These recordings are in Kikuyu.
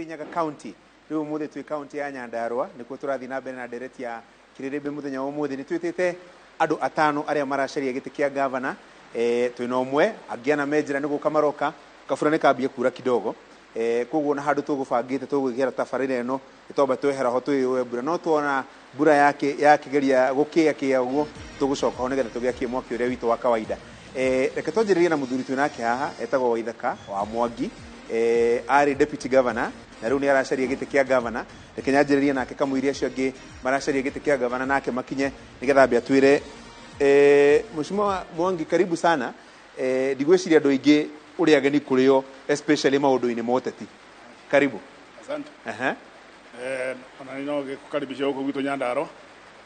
Kirinyaga County. Rĩu ũmũthĩ twĩ kaunti ya Nyandarua, nĩkuo tũrathiĩ na mbere na ndereti ya Kĩrĩrĩmbĩ. Mũthenya wa ũmũthĩ nĩ twĩtĩte andũ atano arĩa maracaria gĩtĩ kĩa gavana. Twĩna ũmwe, angĩ ana me njĩra nĩ gũka maroka. Kabura nĩ kambia kura kidogo, koguo na handũ tũgũbangĩte tũgwĩkĩra tabarĩra ĩno nĩtwamba twehera ho twĩyũe mbura, no tuona mbura yakĩgeria gũkĩa kĩa ũguo, tũgũcoka ho nĩgetha tũgĩakie mwaki ũrĩa witũ wa kawaida. Reke twanjĩrĩrie na mũthuri twĩ nake haha, etagwo Waithaka wa Mwangi. Arĩ deputy governor na rĩu nĩ aracaria gĩtĩ kĩa governor. Reke nyanjĩrĩrie nake kamũiria acio angĩ maracaria gĩtĩ kĩa governor nake makinye, nĩgetha ambe atwĩre. Mheshimiwa Mwangi, karibu sana. Ndigwĩciria andũ aingĩ ũrĩa ageni kũrĩ o, especially maũndũ-inĩ ma ũteti. Karibu. Asante. Aha. Ona nĩ no gĩkũkaribisha gũkũ gwitũ Nyandarua.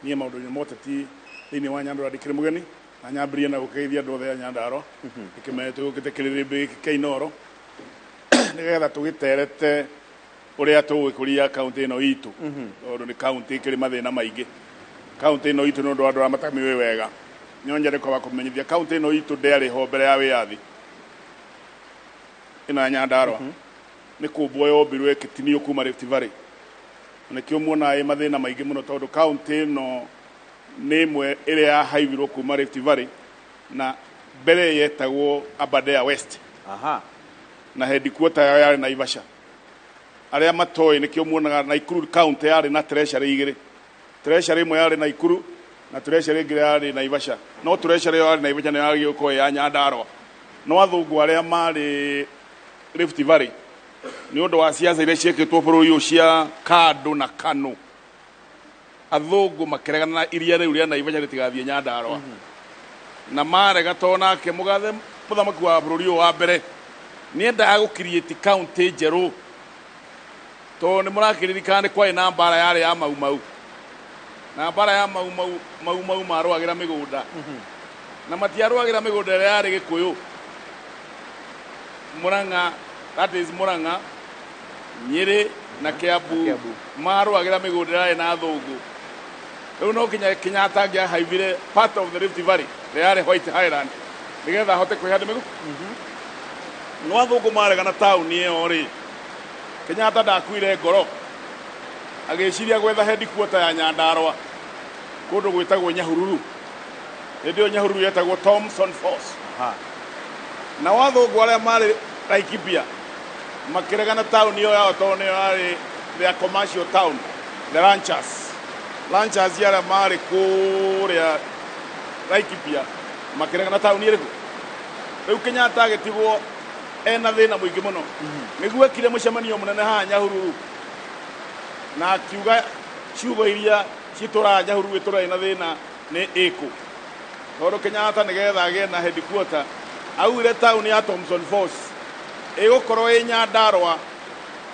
Niĩ maũndũ-inĩ ma ũteti thĩinĩ wa Nyandarua ndikĩrĩ mũgeni, na nyambĩrĩrie na gũkĩgeithia andũ othe a Nyandarua, ndĩkĩmere tũgũkĩte kĩrĩrĩmbĩ gĩkĩ kĩa Inooro nĩgetha tũgĩterete ũrĩa tũgũgĩkũria kaũntĩ ĩno itũ, tondũ nĩ kaũntĩ ĩkĩrĩ mathĩna maingĩ. Kaũntĩ ĩno itũ, nĩ ũndũ wa andũ arĩa matamĩũĩ wega, no nyende kwamba kũmenyithia kaũntĩ ĩno itũ ndĩarĩ ho mbere ya wĩyathi. Ĩno ya Nyandarua nĩ kũmbwo yombirwo ĩgĩtinio kuma Rift Valley, na nĩkĩo muonaga ĩ mathĩna maingĩ mũno, tondũ kaũntĩ ĩno nĩ ĩmwe ĩrĩa yahaibirwo kuma Rift Valley, na mbere yetagwo Aberdare West. Na headquarter yao yarĩ Naivasha. Arĩa matoĩ, nĩkĩo muonaga Nakuru county yarĩ na treasury igĩrĩ. Treasury ĩmwe yarĩ Nakuru na treasury ĩngĩ yarĩ Naivasha, no treasury ĩyo yarĩ Naivasha nĩ yagĩrĩirwo gũkorwo ĩ ya Nyandarua, no athũngũ arĩa marĩ Rift Valley, nĩ ũndũ wa ciaca iria ciĩkĩtwo bũrũri ũyũ cia kandũ na kanu, athũngũ makĩregana na iria rĩu rĩa Naivasha rĩtigathiĩ Nyandarua, na marega to nake mũgathe mũthamaki wa bũrũri ũyũ wa mbere nĩendaga gũcreate county njerũ, tondũ nĩ mũrakĩririkana nĩ kwarĩ na mbara yarĩ ya Mau Mau, na mbara ya Mau Mau, Mau Mau marũagĩra mĩgũnda, na matiarũagĩra mĩgũnda ĩrĩa yarĩ Gĩkũyũ, Murang'a, that is Murang'a, Nyĩrĩ na Kiambu. Kiambu. Marũagĩra mĩgũnda ĩrĩa yarĩ na athũngũ. Rĩu no kinya Kenyatta angĩahaibire part of the Rift Valley ĩrĩa yarĩ White Highland nĩgetha ahote kwĩhanda mĩgũ no athũngũ maregana taũni ĩyo rĩ, Kenyatta ndakuire ngoro, agĩciria gwetha headquarter ya Nyandarua kũndũ gwĩtagwo Nyahururu. Hĩndĩ ĩyo Nyahururu yetagwo Thomson Force. Nao athũngũ arĩa marĩ Laikipia makĩregana taũni ĩyo yao, tondũ nĩyo yarĩ their commercial town, the ranchers arĩa marĩ kũrĩa Laikipia makĩregana taũni ĩrĩkũ. Rĩu Kenyatta agĩtigwo ena thĩna mũingĩ mũno. Nĩguo ekire mũcemanio mũnene haha Nyahururu na akiuga ciugo iria citũraga Nyahururu ĩtũra ĩna thĩna nĩ ĩkũ, tondũ Kenyatta nĩgetha agĩe na headquarter augire taũni ya Thomson Force ĩgũkorwo ĩ Nyandarua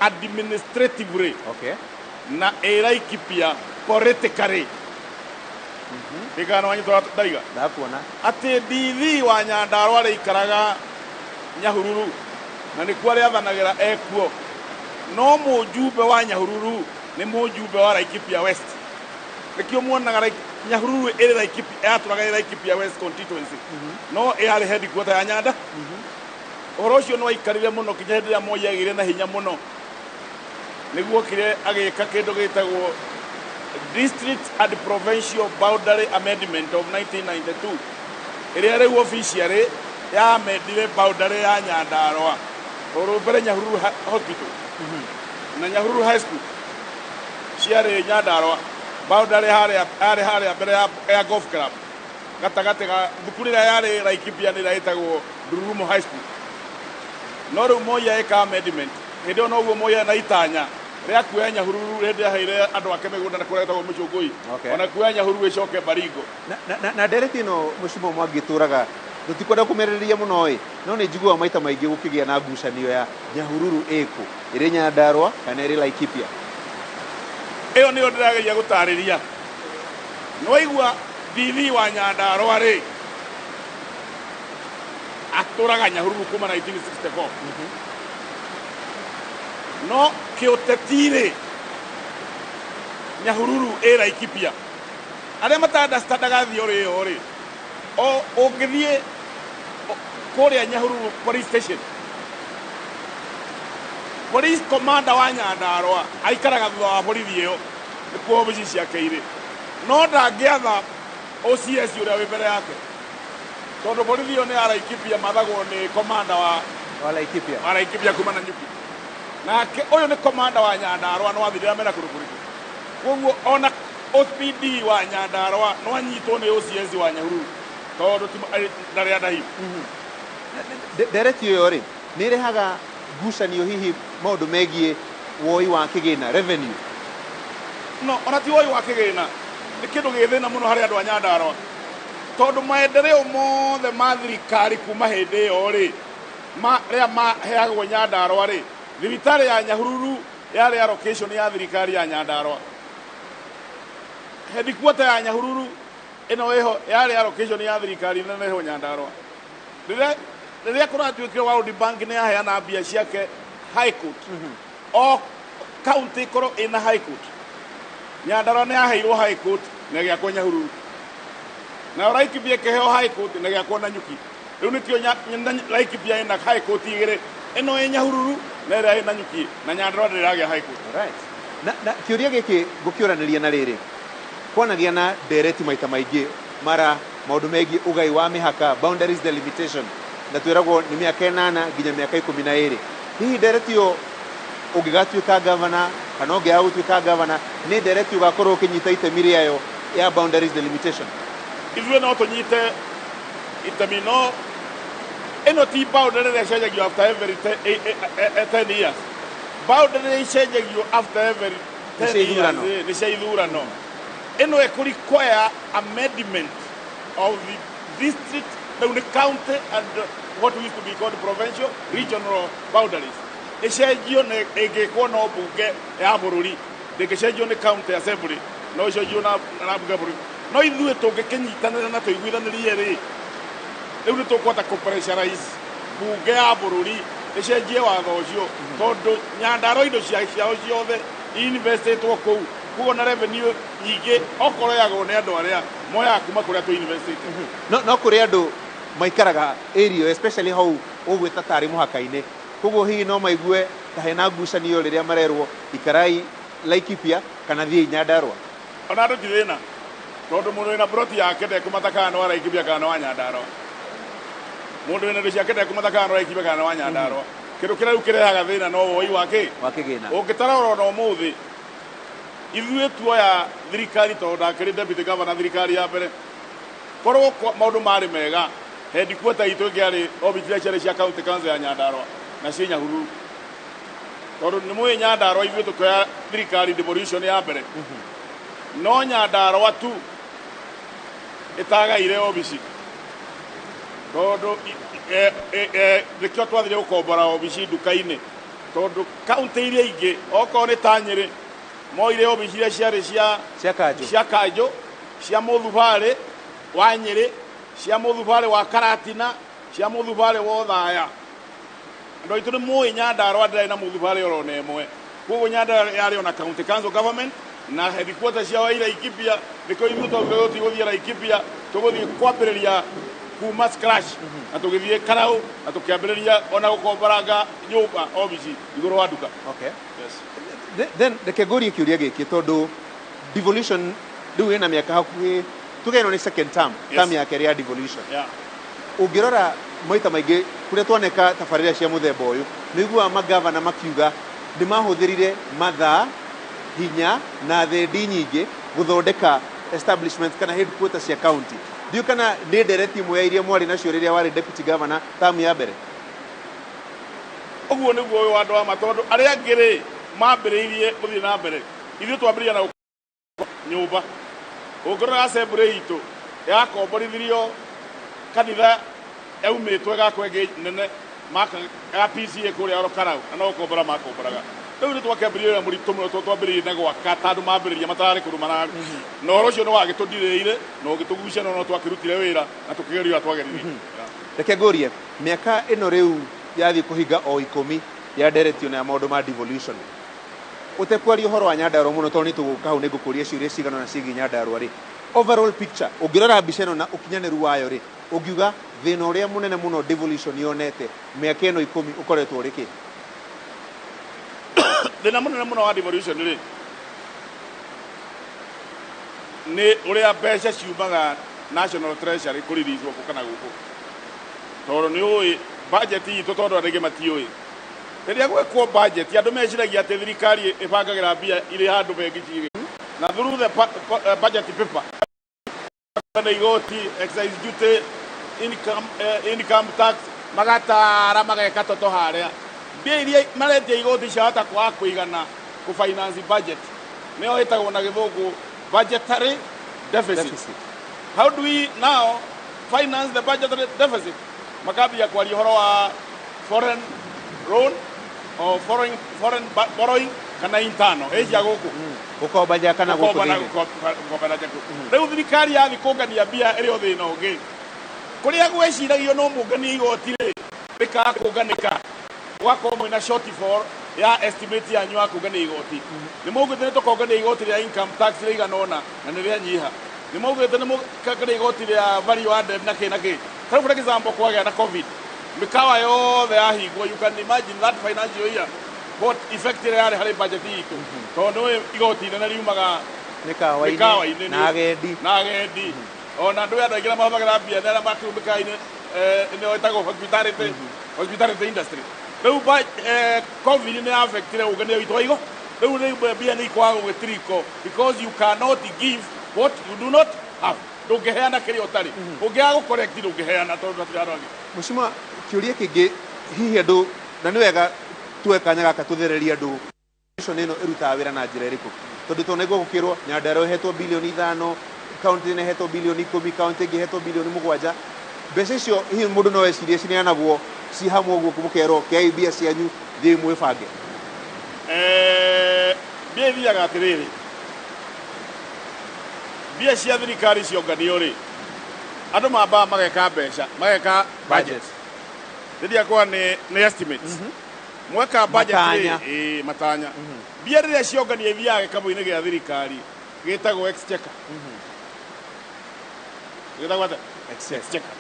administratively na ĩ Laikipia politically. Ndikana wanyitwo ndaiga. Ndakuona. Atĩ DV wa Nyandarua arĩikaraga Nyahururu na nĩkuo arĩathanagĩra ekuo, no mũjumbe wa Nyahururu nĩ mũjumbe wa Laikipia West. Nĩkĩo muonaga Nyahururu ĩrĩ Laikipia, yatũraga ĩ Laikipia West constituency, no ĩarĩ headquarter ya Nyanda. Ũhoro ũcio nĩ waikarire mũno kinya hĩndĩ ĩrĩa Moi agĩire na hinya mũno, nĩguo okire agĩka kĩndũ gĩtagwo District and Provincial Boundary Amendment of 1992, ĩrĩa rĩu officially yamendire boundary ya Nyandarua, tondũ mbere Nyahururu Hospital na Nyahururu High School ciarĩ Nyandarua boundary, harĩa harĩ harĩa mbere ya golf club, gatagatĩ ga thukuru ĩrĩa yarĩ Laikipia nĩ ĩrĩa ĩtagwo Ndururumo High School. No rĩu Moi eka amendment hĩndĩ ĩyo, noguo Moi na itanya rĩa kuoya Nyahururu hĩndĩ aheire andũ ake mĩgũnda na kũrĩa gwĩtagwo Mũcũngũi, ona kuoya Nyahururu ĩcoke Baringo. Na ndereti ĩno, Mheshimiwa Mwangi, tũraga tũtikwenda kũmĩarĩrĩria mũno ĩ, no nĩ njiguaga maita maingĩ gũkĩgĩa na ngucanio ya Nyahururu ĩkũ, ĩrĩ Nyandarua kana ĩrĩ Laikipia? Ĩyo nĩyo ndĩrageria gũtarĩria. Nĩwaigua DV wa Nyandarua rĩ, atũraga Nyahururu kuma 1964, no kĩũteti rĩ, Nyahururu ĩ Laikipia. Arĩa mata-understandaga theory ĩyo rĩ, o ũngĩthiĩ kũrĩa Nyahururu police station. Police commander wa Nyandarua aikaraga thutha wa borithi ĩyo, nĩkuo obici ciake irĩ, no ndangĩatha OCS ũrĩa wĩ mbere yake, tondũ borithi ĩyo nĩ ya Laikipia, mathagwo nĩ commander wa wa Laikipia. Wa Laikipia kuma Nanyuki. Nake ũyũ nĩ commander wa Nyandarua, no athirĩra mena kũndũ kũrĩkũ. Koguo ona OPD wa Nyandarua no anyitwo nĩ OCS wa Nyahururu, tondũ ti ndarĩ andahi. Ndereti ĩyo rĩ, nĩ ĩrehaga ngucanio hihi maũndũ megiĩ woi wa kĩgĩna, revenue? No ona ti woi wa kĩgĩna, nĩ kĩndũ gĩ thĩna mũno harĩ andũ a Nyandarua, tondũ maendeleo mothe ma thirikari kuma hĩndĩ ĩyo rĩ, marĩa maheagwo Nyandarua rĩ, thibitarĩ ya Nyahururu yarĩ allocation ya thirikari ya Nyandarua, headquarter ya Nyahururu ĩno ĩho yarĩ allocation ya thirikari nene ĩho Nyandarua. Rĩrĩa kũratuĩkire World Bank nĩ yaheana mbia ciake high court, o county ĩkorwo ĩna high court, Nyandarua nĩ yaheirwo high court na ĩgĩakwo Nyahururu, nayo Laikipia ĩkĩheo high court na ĩgĩakwo Nanyuki. Rĩu nĩkĩo Laikipia ĩna high court igĩrĩ, ĩno ĩ Nyahururu na ĩrĩa ĩ Nanyuki, na Nyandarua ndĩrĩ ĩragĩa high court. Right. Na kĩũria gĩkĩ ngũkĩũranĩria na rĩrĩ, kwanagia na ndereti maita maingĩ mara maũndũ megiĩ ũgai wa mĩhaka, boundaries delimitation, na twĩragwo nĩ mĩaka 8 nginya mĩaka 12. Hihi ndereti ĩyo ũngĩgatuĩka gavana kana ũngĩaga gũtuĩka gavana, nĩ ndereti ũgakorwo ũkĩnyita itemi rĩayo ya boundaries delimitation? Ithuĩ no tũnyite itemi, no ĩno ti boundary ĩrĩa ĩcenjagio after every 10 years. Boundary ĩrĩa ĩcenjagio after every Nĩ 10 cia years ithurano. Nĩ cia ithurano. Ĩno ĩkũ require amendment of the district, rĩu nĩ county and what used to be called provincial, regional boundaries, ĩcenjio nĩ ĩngĩkwo no mbunge ya bũrũri, ndĩngĩcenjio nĩ county assembly, no ĩcenjio na mbunge ya bũrũri. No ithuĩ tũngĩkĩnyitanĩra na tũiguithanĩrie rĩ, rĩu nĩ tũkũhota kũ-pressurize mbunge ya bũrũri ĩcenjie watho ũcio, tondũ Nyandarua indo ciao ciothe investĩtwo kũu, koguo na revenue nyingĩ okorwo yagwo nĩ andũ arĩa moyaga kuma kũrĩa tũ investĩte. No kũrĩ andũ maikaraga area, especially hau ũgwĩta tarĩ mũhaka-inĩ, koguo hihi no maigue ta hena ngucanio rĩrĩa marerwo ikarai Laikipia kana thiĩi Nyandarua? Ona andũ ti thĩna, tondũ mũndũ wĩna ploti yake ndekũmata kana nĩ wa Laikipia kana nĩ wa Nyandarua. Mũndũ wĩna indo ciake ndekũmata kana nĩ wa Laikipia kana nĩ wa Nyandarua. Kĩndũ kĩrĩa rĩu kĩrehaga thĩna no woi wa kĩ? Wa kĩgĩna. Ũngĩtarora ona ũmũthĩ ithuĩ tuoya thirikari, tondũ ndakĩrĩ deputy governor thirikari ya mbere, korwo maũndũ marĩ mega, headquarter itũ ĩngĩarĩ obici iria ciarĩ cia county council ya Nyandarua na ciĩ Nyahururu, tondũ nĩ mũĩ Nyandarua ithuĩ tũkĩoya thirikari devolution ya mbere, no Nyandarua tu ĩtagaire obici, tondũ nĩkĩo twathire gũkombora obici nduka-inĩ, tondũ county iria ingĩ okorwo nĩ ta Nyĩrĩ moire obici iria ciarĩ cia cia kanjũ, cia kanjũ, cia mũthubarĩ wa Nyĩrĩ, cia mũthubarĩ wa Karatina, cia mũthubarĩ wa Othaya. Andũ aitũ nĩ mũĩ Nyandarua ndĩrarĩ na mũthubarĩ oro na ĩmwe, koguo Nyandarua yarĩ ona county council government na headquarter ciao i Laikipia. Nĩkĩo ithuĩ twaugire tũtigũthiĩ Laikipia, tũgũthiĩ kwambĩrĩria kuma scratch, na tũgĩthiĩ Karau na tũkĩambĩrĩria ona gũkomboranga nyũmba obici igũrũ wa nduka. Yes. Then reke ngũrie kĩũria gĩkĩ, tondũ devolution rĩu ĩna mĩaka hakuhĩ, tuge ĩno nĩ second term, term ya kerĩ ya devolution. Ũngĩrora maita maingĩ kũrĩa twaneka tabarĩra cia mũthemba ũyũ, nĩ ũiguaga magavana makiuga nĩ mahũthĩrire mathaa, hinya na thendi nyingĩ gũthondeka establishments kana headquarters cia county. Ndiũĩ kana nĩ ndereti ĩmwe ya iria mwarĩ nacio rĩrĩa warĩ deputy governor term ya mbere? Ũguo nĩguo ũyũ andũ ama, tondũ arĩa angĩ rĩ mambĩrĩirie gũthiĩ na mbere, ithuĩ twambĩrĩria na nyũmba. Ũngĩrora assembly itũ yakomborithirio kanitha yaumĩtwo ĩgakwo ĩngĩ nene maka ya PCA kũrĩa oro Karau, na no gũkombora makomboraga. Rĩu nĩ twakĩambĩrĩria wĩra mũritũ mũno, tondũ twambĩrĩirie na gwaka, ta andũ mambĩrĩria matararĩ kũndũ mararĩ, na ũhoro ũcio nĩ wagĩtũndirĩire na ũgĩtũgucia, no twakĩrutire wĩra na tũkĩgeria ũrĩa twageririe. Reke ngũrie, mĩaka ĩno rĩu yathiĩ kũhinga o 10 ya nderetio na ya maũndũ ma devolution, ũtekwaria ũhoro wa Nyandarua mũno, tondũ nĩ tũgũka hau nĩ ngũkũria ciũria cigana na ciĩgiĩ Nyandarua rĩ, overall picture, ũngĩrora mbica ĩno na ũkinyanĩru wayo rĩ, ũngiuga thĩna ũrĩa mũnene mũno devolution yonete mĩaka ĩno 10 ũkoretwo ũrĩ kĩ? Thĩna mũnene mũno wa devolution rĩ, nĩ ũrĩa mbeca ciumaga National Treasury kũriricwo gũkũ kana gũkũ, tondũ nĩ ũĩ budget itũ, tondũ andũ aingĩ matiũĩ rĩrĩa gwekwo budget, andũ meciragia atĩ thirikari ĩbangagĩra mbia irĩ handũ bengi cigĩ na through the budget paper na igoti, excise duty, income tax, magatara mageka toto harĩa mbia iria maretia igoti ciahota kwaga kũigana kũ finance budget, nĩyo ĩtagwo na Gĩthũngũ budgetary deficit. Deficit. How do we now finance the budgetary deficit? Makambia kwaria ũhoro wa foreign loan or foreign borrowing kana internal ĩcia gũkũ. Gũkomba nja kana gũkũ gũkomba na thĩinĩ. Gũkomba na nja. Rĩu thirikari yathi kũngania mbia ĩrĩ o thĩna ũngĩ, kũrĩa gweciragio no mũnganie igoti rĩ, rĩkaga kũnganĩka, gũgakorwo mwĩna shortfall ya estimate yanyu ya kũngania igoti. Nĩ maugĩte nĩ tũkongania igoti rĩa income tax rĩigana ũna na nĩ rĩanyiha. Nĩ maugĩte nĩ mũkongania igoti rĩa value added na kĩ na kĩ. Tarĩu, for example, kwagĩa na COVID, mĩkawa yothe yahingwo. You can imagine that financial year, what effect ĩrĩa yarĩ harĩ budget itũ, tondũ nĩ igoti inene riumaga mĩkawa-inĩ mĩkawa-inĩ na agendi. Na agendi ona andũ aingĩ arĩa mahũthagĩra mbia nĩ arĩa makĩrĩ mĩkawa-inĩ, nĩyo ĩtagwo hospitality industry. Rĩu COVID nĩ affectire ũngania witũ wa igo. Rĩu mbia nĩ ikwaga gũgĩtiriko because you cannot give what you do not have. Ndũngĩheana kĩrĩa ũtarĩ. Ũngĩaga gũcorrect, ndũngĩheana tondũ hatirĩ andũ angĩ. Mũcima, kĩũria kĩngĩ hihi andũ, na nĩ wega tuoe kanya gaka tũthererie andũ mission ĩno ĩrutaga wĩra na njĩra ĩrĩkũ, tondũ tũnaigua gũkĩrwo Nyandarua ĩhetwo 5 bilioni, kaunti ĩno ĩhetwo 10 bilioni, kaunti ĩngĩ ĩhetwo 7 bilioni. Mbeca icio hihi mũndũ no ecirie cineanagwo ci hamwe ũguo, mũkerwo kĩai mbia cianyu, thiĩi mwĩbange? Mbia ithiaga atĩrĩrĩ, mbia cia thirikari cionganio rĩ, andũ mambaga mageka mbeca, mageka budget. Rĩrĩa kwa nĩ estimates mweka budget rĩ, Matanya. Ĩĩ, matanya. Mbia rĩrĩa cionganio ithiaga gĩkabũ-inĩ gĩa thirikari gĩtagwo exchequer. Gĩtagwo atĩa? Exchequer.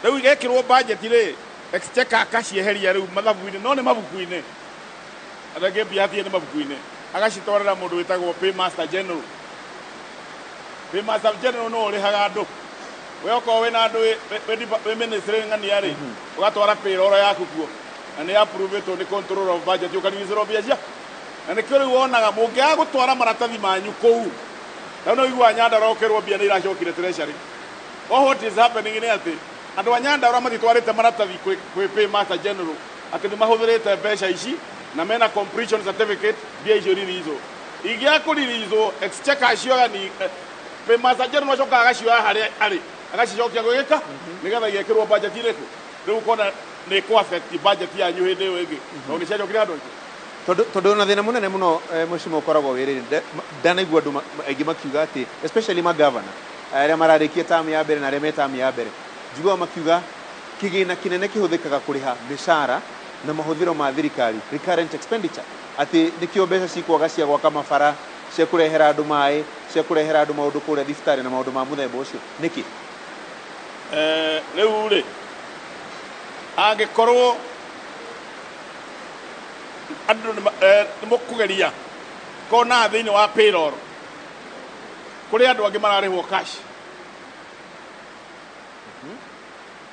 Rĩu igekĩrwo budget rĩ, exchequer akacieheria rĩu mathabu-inĩ, no nĩ mabuku-inĩ, andũ aingĩ mbia hatirĩ, nĩ mabuku-inĩ, agacitwarĩra mũndũ wĩtagwo paymaster general. Paymaster general no ũrĩhaga andũ. We okorwo wĩna andũ wĩ ministry ng'ania rĩ, ũgatwara payroll yaku kuo na nĩ approve-ĩtwo nĩ control of budget, ũkarigicĩrwo mbia cia. Na nĩkĩo rĩu wonaga mũngĩaga gũtwara maratathi manyu kũu, rĩu nĩ ũiguaga Nyandarua ũkĩrwo mbia nĩ iracokire treasury. All what is happening nĩ atĩ andũ a Nyandarua matitwarĩte maratathi kwĩ paymaster general atĩ nĩ mahũthĩrĩte mbeca ici na mena completion certificate. Mbia icio ririizwo, ingĩaga kũririizwo, exchequer acioya ni paymaster general acokaga agacioya harĩa arĩ, agacicokia gwĩka nĩgetha igekĩrwo budget irĩkũ. Rĩu ũkona nĩ kũ affect budget yanyu hĩndĩ ĩyo ĩngĩ tondũ nĩ ciacokire andũ aingĩ. Tondũ ona thĩna mũnene mũno, mũcimo, ũkoragwo wĩrĩrĩ, ndanaigua andũ aingĩ makiuga atĩ especially magavana arĩa mararĩkia tamu ya mbere na arĩa me tamu ya mbere, njiguaga makiuga kĩgĩna kĩnene kĩhũthĩkaga kũrĩha mĩcara na mahũthĩro ma thirikari, recurrent expenditure, atĩ nĩkĩo mbeca cikwaga cia gwaka mabara, cia kũrehera andũ maĩ, cia kũrehera andũ maũndũ kũrĩa thibitarĩ na maũndũ ma mũthemba ũcio. Nĩkĩ? Rĩu rĩ, angĩkorwo andũ nĩ mũkũgeria kona thĩinĩ wa payroll kũrĩ andũ angĩ mararĩhwo cash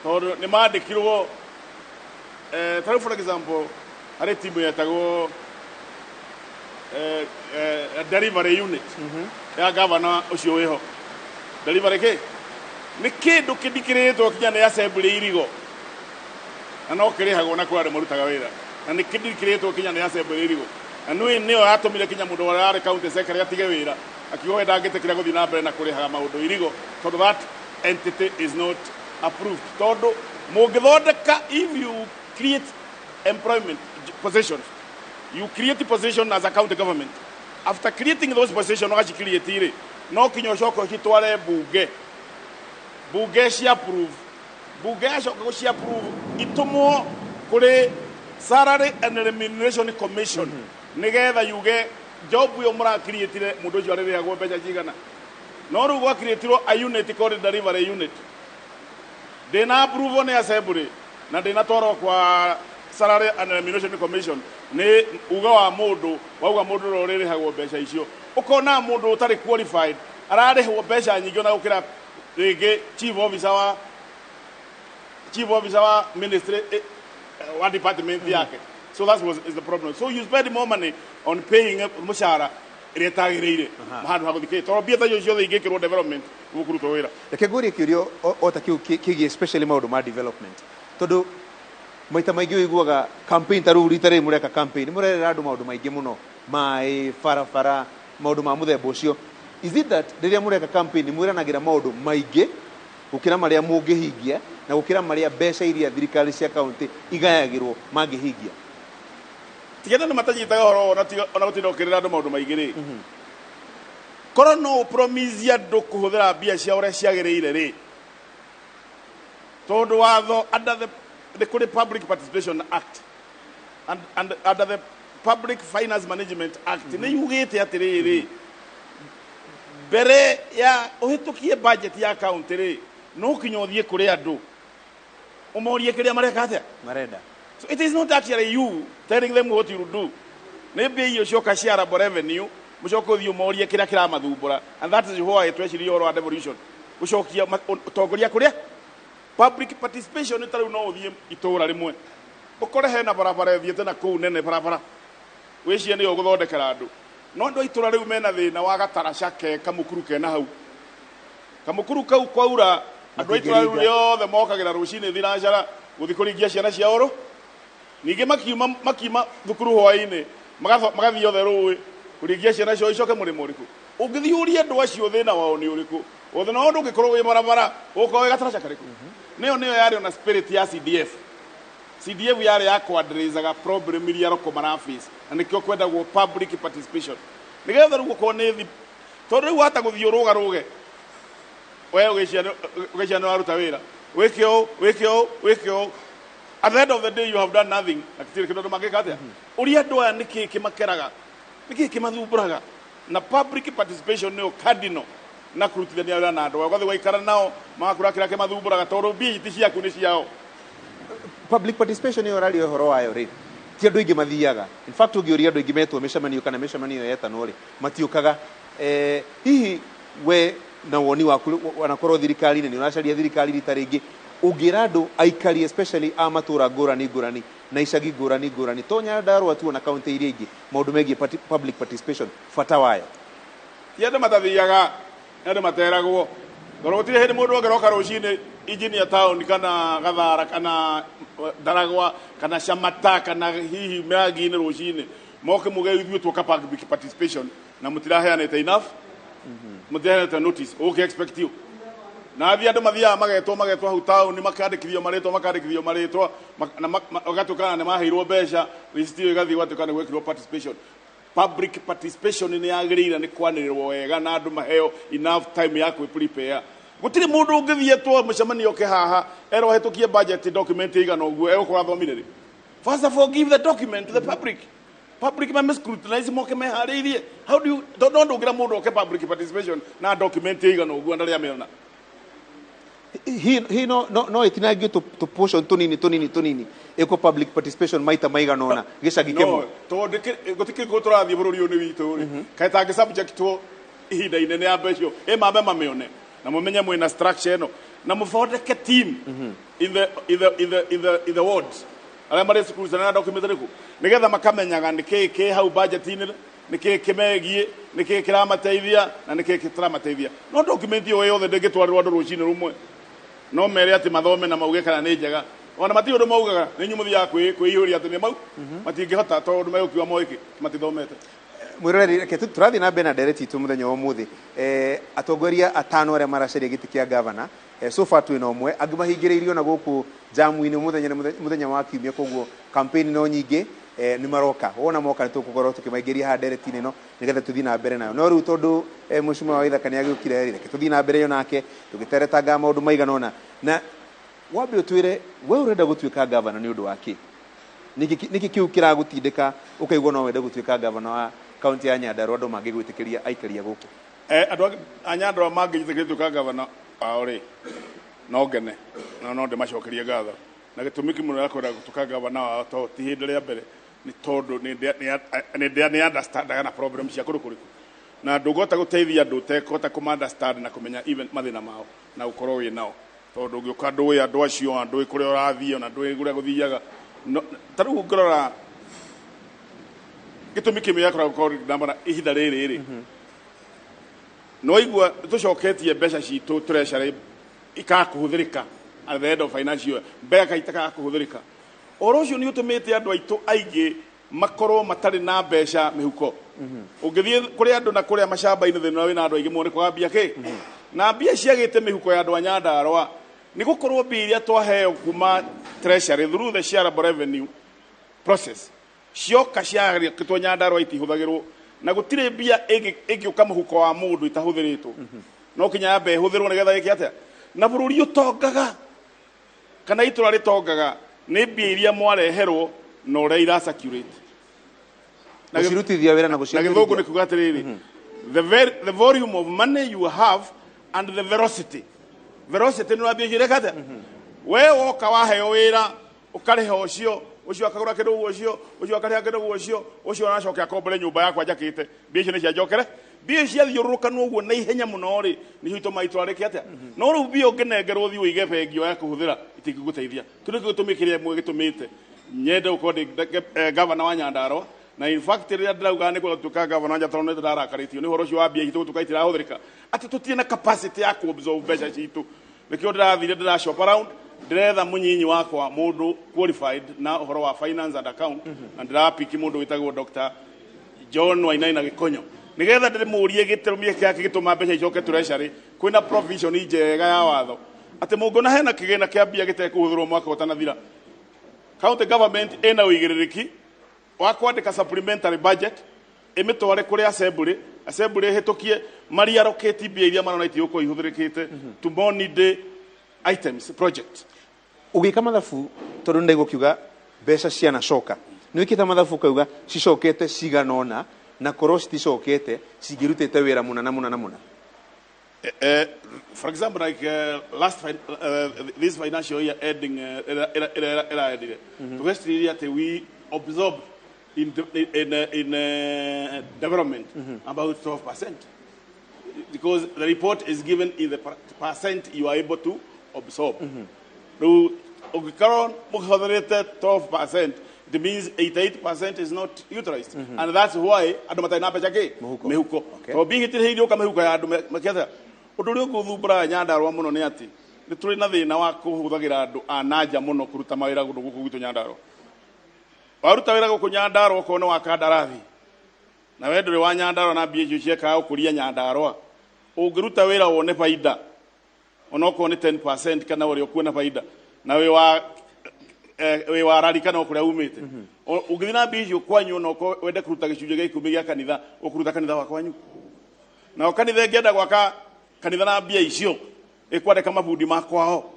tondũ nĩ mandĩkirwo, tarĩu, for example, harĩ timu yetagwo delivery unit ya gavana ũcio wĩho. Delivery kĩ nĩ kĩndũ kĩndikĩrĩtwo kinya nĩ assembly irigo na no kĩrĩhagwo na kũrĩ andũ marutaga wĩra na nĩ kĩndikĩrĩtwo kinya nĩ assembly irigo, na nĩ nĩyo yatũmire kinya mũndũ ũrĩa warĩ county secretary atige wĩra, akiuga we ndangĩtĩkĩra gũthiĩ na mbere na kũrĩhaga maũndũ irigo tondũ that entity is not approved. Tondũ mũngĩthondeka, if you create employment positions, you create position as a county government, after creating those positions, ũgacicreate rĩ, no kinya ũcoke ũcitware bunge, bunge cia approve, bunge yacoka gũci approve, itũmwo kũrĩ Salary and Remuneration Commission nĩgetha yuge job ĩyo mũracreatire, mũndũ ũcio arĩrĩhagwo mbeca cigana. No rĩu gwacreatirwo a unit called delivery unit, ndĩna approve nĩ assembly na ndĩnatwarwo kwa Salary and Remuneration Commission nĩ uga wa mũndũ wauga mũndũ ũrĩa ũrĩrĩhagwo mbeca icio. Ũkona mũndũ ũtarĩ qualified ararĩhwo mbeca nyingĩ ona gũkĩra rĩngĩ chief officer wa ministry, wa department yake. So that was is the problem. So you spend more money on paying mũcara ĩrĩa ĩtagĩrĩire handũ ha gũthikĩrĩria, tondũ mbia ta icio ciothe ingĩkĩrwo development gũkũrutwo wĩra. Reke ngũrie kĩũria o ta kĩu kĩgiĩ especially maũndũ ma development, tondũ maita maingĩ ũiguaga campaign ta rĩu rita rĩrĩ mũreka campaign mũrerera andũ maũndũ maingĩ mũno, maĩ, barabara, maũndũ ma mũthemba ũcio. Is it that rĩrĩa mũreka campaign nĩ mwĩranagĩra maũndũ maingĩ gũkĩra marĩa mũngĩhingia na gũkĩra marĩa mbeca iria thirikari cia kaunti igayagĩrwo mangĩhingia? Tiga andũ matanyitaga ũhoro ona tiga ona gũtinda ũkĩrĩra andũ maũndũ maingĩ rĩ, korwo no ũpromise andũ kũhũthĩra mbia cia ũrĩa ciagĩrĩire rĩ, tondũ watho under the nĩ kũrĩ Public Participation Act and under the Public Finance Management Act nĩ yugĩte atĩrĩrĩ, mbere ya ũhĩtũkie budget ya county rĩ, no kinya ũthiĩ kũrĩ andũ ũmorie kĩrĩa mareka atĩa. Marenda. So it is not actually you telling them what you do. Nĩ mbia icio cioka cia revenue, mũcoke ũthiĩ ũmorie kĩrĩa kĩramathumbũra. And that is why tweciria ũhoro wa devolution. Gũcokia ũtongoria kũrĩa public participation nĩ ta rĩu no ũthiĩ itũũra rĩmwe ũkore hena barabara ĩthiĩte na kũu nene, barabara wĩcirie nĩyo ũgũthondekera andũ, no andũ a itũũra rĩu mena thĩna wa gataraca ke kamũkuru kena hau, kamũkuru kau kwaura andũ a itũũra rĩu Matingĩringa. rĩothe mokagĩra rũcinĩ thinacara gũthiĩ kũringia ciana cia ũrũ, ningĩ makiuma thukuru hwaĩ-inĩ magathiĩ othe rũĩ kũringia ciana ciao icoke mũrĩmo ũrĩkũ. Ũngĩthiĩ ũrie andũ acio thĩna wao nĩ ũrĩkũ, o thĩna wao ndũngĩkorwo wĩ barabara, ũgũkorwo wĩ gataraca karĩkũ. Nĩyo yarĩ ona spirit ya CDF. CDF yarĩ ya kwadresaga problem iria roko maraface, na nĩkĩo kwendagwo public participation nĩgetha rĩu gũkorwo nĩ tondũ rĩu wata gũthiĩ ũrũga rũge we ũgĩcia nĩ waruta wĩra, wĩke ũũ, wĩke ũũ, wĩke ũũ, at the end of the day you have done nothing na gũtirĩ kĩndũ andũ mangĩka atĩa. Ũria andũ aya nĩkĩĩ kĩmakeraga, nĩkĩĩ kĩmathumbũraga, na public participation nĩyo cardinal na kũrutithania wĩra na andũ aya, ũgathiĩ waikara nao magakũra kĩrĩa kĩmathumbũraga, tondũ mbia ici ti ciaku, nĩ ciao. Public participation ĩyo ũraria ũhoro wayo rĩ, ti andũ aingĩ mathiaga. In fact, ũngĩũria andũ aingĩ metwo mĩcemanio kana mĩcemanio yetanwo rĩ, matiũkaga. Hihi we na woni waku, wanakorwo thirikari-inĩ, nĩ ũracaria thirikari rita rĩngĩ, ũngĩra andũ aikari especially a matũra ngũrani ngũrani na icagi ngũrani ngũrani, to Nyandarũa tu, ona kaunti iria ingĩ, maũndũ megiĩ public participation, bata wayo? Ti andũ matathiaga, nĩ andũ materagwo, tondũ gũtirĩ hĩndĩ mũndũ angĩroka rũcinĩ engineer town kana Gathara kana Ndaragwa kana Shamata kana hihi Mĩrangi-inĩ rũcinĩ moke muge ithuĩ tuoka public participation na mũtiraheanĩte enough, mũtiraheanĩte notice, ũkĩ expect you na thiĩ andũ mathiaga magetwo hau taũni, makandĩkithio marĩtwa na magatuĩka nĩ maheirwo mbeca, receipt ĩyo ĩgathiĩ gwatuĩka nĩ gwekirwo participation. Public participation nĩ yagĩrĩire nĩ kwanĩrĩrwo wega na andũ maheo enough time ya kwĩ prepare. Gũtirĩ mũndũ ũngĩthiĩ two mũcemanio oke haha erwo ahĩtũkie budget document ĩigana ũguo egũkorwo athomire rĩ. First of all, give the document to the public. Public mame scrutinize, moke meharĩirie. How do you, tondũ ndũngĩra mũndũ oke public participation na document ĩigana ũguo ndarĩ amĩona. Hi no ĩtinangio tũ portion tũnini tũnini tũnini, ĩko public participation maita maigana ũna gĩcagi No kĩmwe? Tondũ gũtikĩrĩ kũ tũrathiĩ, bũrũri ũyũ nĩ witũ rĩ, kaĩ tangĩ subject ihinda inene ya mbeca icio ĩ mambe mamĩone na mũmenye mwĩna structure ĩno na mũthondeke team in the wards arĩa marĩ cukuru na document ĩrĩkũ nĩgetha makamenyaga nĩkĩĩ kĩ hau budget-inĩ, nĩkĩĩ kĩmegiĩ, nĩkĩĩ kĩramateithia na nĩkĩĩ kĩtaramateithia. No document ĩyo yothe ndĩngĩtwarĩrwo andũ rũcinĩ rũmwe no mere atĩ mathome na mauge kana nĩ njega, ona matirĩ ũndũ maugaga, nĩ inyuĩ mũthiaga kwĩihũria atĩ nĩ mau matingĩhota tondũ megũkiuga moĩkĩ matithomete. Mwĩroreri, reke tũrathiĩ na mbere na ndereti itũ mũthenya wa ũmũthĩ. Atongoria atano arĩa maracaria gĩtĩ kĩa gavana, so far twĩna ũmwe, angĩ mahingĩrĩirio na gũkũ jamu-inĩ. Mũthenya nĩ mũthenya wa kiumia, koguo campaign no nyingĩ. Nĩ maroka, wona moka nĩ tũgũkorwo tũkĩmaingĩria haha ndereti-inĩ ĩno nĩgetha tũthiĩ na mbere nayo. No rĩu tondũ mheshimiwa Waithaka nĩ agĩũkire rĩ, reke tũthiĩ na mbere yo nake tũgĩteretangaga maũndũ maigana ũna. Na wambe ũtwĩre, we ũrenda gũtuĩka gavana nĩ ũndũ wa kĩ? Nĩkĩ kĩu kĩragũtindĩka ũkaigua no wende gũtuĩka gavana wa kaunti ya Nyandarua, andũ mangĩgwĩtĩkĩria aikaria gũkũ? Andũ a Nyandarua mangĩnjĩtĩkĩria gũtuĩka gavana wao rĩ, no ngene na no ndĩmacokerie ngatho. Na gĩtũmi kĩmwe gĩa kwenda gũtuĩka gavana wao to ti hĩndĩ rĩa mbere, nĩ tondũ nĩ understandaga na problem cia kũndũ kũrĩkũ, na ndũngĩhota gũteithia andũ ũtekũhota kũma understand na kũmenya even mathĩna mao na gũkorwo wĩ nao, tondũ ũngĩũka ndũĩ andũ acio, ona ndũĩ kũrĩa ũrathiĩ, ona ndũĩ kũrĩa gũthiaga. Ta rĩu ũngĩrora gĩtũmi kĩmwe gĩa kũrora gũkorwo ndamana ihinda rĩrĩ rĩ, no igua tũcoketie mbeca citũ treasury ikaga kũhũthĩrĩka at the end of financial year, mbeca itakaga kũhũthĩrĩka. Ũhoro ũcio nĩ ũtũmĩte andũ aitũ aingĩ makorwo matarĩ na mbeca mĩhuko. Ũngĩthiĩ kũrĩ andũ na kũrĩa macamba-inĩ, thĩna wĩna andũ aingĩ mũno nĩ kwaga mbia kĩ na mbia ciagĩte mĩhuko ya andũ a Nyandarũa, nĩ gũkorwo mbia iria twaheo kuma treasury through the shareable revenue process cioka ciarĩkĩtwo Nyandarũa itihũthagĩrwo, na gũtirĩ mbia ĩngĩũka mũhuko wa mũndũ itahũthĩrĩtwo. No kinya yambe ĩhũthĩrwo nĩgetha ĩke atĩa. Na bũrũri ũtongaga kana itũra rĩtongaga nĩ mbia iria mwareherwo na ũrĩa ira circulate. Na Gũcirutithia wĩra na na gũciagĩrithia. Gĩthũngũ nĩ kuga atĩrĩrĩ, the volume of money you have and the velocity. Velocity nĩ ũrambia cireka atĩa. We woka waheo wĩra, ũkarĩha ũcio, ũcio akagũra kĩndũ ũguo, ũcio ũcio akarĩha kĩndũ ũguo, ũcio ũcio aracoke akombore nyũmba yakwa njakĩte, mbia icio nĩ cianjokere. Mbia ciathiũrũrũkanwo ũguo na ihenya mũno rĩ, nĩcio itũmaga itũra rĩke atĩa. No rĩu mbia ũngĩnengerwo ũthiĩ ũige bengi ya kũhũthĩra, itingĩgũteithia. Kĩu nĩkĩo gĩtũmi kĩrĩa ĩmwe gĩtũmĩte nyende gũkorwo ndĩ gavana wa Nyandarũa. Na in fact, rĩrĩa ndĩrauga nĩ gũtuĩka gavana wa Nyandarũa, nĩ ndĩrarakarĩtio nĩ ũhoro ũcio wa mbia itũ gũtuĩka itirahũthĩrĩka, atĩ tũtirĩ na capacity ya kũ-absorb mbeca citũ. Nĩkĩo ndĩrathire ndĩra shop around, ndĩretha mũnyinyi wakwa, mũndũ qualified na ũhoro wa finance and account, na ndĩrapiki mũndũ wĩtagwo Dr. John Wainaina Gĩkonyo, nĩgetha ndĩmũrie gĩtũmi gĩake gĩtũma mbeca icoke treasury. Kwĩna provision njega ya watho atĩ mũngĩona hena kĩgĩna kĩa mbia gĩtekũhũthĩrwo mwaka ũtanathira, county government ĩna ũigĩrĩrĩki wa kwandĩka supplementary budget, ĩmĩtware kũrĩ assembly, assembly ĩhĩtũkie mariallocate mbia iria marona itigũkorwo ihũthĩrĩkĩte to more needy items, project. Ũgĩka mathabu, tondũ nĩ ndaigua ũkiuga mbeca cianacoka, nĩ wĩkĩte mathabu ũkauga cicokete cigana ũna, na korwo citicokete cingĩrutĩte wĩra mũna na mũna na mũna? For example, like this financial year ending, era endire, tugeciriria atĩ we absorb in development about 12%, because the report is given in the percent you are able to absorb. Rĩu ũngĩkorwo mũhũthĩrĩte 12%, it means 88% is not utilized, and that's why andũ matarĩ na mbeca kĩ Mũhuko. mĩhuko. Tondũ mbia itirĩhĩirio ũka mĩhuko ya andũ makĩatha. Ũndũ ũrĩa ũngĩ ũthumbũraga Nyandarũa mũno nĩ atĩ nĩ tũrĩ na thĩna wa kũhũthagĩra andũ a nanja mũno kũruta mawĩra kũndũ gũkũ gwitũ Nyandarũa. Waruta wĩra gũkũ Nyandarũa, okorwo nĩ wa kandarathi na we ndũrĩ wa Nyandarũa, na mbia icio ciekaga gũkũria Nyandarũa, ũngĩruta wĩra wone baida onokorwo nĩ 10% kana ũrĩa ũkuona baida na wĩ wa wĩ wa rari kana o kũrĩa umĩte. Ũngĩthiĩ na mbia icio kwanyu, onokorwo wende kũruta gĩcunjĩ gĩa 10 gĩa kanitha, ũkũruta kanitha wa kwanyu. Nao kanitha ĩngĩenda gwaka kanitha na mbia icio, ĩkwandĩka mabundi ma kwao.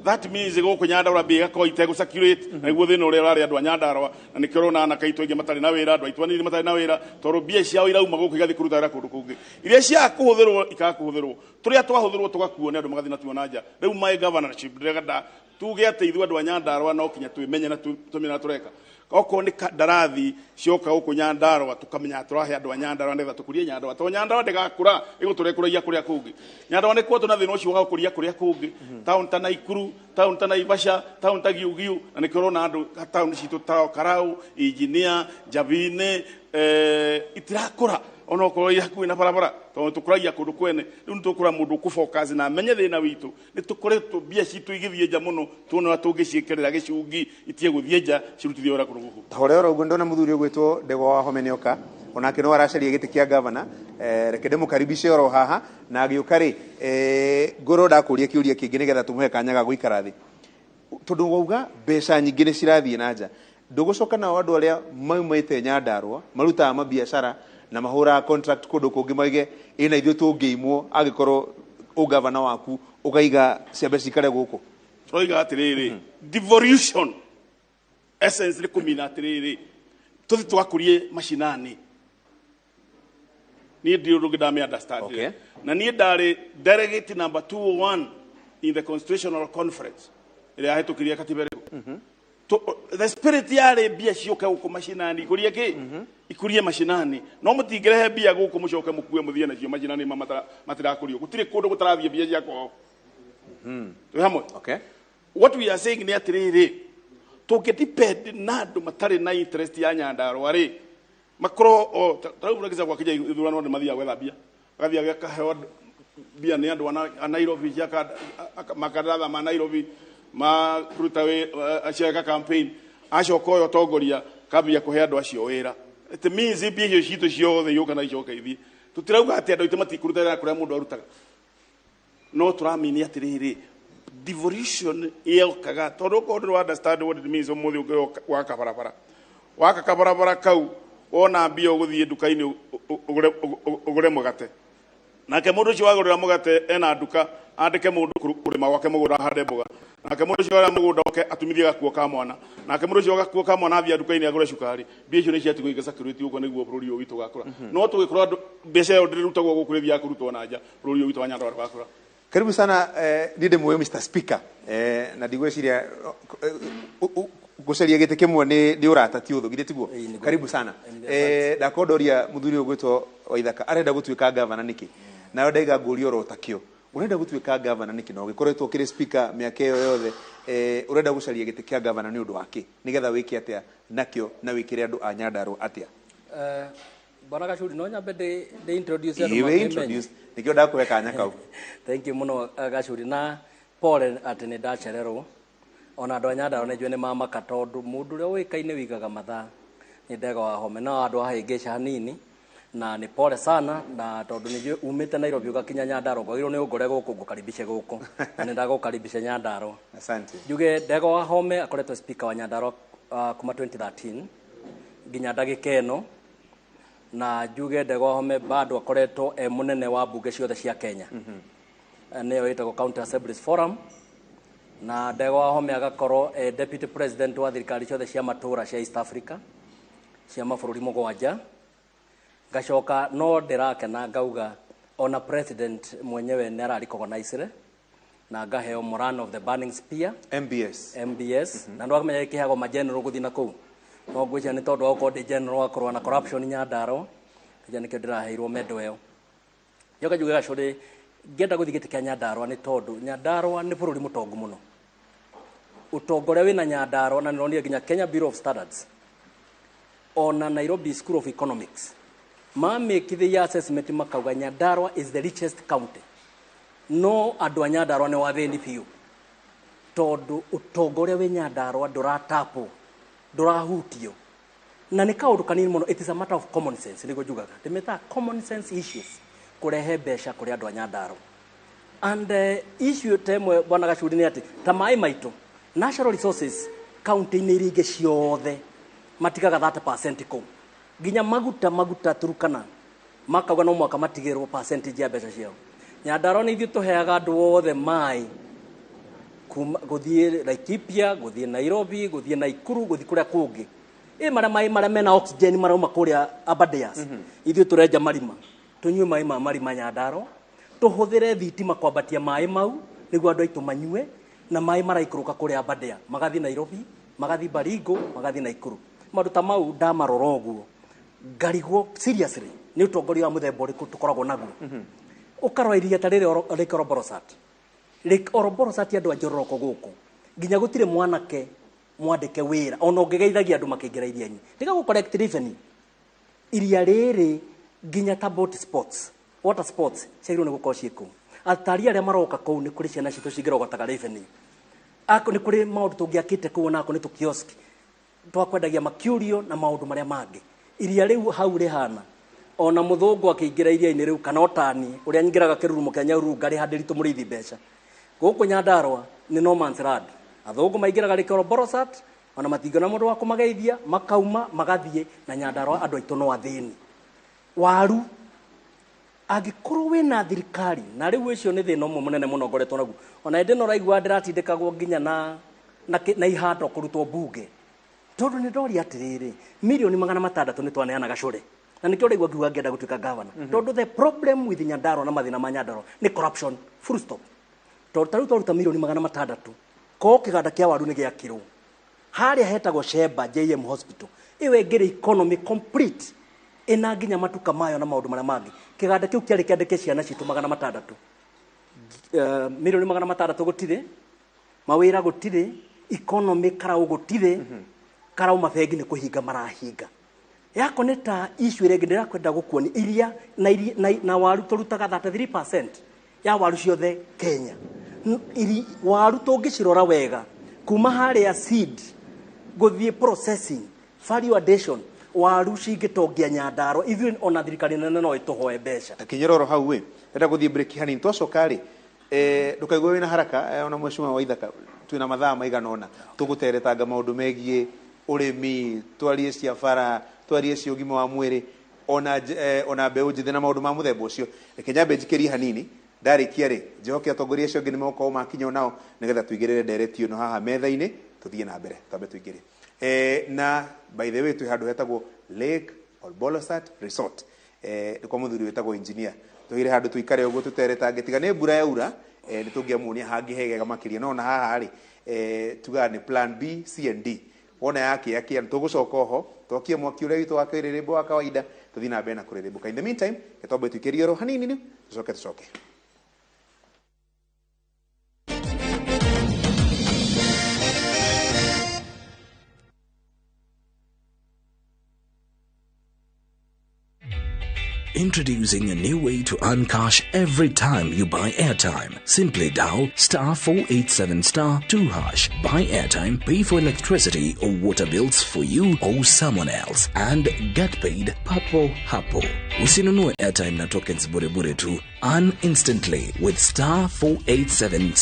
That means gũkũ Nyandarũa mbia igakorwo itegũ circulate, na nĩguo thĩna ũrĩa ũrarĩ andũ a Nyandarũa. Na nĩkĩo ũrona anake aitũ aingĩ matarĩ na wĩra, andũ aitũ anini matarĩ na wĩra, tondũ mbia ciao irauma gũkũ igathiĩ kũruta wĩra kũndũ kũngĩ. Iria ciaga kũhũthĩrwo ikaga kũhũthĩrwo, tũrĩa twahũthĩrwo tũgakuo nĩ andũ magathiĩ natuo na nja. Rĩu my governorship, ndĩrenda tuge atĩ ithuĩ andũ a Nyandarũa no kinya twĩmenye na tũmenye na tũreka. Okorwo nĩ kandarathi cioka gũkũ Nyandarũa, tũkamenya tũrahe andũ a Nyandarũa nĩgetha tũkũrie Nyandarũa, tondũ Nyandarũa ndĩgakũra ĩgũtũra ĩkũragia kũrĩa kũngĩ. Nyandarũa nĩ kuo tũna thĩna ũcio wa gũkũria kũrĩa kũngĩ, taũni ta Naikuru, taũni ta Naivasha, taũni ta Giugiu. Na nĩkĩo ũrona andũ taũni citũ ta Karau, Engineer, Njabini itirakũra onokorwo i hakuhĩ na barabara, tondũ tũkũragia kũndũ kwene. Rĩu nĩ tũkũra mũndũ ũkũ-focus na amenye thĩna witũ. Nĩ tũkoretwo mbia citũ igĩthiĩ nja mũno, tuone ũrĩa tũngĩciĩkĩrĩra gĩcungi itige gũthiĩ nja, cirutithie wĩra kũndũ gũkũ. Ta ũrĩa oro ũguo ndona mũthuri ũgwĩtwo Ndegwa wa Home nĩoka, onake no aracaria gĩtĩ kĩa gavana. Reke ndĩmũkaribishe oro haha, na agĩũka rĩ, ngorwo ndakũria kĩũria kĩngĩ nĩgetha tũmũhe kanya ga gũikara thĩ, tondũ wauga mbeca nyingĩ nĩ cirathiĩ na nja. Ndũgũcoka nao andũ arĩa maumĩte Nyandarũa marutaga mabiacara na mahũraga contract kũndũ kũngĩ maige ĩna ithuĩ tũngĩimwo angĩkorwo ũgavana waku ũkaiga ciambe cikare gũkũ? Tũroiga atĩrĩrĩ, devolution essence nĩ kũmina atĩrĩrĩ, tũthi tũgakũrie macinani. Niĩ ndirĩ ũndũ ũngĩ ndame understand. Na niĩ ndarĩ delegate number 201 in the constitutional conference ĩrĩa yahĩtũkirie katiba ĩrĩkũ. The spirit yarĩ mbia ciũke gũkũ macinani ikũrie kĩ ikũrie macinani, no mũtingĩrehe mbia gũkũ mũcoke mũkue mũthiĩ nacio macinani ma matirakũrio. Gũtirĩ kũndũ gũtarathiĩ mbia cia kwao. Twĩ hamwe? Okay. What we are saying nĩ atĩrĩrĩ, tũngĩ na andũ matarĩ na interest ya Nyandarua rĩ, makorwo o ta rĩu Murang'a gwakinya ithurano nĩ mathiaga gwetha mbia, agathiĩ akaheo mbia nĩ andũ a Nairobi cia makandaratha ma Nairobi ma kũruta ciaka campaign, acoka ũyũ ũtongoria kambia kũhe andũ acio wĩra. It means mbia icio citũ ciothe iũka na icoke ithiĩ. Tũtirauga atĩ andũ aitũ matikũruta wĩra kũrĩa mũndũ arutaga, no tũramini atĩrĩrĩ, devolution yokaga tondũ okorwo ndũrĩ understand what it means. Ũmũthĩ ũngĩ waka barabara, waka kabarabara kau, wona mbia ũgũthiĩ nduka-inĩ ũgũre mũgate, nake mũndũ ũcio wagũrĩra mũgate ena nduka, andĩke mũndũ kũrĩma gwake mũgũnda ahande mboga, nake mũndũ ũcio warĩa mũgũnda oke atumithie gakuo ka mwana, nake mũndũ ũcio gakuo ka mwana athiĩ nduka-inĩ agũre cukari. Mbia icio nĩ ciatigwo igĩcakĩrĩtio ũguo nĩguo bũrũri ũyũ witũ ũgakũra. No tũgĩkorwo andũ mbeca ĩyo ndĩrutagwo gũkũ, ĩthiaga kũrutwo na nja, bũrũri ũyũ witũ wa Nyandarua ndũgakũra. Karibu sana. Niĩ ndĩ Mr. Speaker, na ndigwĩciria gũcaria gĩtĩ kĩmwe nĩ ũrata ti ũthũ, githĩ tiguo? Ĩĩ, nĩguo. Karibu sana. Ndakorwo ndoria mũthuri ũyũ ũgwĩtwo Waithaka arenda gũtuĩka gavana nĩkĩ, nayo ndaiga ngũria oro takĩo, ũrenda gũtuĩka gavana nĩkĩ na ũgĩkoretwo ũkĩrĩ speaker mĩaka ĩyo yothe? Ũrenda gũcaria gĩtĩ kĩa gavana nĩ ũndũ wa kĩ, nĩgetha wĩke atĩa nakĩo na wĩkĩre andũ a Nyandarua atĩa? Bwana Gacuri, no nyambe ndĩ introduce andũ Ĩĩ, wĩ makĩmenye. introduce, nĩkĩo ndakũhe kanya kau. Thank you mũno, Gacuri, na pole atĩ nĩ ndacererwo. Ona andũ a Nyandarua nĩ njũĩ nĩ mamaka tondũ mũndũ ũrĩa ũĩkaine wĩigaga mathaa nĩ Ndegwa Wahome, no andũ ahĩngĩca hanini na nĩ pole sana, na tondũ nĩ njũĩ umĩte Nairobi ũgakinya Nyandarua ngwagĩrĩirwo nĩ ũngore gũkũ ngũkaribishe gũkũ, na nĩ ndagũkaribisha Nyandarua. Asante. Njuge Ndegwa Wahome akoretwo speaker wa Nyandarua kuma 2013 nginya ndagĩka ĩno, na njuge Ndegwa Wahome bado akoretwo e mũnene wa mbunge ciothe cia Kenya, nĩyo ĩtagwo County Assemblies Forum, na Ndegwa Wahome agakorwo e deputy president wa thirikari ciothe cia matũra cia East Africa cia mabũrũri mũgwanja. Ngacoka no ndĩrakena ngauga ona president mwenyewe nĩ ararecognize na ngaheo Moran of the Burning Spear. MBS. MBS, na ndwakamenya gĩkĩheagwo ma general gũthiĩ na kũu, no ngwĩciria nĩ tondũ wa gũkorwo ndĩ general wa kũrũa na corruption Nyandarua, ngwĩciria nĩkĩo ndĩraheirwo medal ĩyo. Njoke njuge Gacũrĩ, ngĩenda gũthiĩ gĩtĩ kĩa Nyandarua nĩ tondũ Nyandarua nĩ bũrũri mũtongu mũno, ũtonga ũrĩa wĩna Nyandarua, na nĩronire nginya Kenya Bureau of Standards ona Nairobi School of Economics mamĩkithia assessment makauga Nyandarua is the richest county, no andũ a Nyandarua nĩ wathĩni biũ tondũ ũtonga ũrĩa wĩ Nyandarua ndũratapwo, ndũrahutio, na nĩ kaũndũ kanini mũno. It is a matter of common sense, nĩguo njugaga ndĩmĩtaga common sense issues, kũrehe mbeca kũrĩ andũ a Nyandarua. And issue ta ĩmwe, bwana Gacuri, nĩ atĩ ta maĩ maitũ, natural resources, kaunti-inĩ iria ingĩ ciothe matigaga 30% kũu, nginya maguta Turukana makauga no mwaka matigĩrwo percentage ya mbeca ciao. Nyandarua nĩ ithuĩ tũheaga andũ othe maĩ kuma gũthiĩ Laikipia, gũthiĩ Nairobi, gũthiĩ Naikuru, gũthiĩ kũrĩa kũngĩ, ĩ marĩa maĩ marĩa mena oxygen marauma kũrĩa Aberdares. Ithuĩ tũrenja marima tũnyue maĩ ma marima Nyandarua, tũhũthĩre thitima kwambatia maĩ mau nĩguo andũ aitũ manyue, na maĩ maraikũrũka kũrĩa Aberdare magathiĩ Nairobi, magathiĩ Baringo, magathiĩ Naikuru. Maũndũ ta mau ndamarora ũguo ngarigwo seriously nĩ ũtongoria wa mũthemba ũrĩkũ tũkoragwo naguo. Ũkarora iria ta rĩrĩa Lake Olbolosat, Lake Olbolosat, andũ a Njororoko gũkũ nginya gũtirĩ mwanake mwandĩke wĩra ona ũngĩgeithagia andũ makĩingĩra iria-inĩ, tiga gũ collect revenue. Iria rĩrĩ nginya ta boat sports, water sports ciagĩrĩirwo nĩ gũkorwo ciĩ kũu. Atari arĩa maroka kũu, nĩ kũrĩ ciana citũ cingĩrogotaga revenue. Ako nĩ kũrĩ maũndũ tũngĩakĩte kũu, onako nĩ tũkioski twakwendagia macurio na maũndũ marĩa mangĩ. Iria rĩu hau rĩhana ona mũthũngũ akĩingĩra iria-inĩ rĩu kana otani ũrĩa nyingĩraga kĩrurumo kĩa Nyahururu ngarĩha ndĩritũ mũrĩithi mbeca. Gũkũ Nyandarua nĩ no man's land. Athũngũ maingĩraga Lake Olbolosat ona matingĩona mũndũ wa kũmageithia, makauma magathiĩ, na Nyandarua andũ aitũ no athĩni. Waru angĩkorwo wĩna thirikari, na rĩu ũcio nĩ thĩna ũmwe mũnene mũno ngoretwo naguo, ona hĩndĩ ĩno ũraigua ndĩratindĩkagwo nginya na ihando kũrutwo mbunge, tondũ nĩ ndoria atĩrĩrĩ, mirioni 600 nĩ twaneana gacũrĩ, na nĩkĩo ũraigua ngiuga ngĩenda gũtuĩka gavana, tondũ the problem with Nyandarua na mathĩna ma Nyandarua nĩ corruption, full stop. Tondũ ta rĩu twaruta mirioni 600 ko kĩganda kĩa waru nĩ gĩakirwo. Harĩa hetagwo Sheba JM Hospital, ĩyo ĩngĩrĩ economy complete ĩna nginya matuka mayo na maũndũ marĩa mangĩ. Kĩganda kĩu kĩarĩ kĩandĩke ciana citũ 600, 600,000,000 gũtirĩ mawĩra, gũtirĩ economy, karau gũtirĩ karau, mabengi nĩ kũhinga marahinga. Yako nĩ ta issue ĩrĩa ĩngĩ ndĩrakwenda gũkuonia iria na, iria, na waru tũrutaga 33% ya waru ciothe Kenya. Waru tũngĩcirora wega kuma harĩa seed gũthiĩ processing, value addition, waru cingĩtongia Nyandarua ithuĩ ona thirikari nene no ĩtũhoe mbeca. Takinyĩra oro hau ĩ, ndĩrenda gũthiĩ break hanini. Twacoka rĩ, ndũkaigue wĩna haraka, ona mheshimiwa Waithaka, twĩna mathaa maigana ũna tũgũteretanga maũndũ megiĩ ũrĩmi, twarie cia bara, twarie cia ũgima wa mwĩrĩ, ona mbeũ njĩthĩ na maũndũ ma mũthemba ũcio. Reke nyambe njikĩrie hanini. Ndarĩkia rĩ, njehoke atongoria acio angĩ nĩ megũkorwo makinya onao nĩgetha tũigĩrĩre ndereti ĩno haha metha-inĩ, tũthiĩ na mbere. Twambe tũingĩre, na by the way twĩ handũ hetagwo Lake Olbolosat Resort, nĩ kwa mũthuri wĩtagwo engineer. Tũgire handũ tũikare ũguo tũteretange, tiga nĩ mbura yaura, nĩ tũngĩamuonia hangĩ hegega makĩria, no ona haha rĩ, tugaga nĩ plan B, C and D. Wona yakĩa kĩa nĩ tũgũcoka oho twakie mwaki ũrĩa witũ wa kĩrĩrĩmbũ wa kawaida, tũthiĩ na mbere na kũrĩrĩmbũka. In the meantime, twambe tũikĩrie oro hanini rĩu, tũcoke. Introducing a new way to earn cash every time you buy airtime. Simply dial *487 *2#, buy airtime, pay for electricity or water bills for you or someone else, and get paid papo hapo. Usinunue airtime na tokens bure bure tu. Earn instantly with *487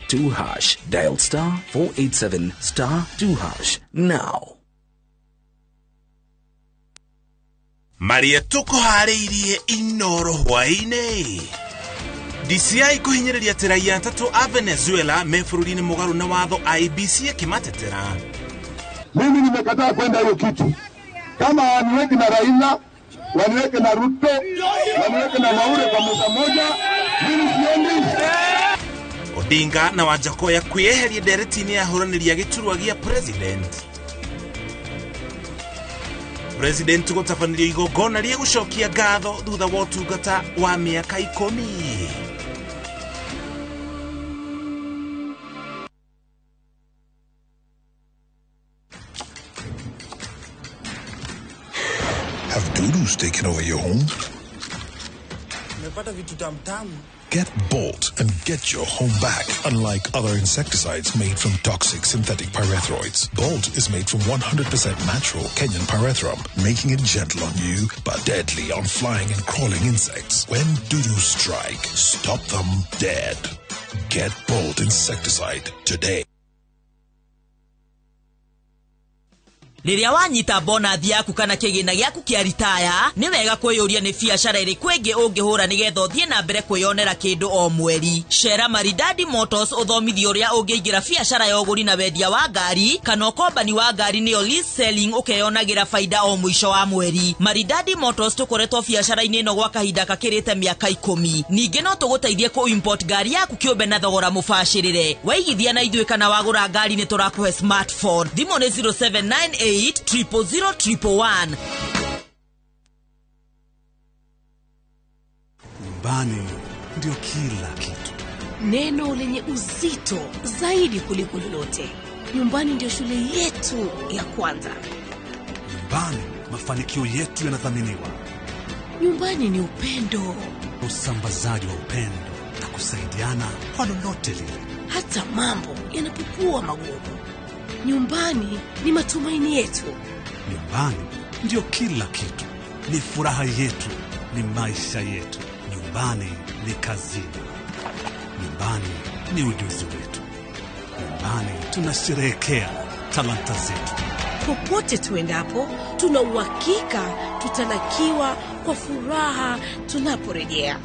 *2#. Dial *487 *2# now. Maria tũkũharĩirie Inoro hwaĩ-inĩ. DCI kũhinyĩrĩria atĩ raia atatũ a Venezuela me bũrũri-inĩ mũgarũ na watho, IEBC ĩkĩmatetera. Mimi nimekataa kwenda hiyo kitu. Kama waniweke na Raila, waniweke na Ruto, waniweke na Maure kwa meza moja, mimi siendi. Odinga na Wajackoya kwĩyeheria ndereti-inĩ ya ahũranĩri a gĩturwa gĩa president. President gũtabanirio igongona rĩa gũcokia ngatho thutha wa ũtungata wa mĩaka 10. Have dudus taken over your home? Nimepata vitu tamtamu. Get Bolt and get your home back. Unlike other insecticides made from toxic synthetic pyrethroids, Bolt is made from 100% natural Kenyan pyrethrum, making it gentle on you but deadly on flying and crawling insects. When dudus strike, stop them dead. Get Bolt insecticide today. Rĩrĩa wanyita bonathi yaku kana kĩgĩna gĩaku kĩa ritaya, nĩ wega kwĩyũria nĩ biacara ĩrĩkũ ĩngĩ ũngĩhũra nĩgetha ũthiĩ na mbere kwĩyonera kĩndũ o mweri. Cera Maridadi Motors ũthomithio ũrĩa ũngĩingĩra biacara ya ũgũri na wendia wa ngari kana ũkombani wa ngari nĩyo lease selling, ũkeyonagĩra baida o mũico wa mweri. Maridadi Motors tũkoretwo biacara-inĩ ĩno gwa kahinda gakĩrĩte mĩaka 10. Ningĩ no tũgũteithie kũ import ngari yaku kĩũmbe na thogora mũbacĩrĩre. Waigithia na ithuĩ kana wagũra ngari nĩ tũrakũhe smartphone. Thimũ nĩ 0798 000 111. Nyumbani ndio kila kitu. Neno lenye uzito zaidi kuliko lolote. Nyumbani ndio shule yetu ya kwanza. Nyumbani mafanikio yetu yanathaminiwa. Nyumbani ni upendo, usambazaji wa upendo na kusaidiana kwa lolote lile, hata mambo yanapokuwa magumu. Nyumbani ni matumaini yetu. Nyumbani ndio kila kitu. Ni furaha yetu, ni maisha yetu. Nyumbani ni kazini. Nyumbani ni ujuzi wetu. Nyumbani tunasherehekea talanta zetu. Popote tuendapo, tuna uhakika tutalakiwa kwa furaha tunaporejea.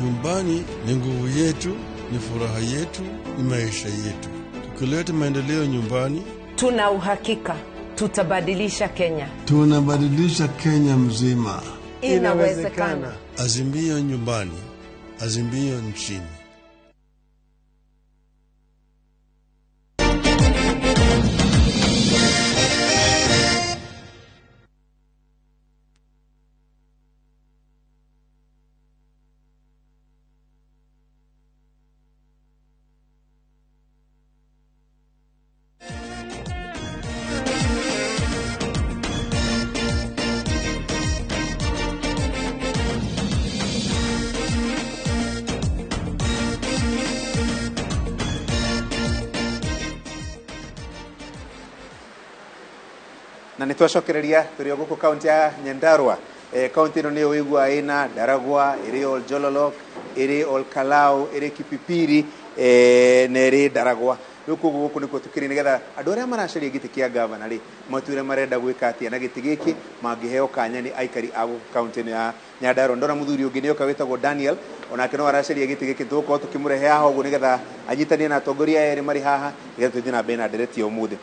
Nyumbani ni nguvu yetu, ni furaha yetu, ni maisha yetu. Tukileta maendeleo nyumbani, tuna uhakika tutabadilisha Kenya. Tunabadilisha Kenya mzima. Inawezekana. Azimio nyumbani, azimio nchini. Na nä twacokereria tå rä o gå kå kaunti ya Nyandarua. Kaunti ĩno nĩyo wĩigua ĩna Ndaragwa, ĩrĩ Oljololok, ĩrĩ Olkalau, ĩrĩ Kipipiri, na ĩrĩ Ndaragwa. Rĩu koguo gũkũ nĩkuo tũkĩrĩ nĩgetha andũ arĩa maracaria gĩtĩ kĩa gavana rĩ matwĩre marenda gwĩka atĩa na gĩtĩ gĩkĩ mangĩheo kanya nĩ aikari a gũkũ kaunti ĩno ya Nyandarua. Ndona mũthuri ũngĩ nĩoka wĩtagwo Daniel, onake no aracaria gĩtĩ gĩkĩ, tũgũkorwo tũkĩmũrehe haha ũguo nĩgetha anyitanie na atongoria erĩ marĩ haha nĩgetha tũthiĩ na mbere na ndereti ya ũmũthĩ.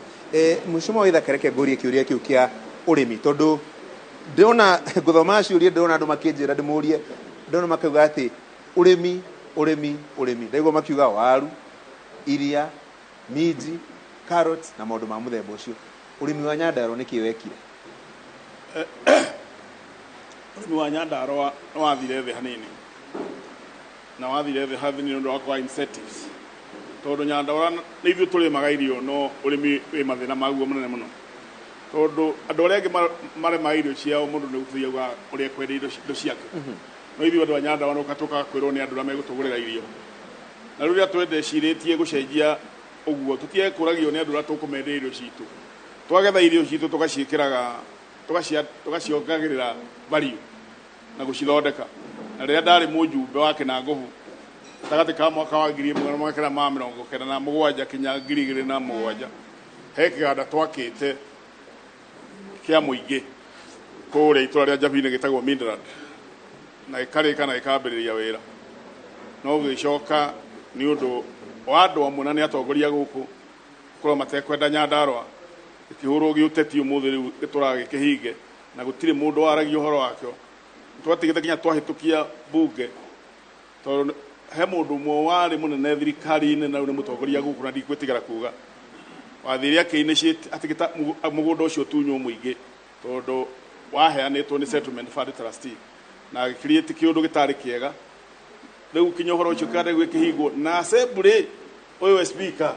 Mũcũma wa Ithaka, reke ngũrie kĩũria kĩu kĩa ũrĩmi, tondũ ndĩrona ngũthoma ciũria, ndĩrona andũ makĩnjĩra ndĩmũrie, ndĩrona makauga atĩ ũrĩmi, ũrĩmi, ũrĩmi. Ndaigua makiuga waru, iria, minji, carrots na maũndũ ma mũthemba ũcio. Ũrĩmi wa Nyandarua nĩkĩ wekire? Ũrĩmi wa Nyandarua nĩ wathire thĩ hanini, na wathire thĩ hanini nĩ ũndũ wa kwaga incentives, tondũ Nyandarua nĩ ithuĩ tũrĩmaga irio, no ũrĩmi wĩ mathĩna maguo mũnene mũno, tondũ andũ arĩa angĩ marĩmaga irio ciao, mũndũ nĩ gũthiaga ũrĩa ekwendia indo ciake, no ithuĩ andũ a Nyandarua nĩ tũkaga kwĩrwo nĩ andũ arĩa megũtũgũrĩra irio. Na rĩu rĩrĩa twendecirĩtie gũcenjia ũguo, tũtige kũragio nĩ andũ arĩa tũkũmenderia irio citũ, twagetha irio citũ tũgaciĩkĩraga, tũgaciongagĩrĩra value na gũcithondeka. Na rĩrĩa ndarĩ mũjumbe wa Kĩnangũbũ gatagatĩ ka mwaka wa 1997 kinya 2007, he kĩganda twakĩte kĩa mũingĩ kũrĩa itũra rĩa Njabini gĩtagwo Midrand, na gĩkarĩka na gĩkambĩrĩria wĩra, no gĩgĩcoka nĩ ũndũ wa andũ amwe na nĩ atongoria gũkũ gũkorwo matekwenda Nyandarua, gĩkĩhũrwo gĩũteti. Ũmũthĩ rĩu gĩtũraga gĩkĩhinge na gũtirĩ mũndũ waragia ũhoro wakĩo. Twatigĩte nginya twahĩtũkia bunge, tondũ he mũndũ ũmwe warĩ mũnene thirikari-inĩ na rĩu nĩ mũtongoria gũkũ, na ndikwĩtigĩra kuga, wathire akĩ-initiate atĩ mũgũnda ũcio ũtunywo mũingĩ, tondũ waheanĩtwo nĩ Settlement Fund Trustee, na agĩcreate kĩũndũ gĩtarĩ kĩega. Rĩu kinya ũhoro ũcio kĩganda gĩkĩhingwo na assembly, ũyũ we speaker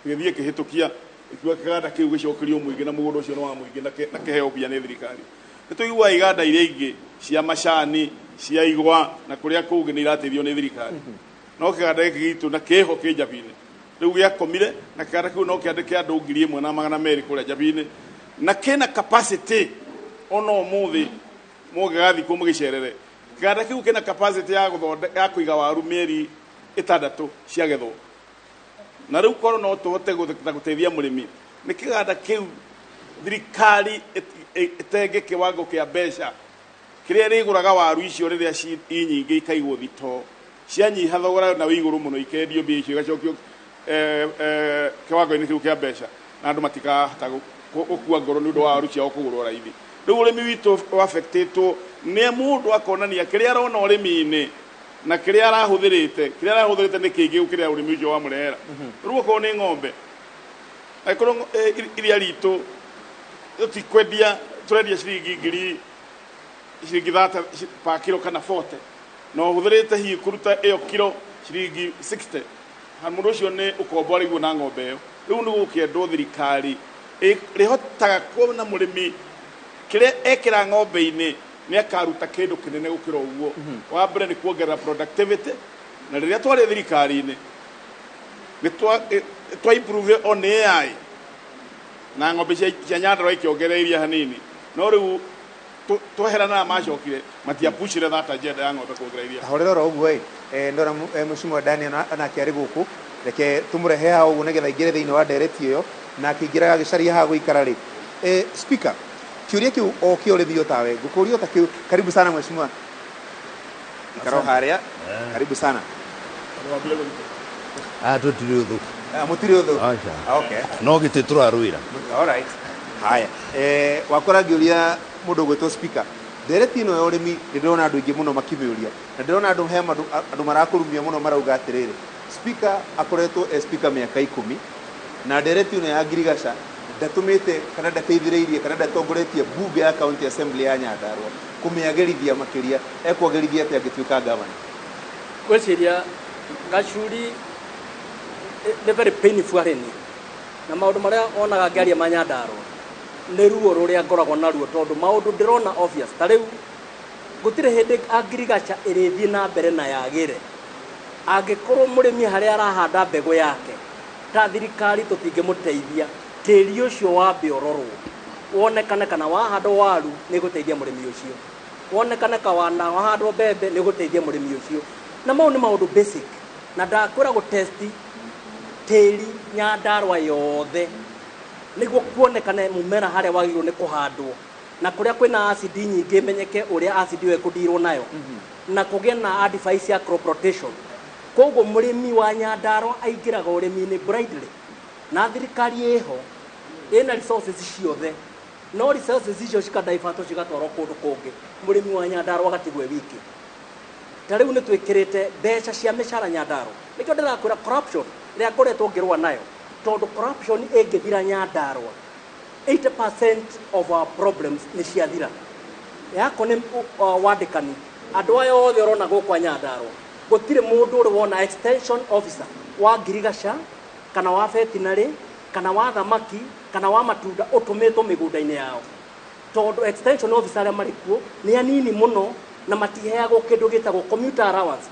gĩthiĩ kĩhĩtũkia ikiuga kĩganda kĩu gĩcokerio mũingĩ na mũgũnda ũcio nĩ wa mũingĩ na kĩheo mbia nĩ thirikari. Nĩ tũiguaga iganda iria ingĩ cia macani, cia igwa na kũrĩa kũngĩ nĩ irateithio nĩ thirikari, no kĩganda gĩkĩ gitũ na kĩho kĩ Njabini rĩu gĩakomire, na kĩganda kĩu no kĩandĩke andũ 1,200 kũrĩa Njabini, na kĩna capacity ona ũmũthĩ mũngĩgathiĩ kuo mũgĩcerere. Kĩganda kĩu kĩna capacity ya gũthondeka, ya kũiga waru mĩeri 6 ciagethwo. Na rĩu korwo no tũhote gũteithia mũrĩmi nĩ kĩganda kĩu, thirikari ĩtenge kĩwango kĩa mbeca kĩrĩa ĩrĩgũraga waru icio rĩrĩa i nyingĩ, ikaigwo thitoo, cianyiha thogora na wĩ igũrũ mũno ikendio, mbia icio igacokio kĩwango-inĩ kĩu kĩa mbeca, na andũ matikahota gũkua ngoro nĩ ũndũ wa waru ciao kũgũrwo raithi. Rĩu ũrĩmi witũ affectĩtwo nĩ mũndũ akonania kĩrĩa arona ũrĩmi-inĩ na kĩrĩa arahũthĩrĩte. Kĩrĩa arahũthĩrĩte nĩ kĩingĩ gũkĩra ũrĩmi ũcio wamũrehera. Rĩu okorwo nĩ ng'ombe, angĩkorwo iria ritũ tũtikwendia, tũrendia ciringi ngiri, ciringi 30 pa kiro kana 40, na ũhũthĩrĩte hihi kũruta ĩyo kiro ciringi 60, ha mũndũ ũcio nĩ ũkombo arĩguo na ng'ombe ĩyo. Rĩu nĩ gũkĩendwo thirikari ĩrĩhotaga kuona mũrĩmi kĩrĩa ekĩra ng'ombe-inĩ nĩ akaruta kĩndũ kĩnene gũkĩra ũguo. Wa mbere nĩ kuongerera productivity, na rĩrĩa twarĩ thirikari-inĩ nĩ twa improve on AI na ng'ombe cia Nyandarua ikĩongerera iria hanini, no rĩu tweherana macokire matiapushire that agenda ya ng'ombe kuongerera iria. Horera oro ũguo ĩ, ndona mũcimwa Daniel onake arĩ gũkũ, reke tũmũrehe haha ũguo nĩgetha aingĩre thĩinĩ wa ndereti ĩyo, na akĩingĩraga agĩcaria haha gũikara rĩ. Speaker, kĩũria kĩu o kĩa ũrĩmi o tawe ngũkũria o ta kĩu. Karibu sana mheshimiwa, ikara o harĩa, karibu sana. Ah, tũtirĩ ũthũ. Ah, mũtirĩ ũthũ? Aca. Ah, okay. No gĩtĩ tũrarũĩra. Alright. Haya, wakora ngĩũria mũndũ ũgwĩtwo speaker, ndereti ĩno ya ũrĩmi nĩ ndĩrona andũ aingĩ mũno makĩmĩũria, na ndĩrona andũ he andũ marakũrumia mũno, marauga atĩrĩrĩ, speaker akoretwo e speaker mĩaka 10, na ndereti ĩno ya ngirigaca ndatũmĩte kana ndateithĩrĩirie kana ndatongoretie bunge ya county assembly ya Nyandarua kũmĩagĩrithia makĩria. Ekwagĩrithia atĩa angĩtuĩka gavana? Ngwĩciria Gacuri nĩ very painful harĩ niĩ, na maũndũ marĩa onaga ngĩaria ma Nyandarua nĩ ruo rũrĩa ngoragwo naruo, tondũ maũndũ ndĩrona obvious ta rĩu gũtirĩ hĩndĩ agriculture ĩrĩthiĩ na mbere na yagĩre angĩkorwo mũrĩmi harĩa arahanda mbegũ yake ta thirikari tũtingĩmũteithia. Tĩri ũcio wambe ũrorwo. Wonekane kana wahandwo waru nĩ gũteithia mũrĩmi ũcio, wonekane kana wahandwo mbembe nĩ gũteithia mũrĩmi ũcio. Na mau nĩ maũndũ basic, na ndakwĩra gũtesti tĩri Nyandarua yothe nĩguo kuonekane mũmera harĩa wagĩrĩirwo nĩ kũhandwo, na kũrĩa kwĩna acid nyingĩ menyeke ũrĩa acid ĩyo ĩkũndirwo nayo, na kũgĩe na advice ya crop rotation. Koguo mũrĩmi wa Nyandarua aingĩraga ũrĩmi-inĩ blindly, na thirikari ĩho ĩna resources ciothe, no resources icio cikadaivatwo cigatwarwo kũndũ kũngĩ, mũrĩmi wa Nyandarua agatigwo e wiki. Ta rĩu nĩ twĩkĩrĩte mbeca cia mĩcara Nyandarua, nĩkĩo ndĩrakwĩra corruption ĩrĩa ngoretwo ngĩrũa nayo, tondũ corruption ĩngĩthira Nyandarua, 80% of our problems nĩ ciathira. Yako nĩ wandĩkani, andũ aya othe ũrona gũkũ a Nyandarua, gũtirĩ mũndũ ũrĩ wona extension officer wa ngirigaca kana wa veterinary kana wa thamaki kana wa matunda ũtũmĩtwo mĩgũnda-inĩ yao, tondũ extension officer arĩa marĩ kuo nĩ anini mũno na matiheagwo kĩndũ gĩtagwo commuter allowance.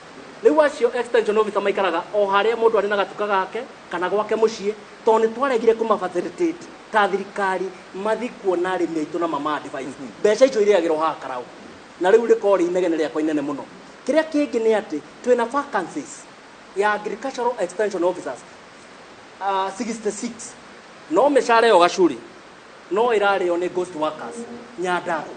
Rĩu acio extension officer maikaraga o harĩa mũndũ arĩ na gatuka gake kana gwake mũciĩ, tondũ nĩ twaregire kũma facilitate ta thirikari mathi kuona arĩmi aitũ na mama advice. Mbeca icio irĩagĩrwo haha Karau, na rĩu rĩkorwo rĩ inegene rĩakwa inene mũno. Kĩrĩa kĩngĩ nĩ atĩ twĩna vacancies ya agricultural extension officers 66, no mĩcara ĩyo gacuri no ĩrarĩo nĩ ghost workers Nyandarua.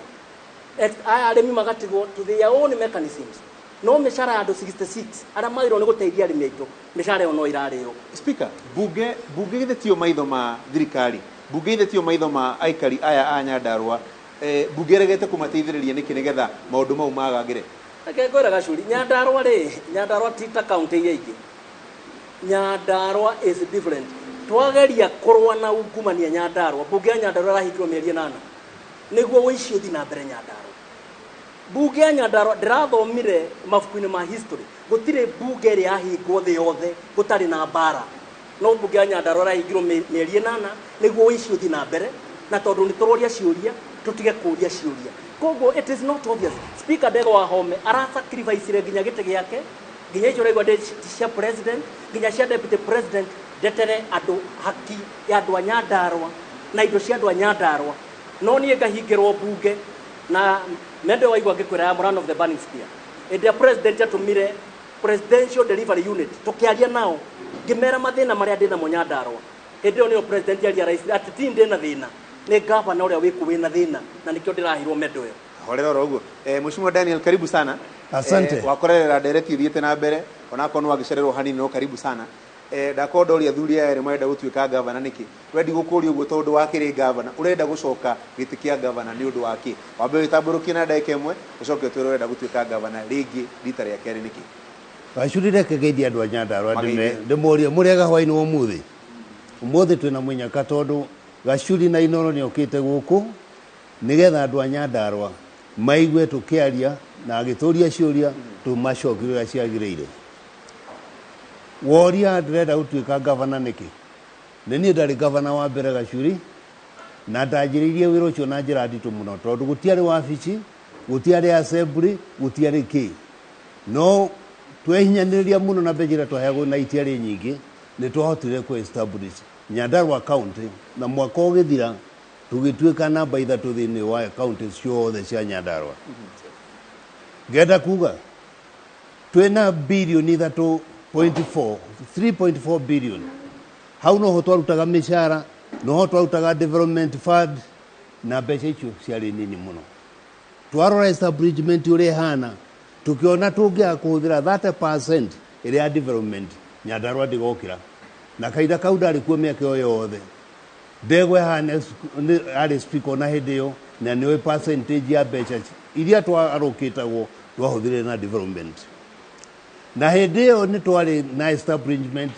Aya arĩmi magatigwo to their own mechanisms, no mĩcara ya andũ 66 arĩa magĩrĩirwo nĩ gũteithia arĩmi aitũ, mĩcara ĩyo no ĩrarĩo. Speaker, bunge githĩ tio maitho ma thirikari, bunge githĩ tio maitho ma aikari aya a Nyandarua, bunge ĩregete kũmateithĩrĩria nĩkĩ nĩgetha maũndũ mau magagĩre? Reke ngwĩre gacuri, Nyandarua rĩ, Nyandarua ti ta kaunti iria ingĩ. Nyandarua is different. Twageria kũrũa na ungumania Nyandarua, bunge ya Nyandarua ĩrahingirwo mĩeri 8 nĩguo ũici ũthiĩ na mbere Nyandarua. Bunge ya Nyandarua ndĩrathomire mabuku-inĩ ma history, gũtirĩ bunge ĩrĩ yahingwo thĩ yothe gũtarĩ na mbara, no bunge ya Nyandarua ĩrahingirwo mĩeri 8 nĩguo ũici ũthiĩ na mbere, na tondũ nĩ tũroria ciũria tũtige kũria ciũria. Koguo it is not obvious. Speaker Ndegwa Wahome arasacrificire nginya gĩtĩ gĩake, nginya icio ũraigua cia president, nginya cia deputy president, ndetere andũ haki ya andũ a Nyandarua na indo cia andũ a Nyandarua. No niĩ ngahingĩrwo bunge, na mende waigua ngĩkwĩra I am one of the burning spear. Hĩndĩ ĩrĩa president atũmire presidential delivery unit, tũkĩaria nao ngĩmera mathĩna marĩa ndĩnamo Nyandarua. Hĩndĩ ĩyo nĩyo president aria atĩ ti ndĩna thĩna, nĩ gavana ũrĩa wĩkũ wĩna thĩna, na nĩkĩo ndĩraheirwo medal ĩyo. Horera oro ũguo. Mheshimiwa Daniel, karibu sana. Asante. Wakorerera ndereti ithiĩte na mbere, onakorwo nĩ wagĩcererwo hanini, no karibu sana. Ndakorwo ndoria athuri aya erĩ marenda gũtuĩka gavana nĩkĩ? We ndigũkũria ũguo tondũ wakĩrĩ gavana, ũrenda gũcoka gĩtĩ kĩa gavana nĩ ũndũ wa kĩ? Wambe wĩtambũrũkie na ndagĩka ĩmwe, ũcoke ũtwĩre ũrenda gũtuĩka gavana rĩngĩ rita rĩa kerĩ nĩkĩ? Gacuri, reke ngeithie andũ a Nyandarua, Mageithie. Ndĩmorie mũrĩega hwaĩ-inĩ wa ũmũthĩ. Ũmũthĩ twĩna mũnyaka tondũ Gacuri na Inoro nĩ okĩte gũkũ nĩgetha andũ a Nyandarua maigue tũkĩaria na agĩtũria ciũria tũmacokie ũrĩa ciagĩrĩire. Woria ndĩrenda gũtuĩka gavana nĩkĩ? Nĩ niĩ ndarĩ gavana wa mbere Gacuri, na ndanjĩrĩirie wĩra ũcio na njĩra nditũ mũno tondũ gũtiarĩ wabici, gũtiarĩ assembly, gũtiarĩ kĩ. No twehinyanĩrĩria mũno na mbeca iria twaheagwo na itiarĩ nyingĩ, nĩ twahotire kũ establish Nyandarua County, na mwaka ũgĩthira tũgĩtuĩka namba 3 thĩinĩ wa county ciothe cia Nyandarua. Ngenda kuga twĩna birioni 3.4, 3.4 billion. Hau noho twarutaga mĩcara, noho twarutaga development fund, na mbeca icio ciarĩ nini mũno. Twarora establishment ũrĩa ĩhana, tũkĩona tũngĩaga kũhũthĩra 30% ĩrĩa ya development, Nyandarua ndĩgokĩra. Na kahinda kau ndarĩ kuo mĩaka ĩyo yothe. Ndegwa ĩhana arĩ speaker ona hĩndĩ ĩyo, na nĩoĩ percentage ya mbeca iria twarũkĩtagwo twahũthĩrire na development. Na hĩndĩ ĩyo nĩ twarĩ na establishment,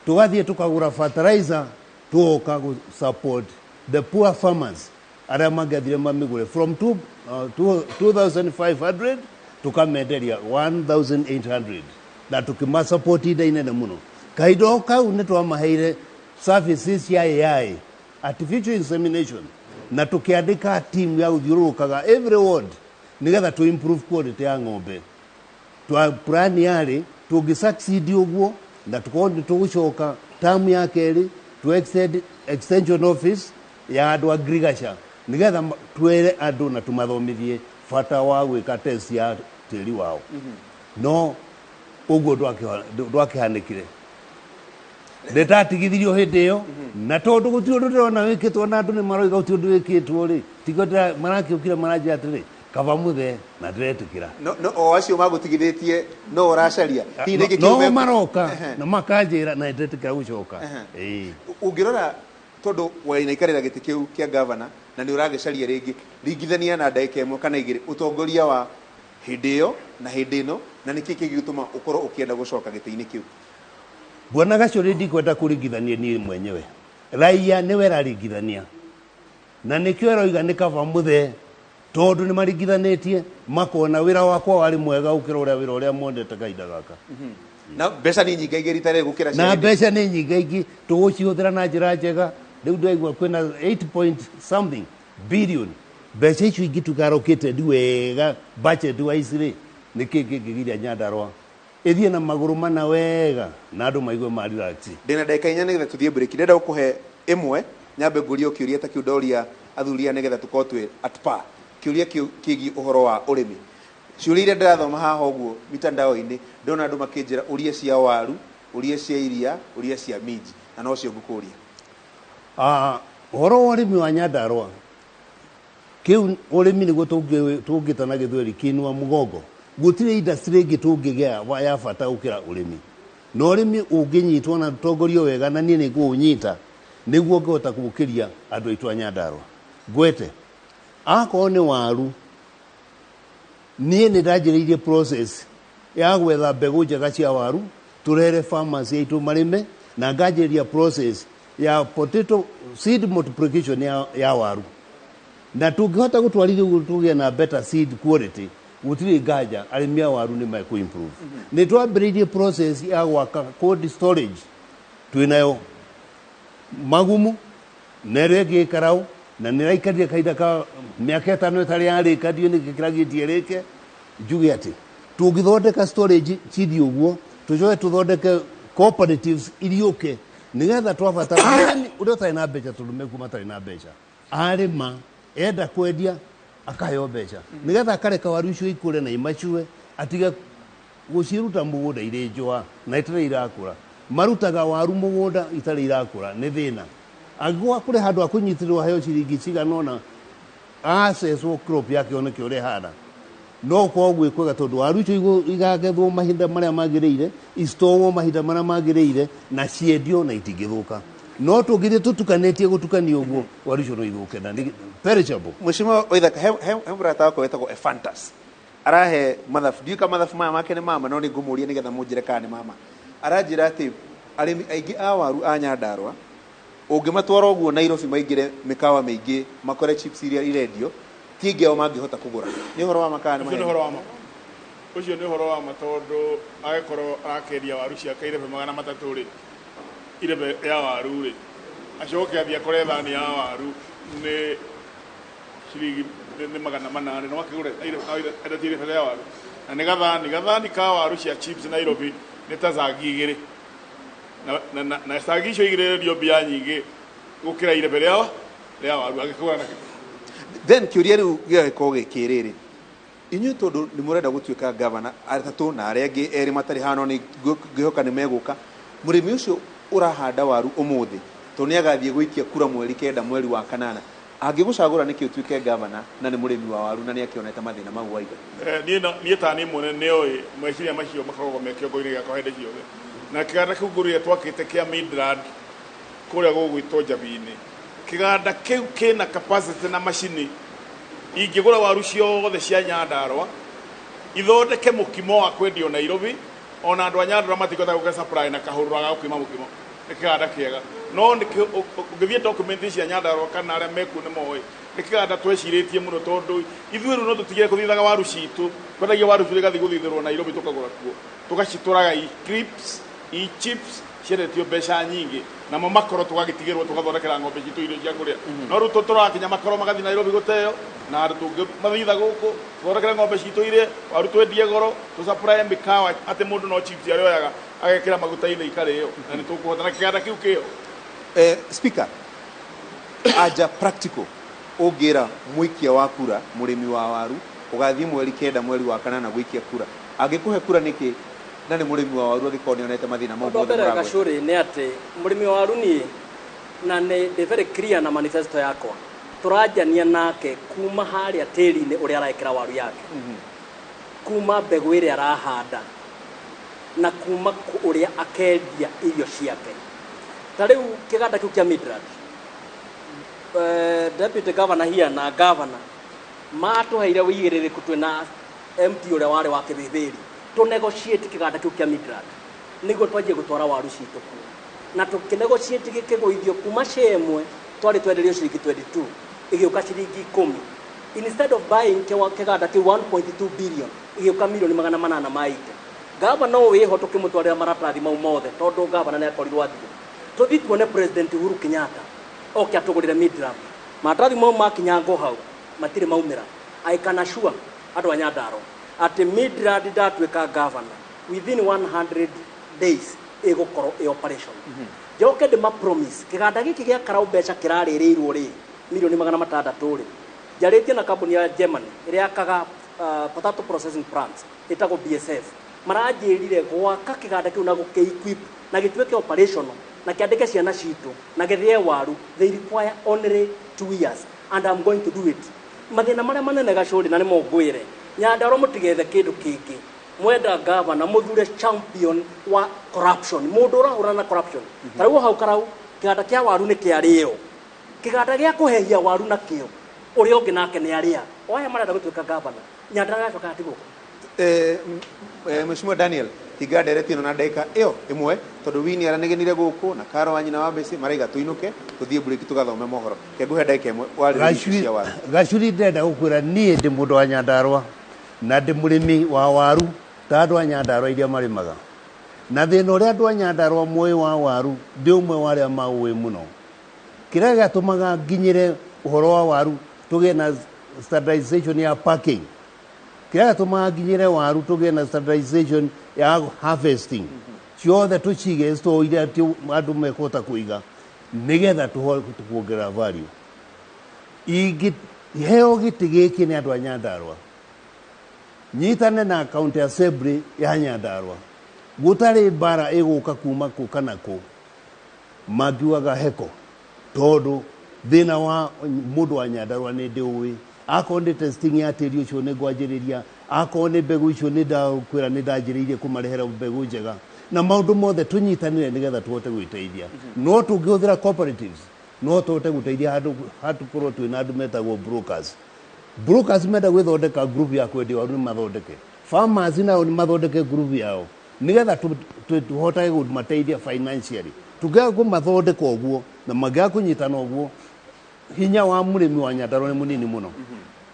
tũgathiĩ tũkagũra fertilizer, tũgoka gũ support the poor farmers arĩa mangĩathire mamĩgũre from 2500 tũkamenderia 1800, na tũkĩmasupport ihinda inene mũno. Kahinda o kau nĩ twamaheire services cia AI, artificial insemination, na tũkĩandĩka team ya gũthiũrũrũkaga every ward nĩgetha tũ improve quality ya ng'ombe. Twa plan yarĩ tũngĩ succeed ũguo na tũkorwo nĩ tũgũcoka term ya kerĩ to extend extension office ya andũ a ngirigaca. Nĩgetha twĩre andũ na tũmathomithie bata wa gwĩka test ya tĩri wao. No ũguo ndwakĩhanĩkire. Ndĩtatigithirio hĩndĩ ĩyo na tondũ gũtirĩ ũndũ ndĩrona wĩkĩtwo na andũ nĩ maroiga gũtirĩ ũndũ wĩkĩtwo rĩ, tiguo marakĩũkire maranjĩra atĩrĩ kaba mũthee na ndĩretĩkĩra. No o acio magũtigithĩtie no ũracaria. No maroka na makanjĩra na ndĩretĩkĩra gũcoka. Ũngĩrora tondũ wainaikarĩra gĩtĩ kĩu kĩa gavana na nĩ ũragĩcaria rĩngĩ, ringithania na ndagĩka ĩmwe kana igĩrĩ ũtongoria wa hĩndĩ ĩyo na hĩndĩ ĩno, na nĩkĩ kĩngĩgĩtũma ũkorwo ũkĩenda gũcoka gĩtĩ-inĩ kĩu? Bwana Gachuri, ndikwenda kũringithania niĩ mwenyewe. Raia nĩwe ĩraringithania na nĩkĩo ĩroiga nĩ kaba mũthee, tondũ nĩ maringithanĩtie makona wĩra wakwa warĩ mwega gũkĩra ũrĩa wĩra ũrĩa monete kahinda gaka. Na mbeca nĩ nyingaingĩ rita rĩrĩ gũkĩra na mbeca nĩ nyingaingĩ, tũgũcihũthĩra na njĩra njega. Rĩu ndĩraigua kwĩna 8 point something billion. Mbeca icio ingĩtuĩka allocated wega budget wise rĩ, nĩkĩ kĩngĩgiria Nyandarua ĩthiĩ na magũrũ mana wega na andũ maigue ma relax. Ndĩna ndagĩka 4 nĩgetha tũthiĩ break. Ndĩrenda gũkũhe ĩmwe nyambe ngũrie kĩũria ta kĩu ndoria athuri aya nĩgetha tũkorwo twĩ at par. Kĩũria kĩu kĩgiĩ ũhoro wa ũrĩmi. Ciũria iria ndĩrathoma haha ũguo mitandao-inĩ, ndĩrona andũ makĩnjĩra ũrie cia waru, ũrie cia iria, ũrie cia minji, na nocio ngũkũria. Ũhoro wa ũrĩmi wa Nyandarua, kĩu ũrĩmi nĩguo tũngĩta na gĩthweri kĩinua mũgongo. Gũtirĩ industry ĩngĩ tũngĩgĩa ya bata gũkĩra ũrĩmi. Na ũrĩmi ũngĩnyitwo na ũtongorio wega, na niĩ nĩ ngũũnyita, nĩguo ngĩhota gũkĩria andũ aitũ a Nyandarua. Ngwete akorwo nĩ waru, niĩ nĩ ndanjĩrĩirie process ya gwetha mbegũ njega cia waru tũrehere farmers aitũ marĩme, na nganjĩrĩria process ya potato seed multiplication ya waru. Na tũngĩhota gũtwarithia ũguo tũgĩe na better seed quality, gũtirĩ nganja arĩmi a waru nĩ mekũ improve. Nĩ twambĩrĩirie process ya gwaka cold storage twĩnayo Magumu na ĩrĩa ĩngĩ Karau, na nĩ ĩraikarire kahinda ka mĩaka 5 ĩtarĩ yarĩka, ndiũĩ nĩkĩ kĩragirĩtie ĩrĩke. Njuge atĩ tũngĩthondeka storage cithiĩ ũguo, tũcoke tũthondeke cooperatives iriũke, nĩgetha twabatara mũrĩmi ũrĩa ũtarĩ na mbeca, tondũ mekuo matarĩ na mbeca, arĩma enda kwendia akaheo mbeca, nĩgetha akareka waru icio ikũre na imacue, atige gũciruta mũgũnda irĩ njũa na itarĩ irakũra. Marutaga waru mũgũnda itarĩ irakũra, nĩ thĩna. Angĩkorwo kũrĩ handũ akũnyitĩrĩrwo aheo ciringi cigana ũna, acecwo crop yake oneke ũrĩa ĩhana, no gũkorwo gwĩ kwega, tondũ waru icio igagethwo mahinda marĩa magĩrĩire, icitowwo mahinda marĩa magĩrĩire, na ciendio na itingĩthũka. No tũngĩthiĩ tũtukanĩtie gũtukania ũguo, waru icio no ithũke na nĩ perishable. Mheshimiwa Waithaka, he mũrata wakwa wĩtagwo Ephantus arahe mathabu, ndiũĩ kana mathabu maya make nĩ mama, no nĩ ngũmũria nĩgetha mũnjĩre kana nĩ mama. Aranjĩra atĩ arĩmi aingĩ a waru a Nyandarua ũngĩmatwara ũguo Nairobi maingĩre mĩkawa mĩingĩ makore chips iria irendio, ti aingĩ ao mangĩhota kũgũra. Nĩ ũhoro wa ma kana nĩ maheni? Ũcio nĩ ũhoro wa ma, tondũ agĩkorwo arakĩendia waru ciake irebe 300 rĩ, irebe ya waru rĩ, acoke athiĩ akore thani ya waru nĩ ciringi nĩ 800, no akĩgũre endetie irebe rĩa waru. Na nĩ gathani ka waru cia chips Nairobi nĩ ta cagi 2. Na cagi icio igĩrĩ irendio mbia nyingĩ gũkĩra irebe rĩa waru agĩkũgũra nakĩo. Then kĩũria rĩu gĩgagĩkorwo gĩkĩ rĩrĩ, inyuĩ tondũ nĩ mũrenda gũtuĩka gavana atatũ na arĩa angĩ erĩ matarĩ haha, no nĩ ngwĩhoka nĩ megũka, mũrĩmi ũcio ũrahanda waru ũmũthĩ tondũ nĩ agathiĩ gũikia kura mweri 9 mweri wa 8, angĩgũcagũra nĩkĩ ũtuĩke gavana na nĩ mũrĩmi wa waru na nĩ akĩonete mathĩna mau waiga? Niĩ ta niĩ mwene nĩoĩ meciria macio makoragwo me kĩongo-inĩ gĩakwa hĩndĩ ciothe. Na kĩganda kĩu ngũrire twakĩte kĩa Midland kũrĩa gũgwĩtwo Njabini, kĩganda kĩu kĩna capacity na macini ingĩgũra waru ciothe cia Nyandarua ithondeke mũkimo wa kwendio Nairobi, ona andũ a Nyandarua matingĩhota gũka supply na kahũrũra ga gũkima mũkimo. Nĩ kĩganda kĩega. No ũngĩthiĩ document cia Nyandarua kana arĩa mekuo nĩ moĩ, nĩ kĩganda twecirĩtie mũno, tondũ ithuĩ rĩu no tũtigire kũthithaga waru citũ, twendagia waru citũ igathiĩ gũthithĩrwo Nairobi tũkagũra kuo, tũgacitwaraga i crisps, i chips ciendetio mbeca nyingĩ, namo makoro tũgagĩtigĩrwo tũgathondekera ng'ombe citũ irio cia kũrĩa. No rĩu tũrakinya makoro magathiĩ Nairobi gũteo, na andũ tũngĩmathitha gũkũ tũthondekere ng'ombe citũ irie waru twendie goro, tũsupply mĩkawa atĩ mũndũ no chips arĩoyaga agekĩra maguta-inĩ ikarĩo, na nĩ tũkũhota na kĩganda kĩu kĩo. Speaker, aja practical Ũngĩra mũikia wa kura, mũrĩmi wa waru, ũgathiĩ mweri 9 mweri wa 8 gũikia kura, angĩkũhe kura nĩkĩ na nĩ mũrĩmi wa waru angĩkorwo nĩonete mathĩna mau Ũndũ wa mothe mbere mũragweta? Gacũrĩ nĩ atĩ mũrĩmi wa waru niĩ na nĩ ndĩ very clear na manifesto yakwa, tũranjania nake kuma harĩa tĩri-inĩ ũrĩa arekĩra waru yake, kuma mbegũ ĩrĩa arahanda na kuma ũrĩa akendia irio ciake. Ta rĩu kĩganda kĩu kĩa Midrand, deputy governor here na governor matũheire wĩigĩrĩrĩku twĩna MP ũrĩa warĩ wa Kĩbĩbĩri tũ negotiate kĩganda kĩu kĩa Midrand nĩguo twanjie gũtwara waru citũ kuo, na tũkĩnegotiate gĩkĩgũithio kuma share ĩmwe twarĩ twenderio ciringi 22 ĩgĩũka ciringi 10. Instead of buying kĩganda kĩu 1.2 billion ĩgĩũka milioni 880. Gavana ũyũ wĩho tũkĩmũtwarĩra maratathi mau mothe, tondũ gavana nĩ akorirwo athiĩ, tũthiĩ tuone President Uhuru Kenyatta oke atũgũrĩre Midrand. Maratathi mau makinyangwo hau matirĩ maumĩra. I can assure andũ a Nyandarua atĩ Midrand ndatuĩka governor within 100 days ĩgũkorwo ĩ operation. Njoke ndĩma promise kĩganda gĩkĩ gĩa Karau mbeca kĩrarĩrĩirwo rĩ milioni 600 rĩ, njarĩtie na kambuni ya Germany ĩrĩa yakaga potato processing plants ĩtagwo BSF, maranjĩrire gwaka kĩganda kĩu na gũkĩ-equip na gĩtuĩke operational na kĩandĩke ciana citũ na gĩthĩe waru, they require only 2 years and I'm going to do it. Mathĩna marĩa manene Gacũrĩ na nĩmo ngwĩre Nyandarua, mũtigethe kĩndũ kĩngĩ, mwenda gavana mũthure champion wa corruption, mũndũ ũrahũrana na corruption. Ta rĩu hau Karau kĩganda kĩa waru nĩ kĩarĩo, kĩganda gĩa kũhehia waru nakĩo ũrĩa ũngĩ nake nĩ arĩa o aya marenda gũtuĩka gavana. Nyandarua yacoka hatigwo. Mheshimiwa Daniel, hinga ndereti ĩno na ndagĩka ĩyo ĩmwe, tondũ Winnie aranegenire gũkũ na Karo wa nyina wa Mbeci maraiga tũinũke tũthiĩ break tũgathome mohoro. Ke ngũhe ndagĩka ĩmwe warĩrĩrie issue cia waru. Gacuri, ndĩrenda gũkwĩra niĩ ndĩ mũndũ wa Nyandarua na ndĩ mũrĩmi wa waru ta andũ a Nyandarua iria marĩmaga, na thĩna ũrĩa andũ a Nyandarua moĩ wa waru, ndĩ ũmwe wa arĩa maũĩ mũno. Kĩrĩa gĩatũmaga nginyĩre ũhoro wa waru tũgĩe na standardization ya packing, kĩrĩa gĩatũmaga nginyĩre waru tũgĩe na standardization ya harvesting, ciothe tũcige store iria andũ mekũhota kũiga nĩgetha tũhote kuongerera value. Ingĩheo gĩtĩ gĩkĩ nĩ andũ a Nyandarua, nyitane na county assembly ya Nyandarua, gũtarĩ mbara ĩgũka kuma kũ kana kũ, mangiugaga heko, tondũ thĩna wa mũndũ wa Nyandarua nĩ ndĩũĩ. Akorwo nĩ testing ya tĩri ũcio nĩ ngwanjĩrĩria, akorwo nĩ mbegũ icio nĩ ndakwĩra nĩ ndanjĩrĩirie kũmarehera mbegũ njega na maũndũ mothe tũnyitanĩre nĩgetha tũhote gwĩteithia. No tũngĩhũthĩra cooperatives no tũhote gũteithia handũ hatũkorwo twĩna andũ metagwo brokers. Brokers menda gwĩthondeka group ya kwendia waru nĩ mathondeke, farmers nao nĩ mathondeke group yao nĩgetha tũhotage kũmateithia financially. Tũngĩaga kũmathondeka ũguo na mangĩaga kũnyitana ũguo, hinya wa mũrĩmi wa Nyandarua nĩ mũnini mũno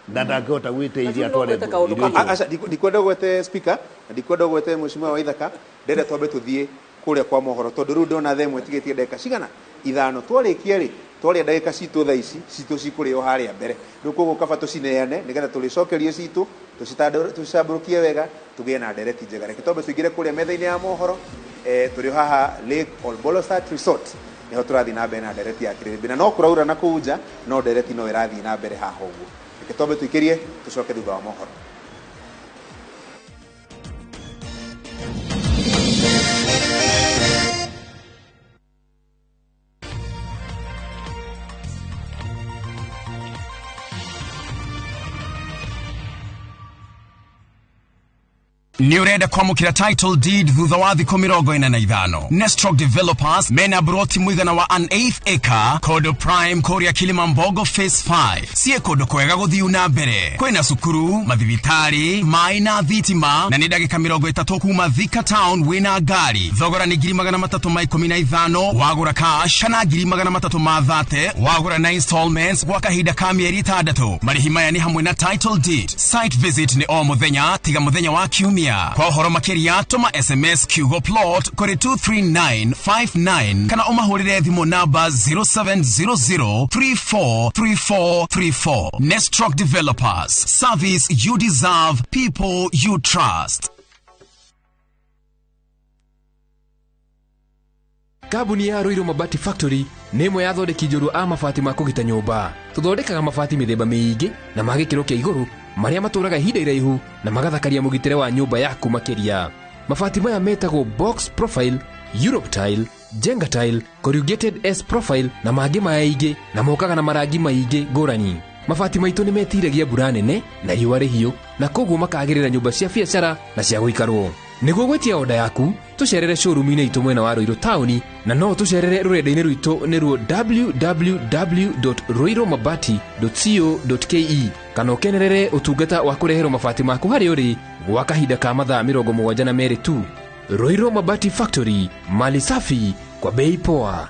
na ndangĩhota gwĩteithia atware irio icio. Aca, ndikwenda ũgwete speaker na ndikwenda ũgwete mheshimiwa wa Ithaka, ndĩrenda twambe tũthiĩ kũrĩa kwa mohoro, tondũ rĩu ndona thaa ĩmwe ĩtigĩtie ndagĩka cigana 5. Twarĩkia rĩ, twarĩa ndagĩka citũ thaa ici citũ cikũrĩo harĩa mbere, rĩu koguo kaba tũcineane nĩgetha tũrĩcokerie citũ tũcitambũrũkie wega tũgĩe na ndereti njega. Reke twambe tũingĩre kũrĩa metha-inĩ ya mohoro. Tũrĩ haha Lake Olbolosat Resort nĩho tũrathiĩ na mbere na ndereti ya kĩrĩrĩmbĩ, na no kũraura na kũu nja, no ndereti no ĩrathiĩ na mbere haha ũguo. Reke twambe tũikĩrie tũcoke thutha wa mohoro. Nĩ ũrenda kwamũkĩra title deed thutha wa thikũ 45? Nestrock Developers mena broti mũigana wa an eighth acre kondo prime kũrĩa Kilimambogo Phase 5. Sie kũndũ kwega gũthiu na mbere, kwĩna cukuru, mathibitarĩ, maĩ na thitima, na nĩ ndagĩka 30 kuma Thika town wĩna ngari. Thogora nĩ 315,000 wagũra cash kana 330,000 wagũra na installments gwa kahinda ka mĩeri 6. Marĩhi maya nĩ hamwe na title deed. Site visit nĩ o mũthenya tiga mũthenya wa kiumia. Kwa ũhoro makĩria tũma SMS kiugo plot kũrĩ 23959 kana ũmahũrĩre thimũ namba 0700343434. Nestrock Developers, service you deserve, people you trust. Kambuni ya Ruiru Mabati Factory nĩ ĩmwe ya athondeki njorua a mabati ma kũgita nyũmba. Tũthondekaga mabati mĩthemba mĩingĩ na ma gĩkĩro kĩa igũrũ marĩa matũraga ihinda iraihu na magathakaria mũgitĩre wa nyũmba yaku makĩria. Mabati maya metagwo box profile, Europe tile, Jenga tile, corrugated S profile na mangĩ maingĩ na mokaga na marangi maingĩ ngũrani. Mabati maitũ nĩ metiragia mbura nene na riũa rĩhiũ na koguo makagĩrĩra nyũmba cia biacara na cia gũikarwo. Nĩguo gwĩtia oda yaku tũcerere showroom-inĩ itũ mwena wa Ruiru taũni na no tũcerere rũrenda-inĩ rwitũ nĩruo www.ruirumabati.co.ke kana ũkenerere ũtungata wa kũreherwo mabati maku harĩa ũrĩ gwa kahinda ka mathaa 72 tu. Ruiru Mabati Factory, mali safi kwa bei poa.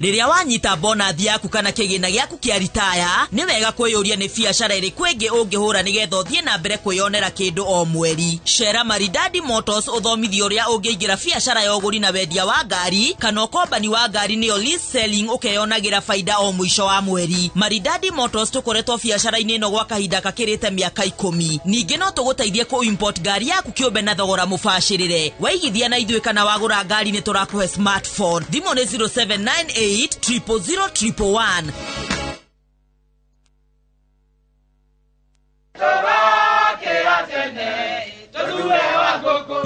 Rĩrĩa wanyita bonathi yaku kana kĩgĩna gĩaku kĩa ritaya nĩ wega kwĩyũria nĩ biacara ĩrĩkũ ĩngĩ ũngĩhũra nĩgetha ũthiĩ na mbere kwĩyonera kĩndũ o mweri. Cera Maridadi Motors ũthomithio ũrĩa ũngĩingĩra biacara ya ũgũri na wendia wa ngari kana ũkombani wa ngari nĩyo lease selling ũkeyonagĩra baida o mũico wa mweri. Maridadi Motors tũkoretwo biacara-inĩ ĩno gwa kahinda gakĩrĩte mĩaka 10. Ningĩ no tũgũteithie kũ import ngari yaku kĩũmbe na thogora mũbacĩrĩre. Waigithia na ithuĩ kana wagũra ngari nĩ tũrakũhe smartphone. Thimũ nĩ 0798 000 111.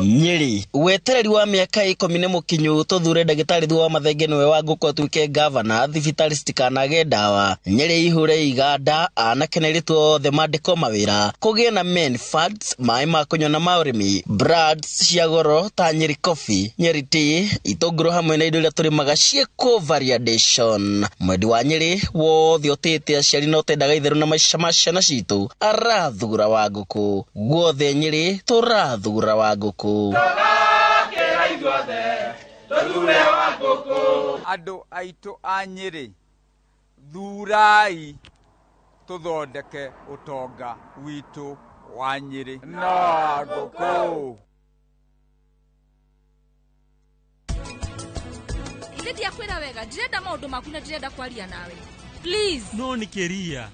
Nyeri wetereri wa mĩaka 10 nĩ mũkinyu tũthure ndagĩtarĩ Thuo wa Mathenge nĩwe wa ngũkũ atuĩke gavana thibitarĩ citikanage ndawa. Nyeri ihure iganda anake na airĩtu othe mandĩkwo mawĩra kũgĩe na men funds maĩ ma kũnyua na ma ũrĩmi brands cia goro ta Nyeri coffee, Nyeri tea, itũngũrũ hamwe na indo iria tũrĩmaga ciĩkwo variation. Mwendi wa Nyeri wothe ũtĩĩte aciari na ũtendaga itherũ na maica ma ciana citũ arathura wa ngũkũ. Guothe Nyeri tũrathura wa ngũkũ. Andũ aitũ a Nyeri thurai tũthondeke ũtonga witũ wa Nyeri na ngũkũ. Ithe ndiakwĩra wega ndirenda maũndũ maku na ndirenda kwaria nawe. Please. No nĩkĩria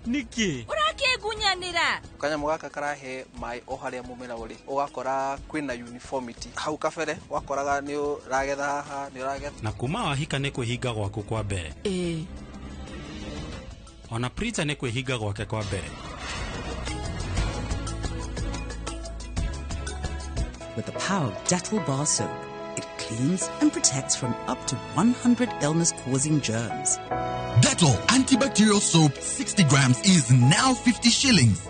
nĩkĩ ũrakĩngunyanĩra kanyamũ gaka karahe maĩ o harĩa mũmera ũrĩ ũgakora kwĩna uniformity hau kabere wakoraga nĩ ũragetha haha nĩ ũragetha na kuma wahika nĩ kwĩhinga gwaku kwa mbere. Ĩĩ ona Prita nĩ kwĩhinga gwake kwa mbere. With the power of Dettol bar soap, it cleans and protects from up to 100 illness-causing germs. Dettol antibacterial soap 60 grams is now 50 shillings.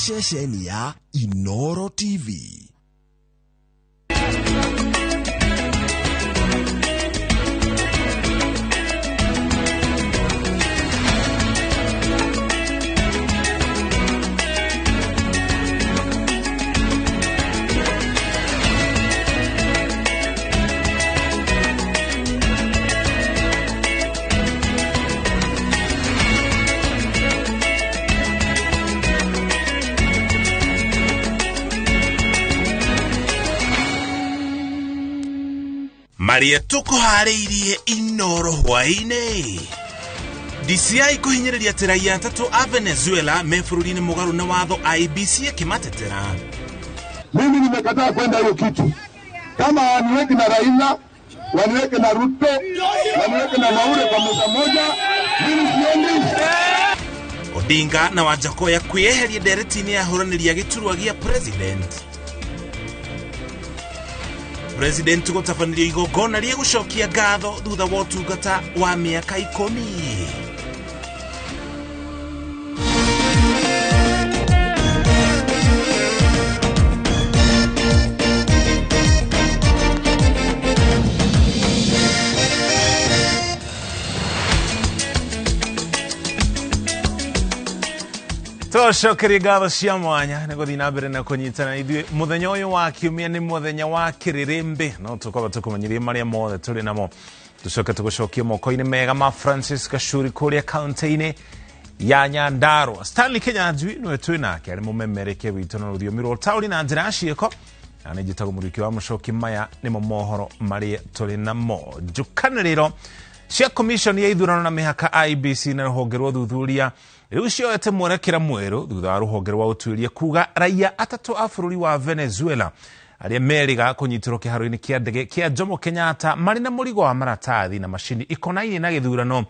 Ceceni ya Inoro TV. Maria tũkũharĩirie Inoro hwaĩ-inĩ. DCI kũhinyĩrĩria atĩ raia atatũ a Venezuela me bũrũri-inĩ mũgarũ na watho IEBC ĩkĩmatetera. Mimi nimekataa kwenda hiyo kitu. Kama waniweke na Raila, waniweke na Ruto, waniweke na Maure kwa meza moja, mimi siendi. Odinga na Wajackoyah kwĩyeheria ndereti-inĩ ya ahũranĩri a gĩturwa gĩa president. President gũtabanirio igongona rĩa gũcokia ngatho thutha wa ũtungata wa mĩaka 10. Tũcokerie ngatho cia mwanya nĩ gũthiĩ na mbere na kũnyitana ithuĩ mũthenya ũyũ wa kiumia nĩ mũthenya wa kĩrĩrĩmbĩ no tũkorwo tũkũmenyerie marĩa mothe tũrĩ namo. Tucoke tũgũcokie moko-inĩ mega ma Francis Gachuri kũrĩa kaunti-inĩ ya Nyandarua. Stanley Kinyanjui nĩwe twĩ nake arĩ mũmemerekia witũ na rũthiomi rwa ũtaũri na njĩra ya ciĩko, na nĩ njĩtagwo Mũriũki wa Mũcoki. Maya nĩmo mohoro marĩa tũrĩ namo. Njũkanĩrĩro cia commission ya ithurano na mĩhaka IEBC na rũhonge rwa ũthuthuria rĩu cioete mwerekera mwerũ thutha wa rũhonge rwa ũtuĩria kuga raia atatũ a bũrũri wa Venezuela arĩa merĩga kũnyitĩrwo kĩharo-inĩ kĩa ndege kĩa Jomo Kenyatta marĩ na mũrigo wa maratathi na macini ikonainie na gĩthurano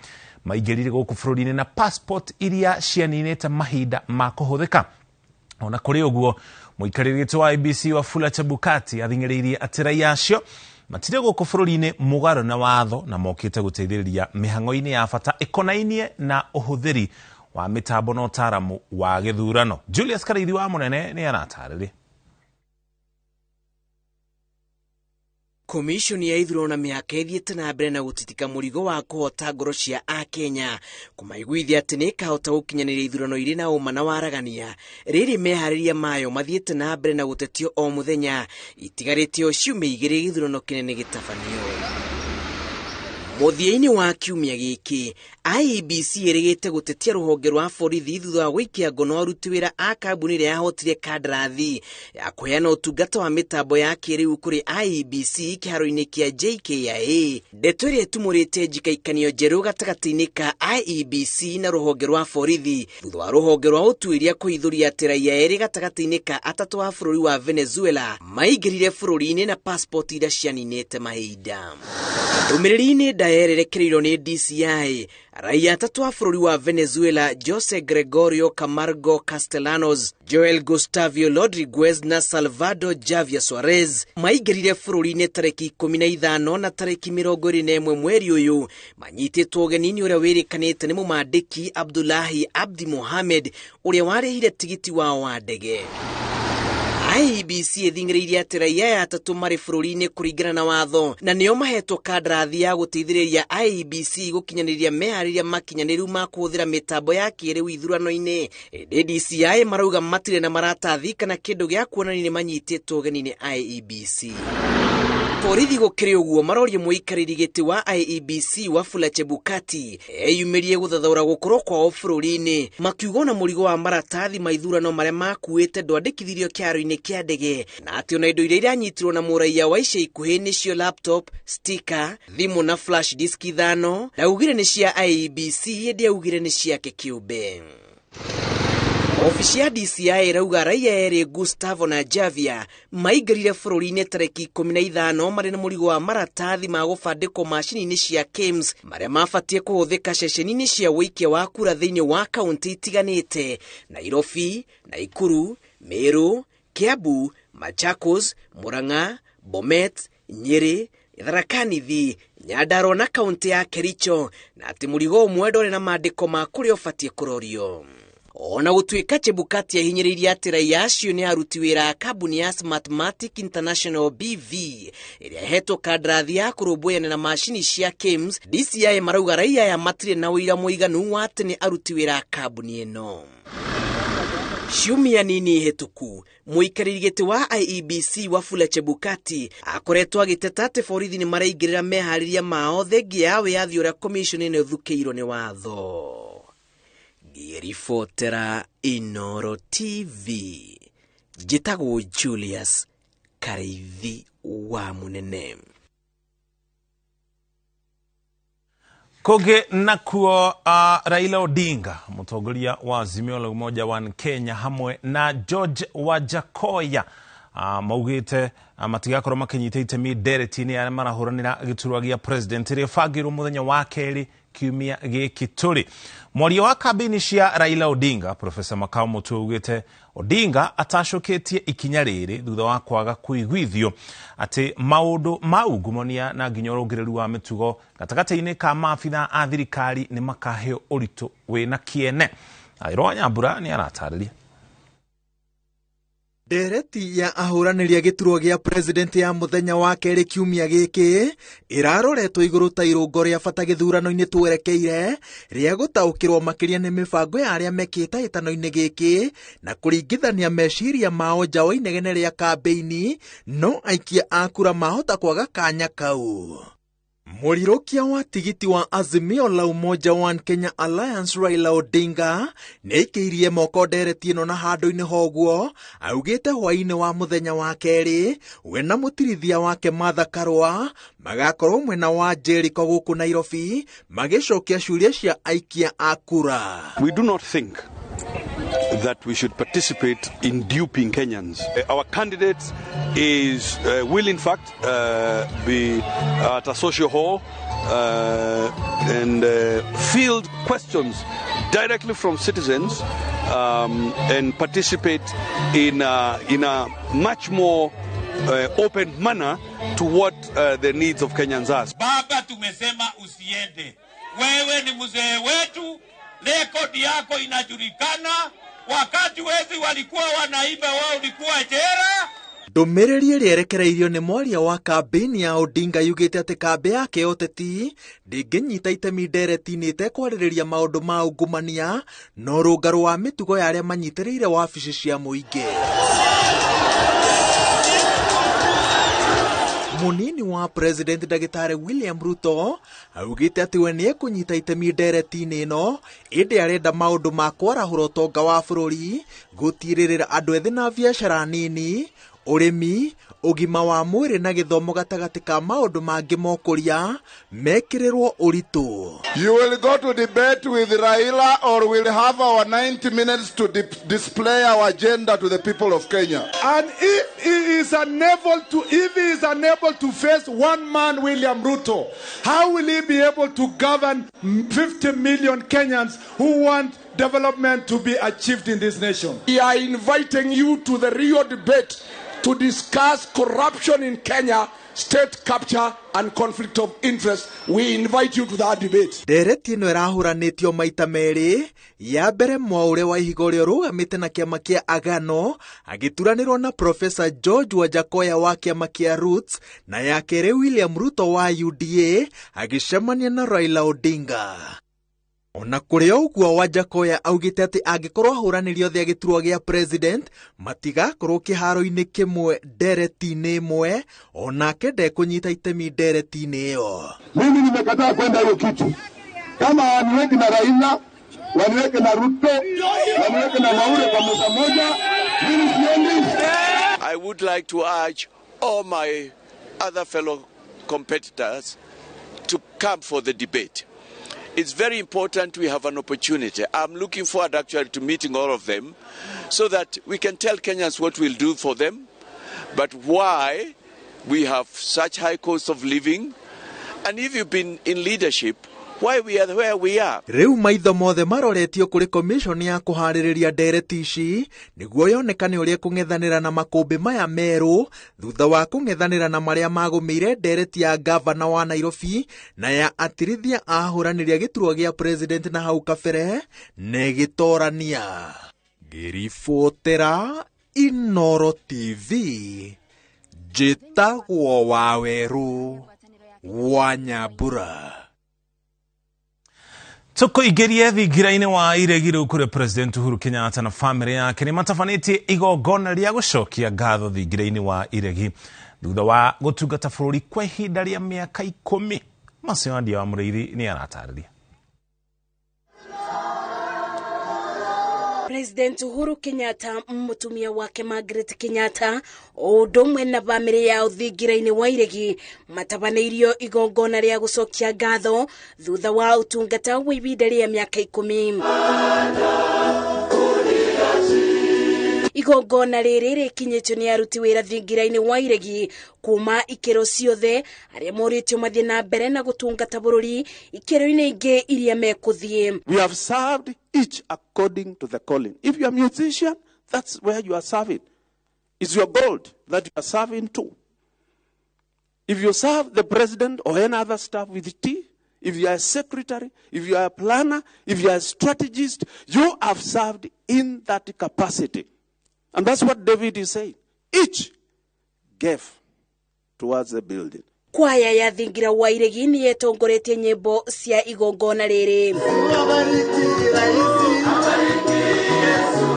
maingĩrire gũkũ bũrũri-inĩ na passport iria cianinĩte mahinda ma kũhũthĩka. Ona kũrĩ ũguo, mũikarĩri gĩtĩ wa IEBC Wafula Chebukati athing'ĩrĩirie atĩ raia acio matirĩ gũkũ bũrũri-inĩ mũgarũ na watho na mokĩte gũteithĩrĩria mĩhang'o-inĩ ya bata ĩkonainie na ũhũthĩri wa mĩtambo na ũtaaramu wa gĩthurano. Julius Karaithi wa Mũnene nĩ aratarĩria. Komishoni ya ithurano na mĩhaka ĩthiĩte na mbere na gũtitika mũrigo wa kũhota ngoro cia akenya kũmaiguithia atĩ nĩ ĩkahota gũkinyanĩria ithurano irĩ na ũma na waragania. Rĩrĩ meharĩria mayo mathiĩte na mbere na gũtetio o mũthenya, itigarĩte o ciumia igĩrĩ gĩthurano kĩnene gĩtabanio. Mũthia-inĩ wa kiumia gĩkĩ, IEBC ĩrĩgĩte gũtetia rũhonge rwa borithi thutha wa gũikia ngono aruti wĩra a kambuni ĩrĩa yahotire kandarathi ya kũheana ũtungata wa mĩtambo ya kĩrĩu kũrĩ IEBC kĩharo-inĩ kĩa JKIA. Ndeto ĩrĩa ĩtumũrĩte njikaikanio njerũ gatagatĩ-inĩ ka IEBC na rũhonge rwa borithi thutha wa rũhonge rwa ũtuĩria kũhithũria atĩ raia erĩ gatagatĩ-inĩ ka atatũ a bũrũri wa Venezuela maingĩrire bũrũri-inĩ na passport iria cianinĩte mahinda. Ndũmĩrĩri-inĩ ndayererekereirio nĩ DCI, raia atatũ a bũrũri wa Venezuela Jose Gregorio Camargo Castellanos, Joel Gustavio Rodriguez na Salvador Javier Suarez maingĩrire bũrũri-inĩ tarĩki 15 na tarĩki 21 mweri ũyũ, manyitĩtwo ũgeni nĩ ũrĩa wĩrĩkanĩte nĩ mũmandĩki Abdullahi Abdi Mohamed ũrĩa warĩhire tigiti wao wa ndege. IEBC ĩthing'ĩrĩirie atĩ raia aya atatũ marĩ bũrũri-inĩ kũringana na watho na nĩo mahetwo kandarathi ya gũteithĩrĩria IEBC gũkinyanĩria meharĩria makinyanĩru ma kũhũthĩra mĩtambo ya kĩrĩu ithurano-inĩ. Ĩndĩ DCI marauga matirĩ na maratathi kana kĩndũ gĩa kuonania nĩ manyitĩtwo ũgeni nĩ IEBC. Borithi gũkĩrĩ ũguo marorie mũikarĩri gĩtĩ wa IEBC Wafula Chebukati eyumĩrie gũthathaũra gũkorwo kwao bũrũri-inĩ, makiuga ona mũrigo wa maratathi ma ithurano marĩa makuĩte ndwandĩkithirio kĩharo-inĩ kĩa ndege, na atĩ ona indo iria iranyitirwo na mũraiya wa ica ikuhĩ nĩcio laptop, sticker, thimũ na flash disk 5, ndaugire nĩ cia IEBC ĩndĩ augire nĩ ciake kĩũmbe. Ofici ya DCI ĩrauga raia erĩ Gustavo na Javier maingĩrire bũrũri-inĩ tarĩki 15 marĩ na mũrigo wa maratathi ma gũbandĩkwo macini-inĩ cia KIMS marĩa mabatiĩ kũhũthĩka ceceni-inĩ cia ũikia wa kura thĩinĩ wa kaunti itiganĩte: Nairobi, Nakuru, Meru, Kiambu, Machakos, Murang'a, Bomet, Nyeri, Tharaka Nithi, Nyandarua na kaunti ya Kericho, na atĩ mũrigo ũmwe ndwarĩ na mandĩko ma kũrĩa ũbatiĩ kũrorio. Ona gũtuĩka Chebukati ahinyĩrĩirie atĩ raia acio nĩ aruti wĩra a kambuni ya Smartmatic International BV ĩrĩa ĩhetwo kandarathi ya kũrũmbũyania na macini cia KIMS, DCI marauga raia aya matirĩ na ũira mũiganu wa atĩ nĩ aruti wĩra a kambuni ĩno. Ciumia nini hĩtũku, mũikarĩri gĩtĩ wa IEBC Wafula Chebukati akoretwo agĩteta atĩ borithi nĩ maraingĩrĩra meharĩria mao thengia ya wĩyathi ũrĩa commission ĩno ĩthukĩirwo nĩ watho. Ngĩribotera Inooro TV, njĩtagwo Julius Karaithi wa Mũnene. Kũngĩ nakuo, Raila Odinga mũtongoria wa Azimio la Umoja One Kenya hamwe na George Wajackoyah maugĩte matigakorwo makĩnyita itemi ndereti-inĩ arĩa marahũranĩra gĩturwa gĩa president ĩrĩa ĩbangĩirwo mũthenya wa kerĩ kiumia gĩkĩ tũrĩ. Mwaria wa kambĩini cia Raila Odinga Professor Makau Mutua augĩte Odinga atacũkĩtie ikinya rĩrĩ thutha wa kwaga kũiguithio atĩ maũndũ ma ungumania na nginya ũrũngĩrĩru wa mĩtugo gatagatĩ-inĩ ka maabitha a thirikari nĩ makaheo ũritũ wĩna kĩene. Airwo wa Nyambura nĩ aratarĩria. Ndereti ya ahũranĩri a gĩturwa gĩa president ya mũthenya wa kerĩ kiumia gĩkĩ ĩraroretwo igũrũ ta irũngo rĩa bata gĩthurano-inĩ twerekeire rĩa gũtaũkĩrwo makĩria nĩ mĩbango ya arĩa mekĩte hĩtano-inĩ gĩkĩ na kũringithania meciria mao nja wa inegene rĩa kambĩini, no aikia a kura mahota kwaga kanya kau. Mũrirũkia wa tigiti wa Azimio la Umoja One Kenya Alliance Raila Odinga nĩaikĩirie moko ndereti ĩno na handũ-inĩ hoguo augĩte hwaĩ-inĩ wa mũthenya wa kerĩ we na mũtirithia wake Martha Karua magakorwo mwena wa Jericho gũkũ Nairobi magĩcokia ciũria cia aikia a kura. We do not think that we should participate in duping Kenyans. Our candidate is will in fact be at a social hall and field questions directly from citizens and participate in a much more open manner to what the needs of Kenyans are. Baba, tumesema usiende. Wewe ni mzee wetu, rekodi yako inajulikana. Wakati wezi walikuwa wanaiba, wao ulikuwa jela. Ndũmĩrĩri ĩrĩa ĩrekereirio nĩ mwaria wa kambĩini ya Odinga yugĩte atĩ kambĩ yake ya ũteti ndĩngĩnyita itemi ndereti-inĩ ĩtekwarĩrĩria maũndũ ma ungumania na ũrũngarũ wa mĩtugo ya arĩa manyitĩrĩire wabici cia mũingĩ. Munini wa President Ndagĩtarĩ William Ruto augĩte atĩ we nĩekũnyita itemi ndereti-inĩ ĩno ĩndĩ arenda maũndũ ma kwarahũra ũtonga wa bũrũri, gũtirĩrĩra andũ ethĩ na biacara nini, ũrĩmi, ũgima wa mwĩrĩ na gĩthomo gatagatĩ ka maũndũ mangĩ mokũria mekĩrĩrwo ũritũ. You will go to debate with Raila or we'll have our 90 minutes to display our agenda to the people of Kenya. And if he is unable to face one man, William Ruto, how will he be able to govern 50 million Kenyans who want development to be achieved in this nation? We are inviting you to the Rio debate to discuss corruption in Kenya, state capture and conflict of interest. We invite you to that debate. Ndereti ĩno ĩrahũranĩtio maita merĩ, ya mbere Mwaũre wa Ihiga ũrĩa ũrũgamĩte na kĩama kĩa Agano agĩturanĩrwo na Professor George Wajackoyah wa kĩama kĩa Roots, na ya kerĩ William Ruto wa UDA agĩcemania na Raila Odinga. Ona kũrĩ ũguo Wajackoyah augĩte atĩ angĩkorwo ahũranĩri othe a gĩturwa gĩa president matigakorwo kĩharo-inĩ kĩmwe ndereti-inĩ ĩmwe, onake ndekũnyita itemi ndereti-inĩ ĩyo. Mimi nimekataa kwenda hiyo kitu. Kama waniweke na Raila, waniweke na Ruto, waniweke na Maure kwa meza moja, mimi siendi. I would like to urge all my other fellow competitors to come for the debate. It's very important we have an opportunity. I'm looking forward actually to meeting all of them so that we can tell Kenyans what we'll do for them, but why we have such high cost of living, and if you've been in leadership, why we are where we are. Rĩu maitho mothe maroretio kũrĩ commission ya kũharĩrĩria ndereti ici nĩguo yonekane ũrĩa kũng'ethanĩra na makũmbĩ maya merũ thutha wa kũng'ethanĩra na marĩa magũmĩire ndereti ya gavana wa Nairobi na ya atirithia ahũranĩri a gĩturwa gĩa president na hau kabere na ĩgĩtorania. Ngĩribotera Inooro TV, njĩtagwo Wawerũ wa Nyambura. Tũkũingĩrie thingira-inĩ wa iregi rĩu kũrĩ President Uhuru Kenyatta na famĩlĩ yake nĩ matabanĩtie igongona rĩa gũcokia ngatho thingira-inĩ wa iregi thutha wa gũtungata bũrũri kwa ihinda rĩa mĩaka 10. Macio Andia wa Mũrĩithi nĩ aratarĩria. President Uhuru Kenyatta, mutumia wake Margaret Kenyatta, o ũndũ ũmwe na bamĩrĩ yao thingira-inĩ wa iregi matabanĩirio igongona rĩa gũcokia ngatho thutha wa ũtungata wa ihinda rĩa mĩaka 10. Igongona rĩrĩ rĩkinyĩtio nĩ aruti wĩra thingira-inĩ wa iregi kuma ikĩro ciothe arĩa morĩtio mathiĩ na mbere na gũtungata bũrũri ikĩro-inĩ ingĩ iria mekũthiĩ. We have served each according to the calling. If you are a musician, that's where you are serving. It's your gold that you are serving to. If you serve the president or any other staff with tea, if you are a secretary, if you are a planner, if you are a strategist, you have served in that capacity. And that's what David is saying. Each gave towards the building. Kwaya ya thingira wa iregi nĩ yetongoretie nyĩmbo cia igongona rĩrĩ.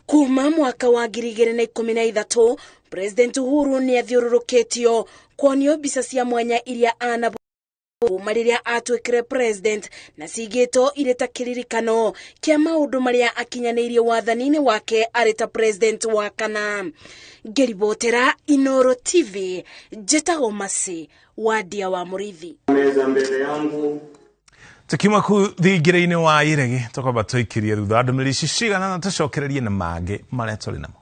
Kuma mwaka wa 2013 President Uhuru nĩ athiũrũrũkĩtio kuonio mbica cia mwanya iria ana Kuma rĩrĩa atuĩkire president na cigĩtwo irĩ ta kĩririkano kĩa maũndũ marĩa akinyanĩirie wathani-inĩ wake arĩ ta president wa kana. Ngĩribotera Inoro TV, njĩtagwo Mercy Wandia wa Mũrĩithi. Meza mbele yangu Tukiuma kuu thingira-inĩ wa iregi tũkwamba tũikirie thutha wa ndũmĩrĩri ici cigana na tũcokererie na mangĩ marĩa tũrĩ namo.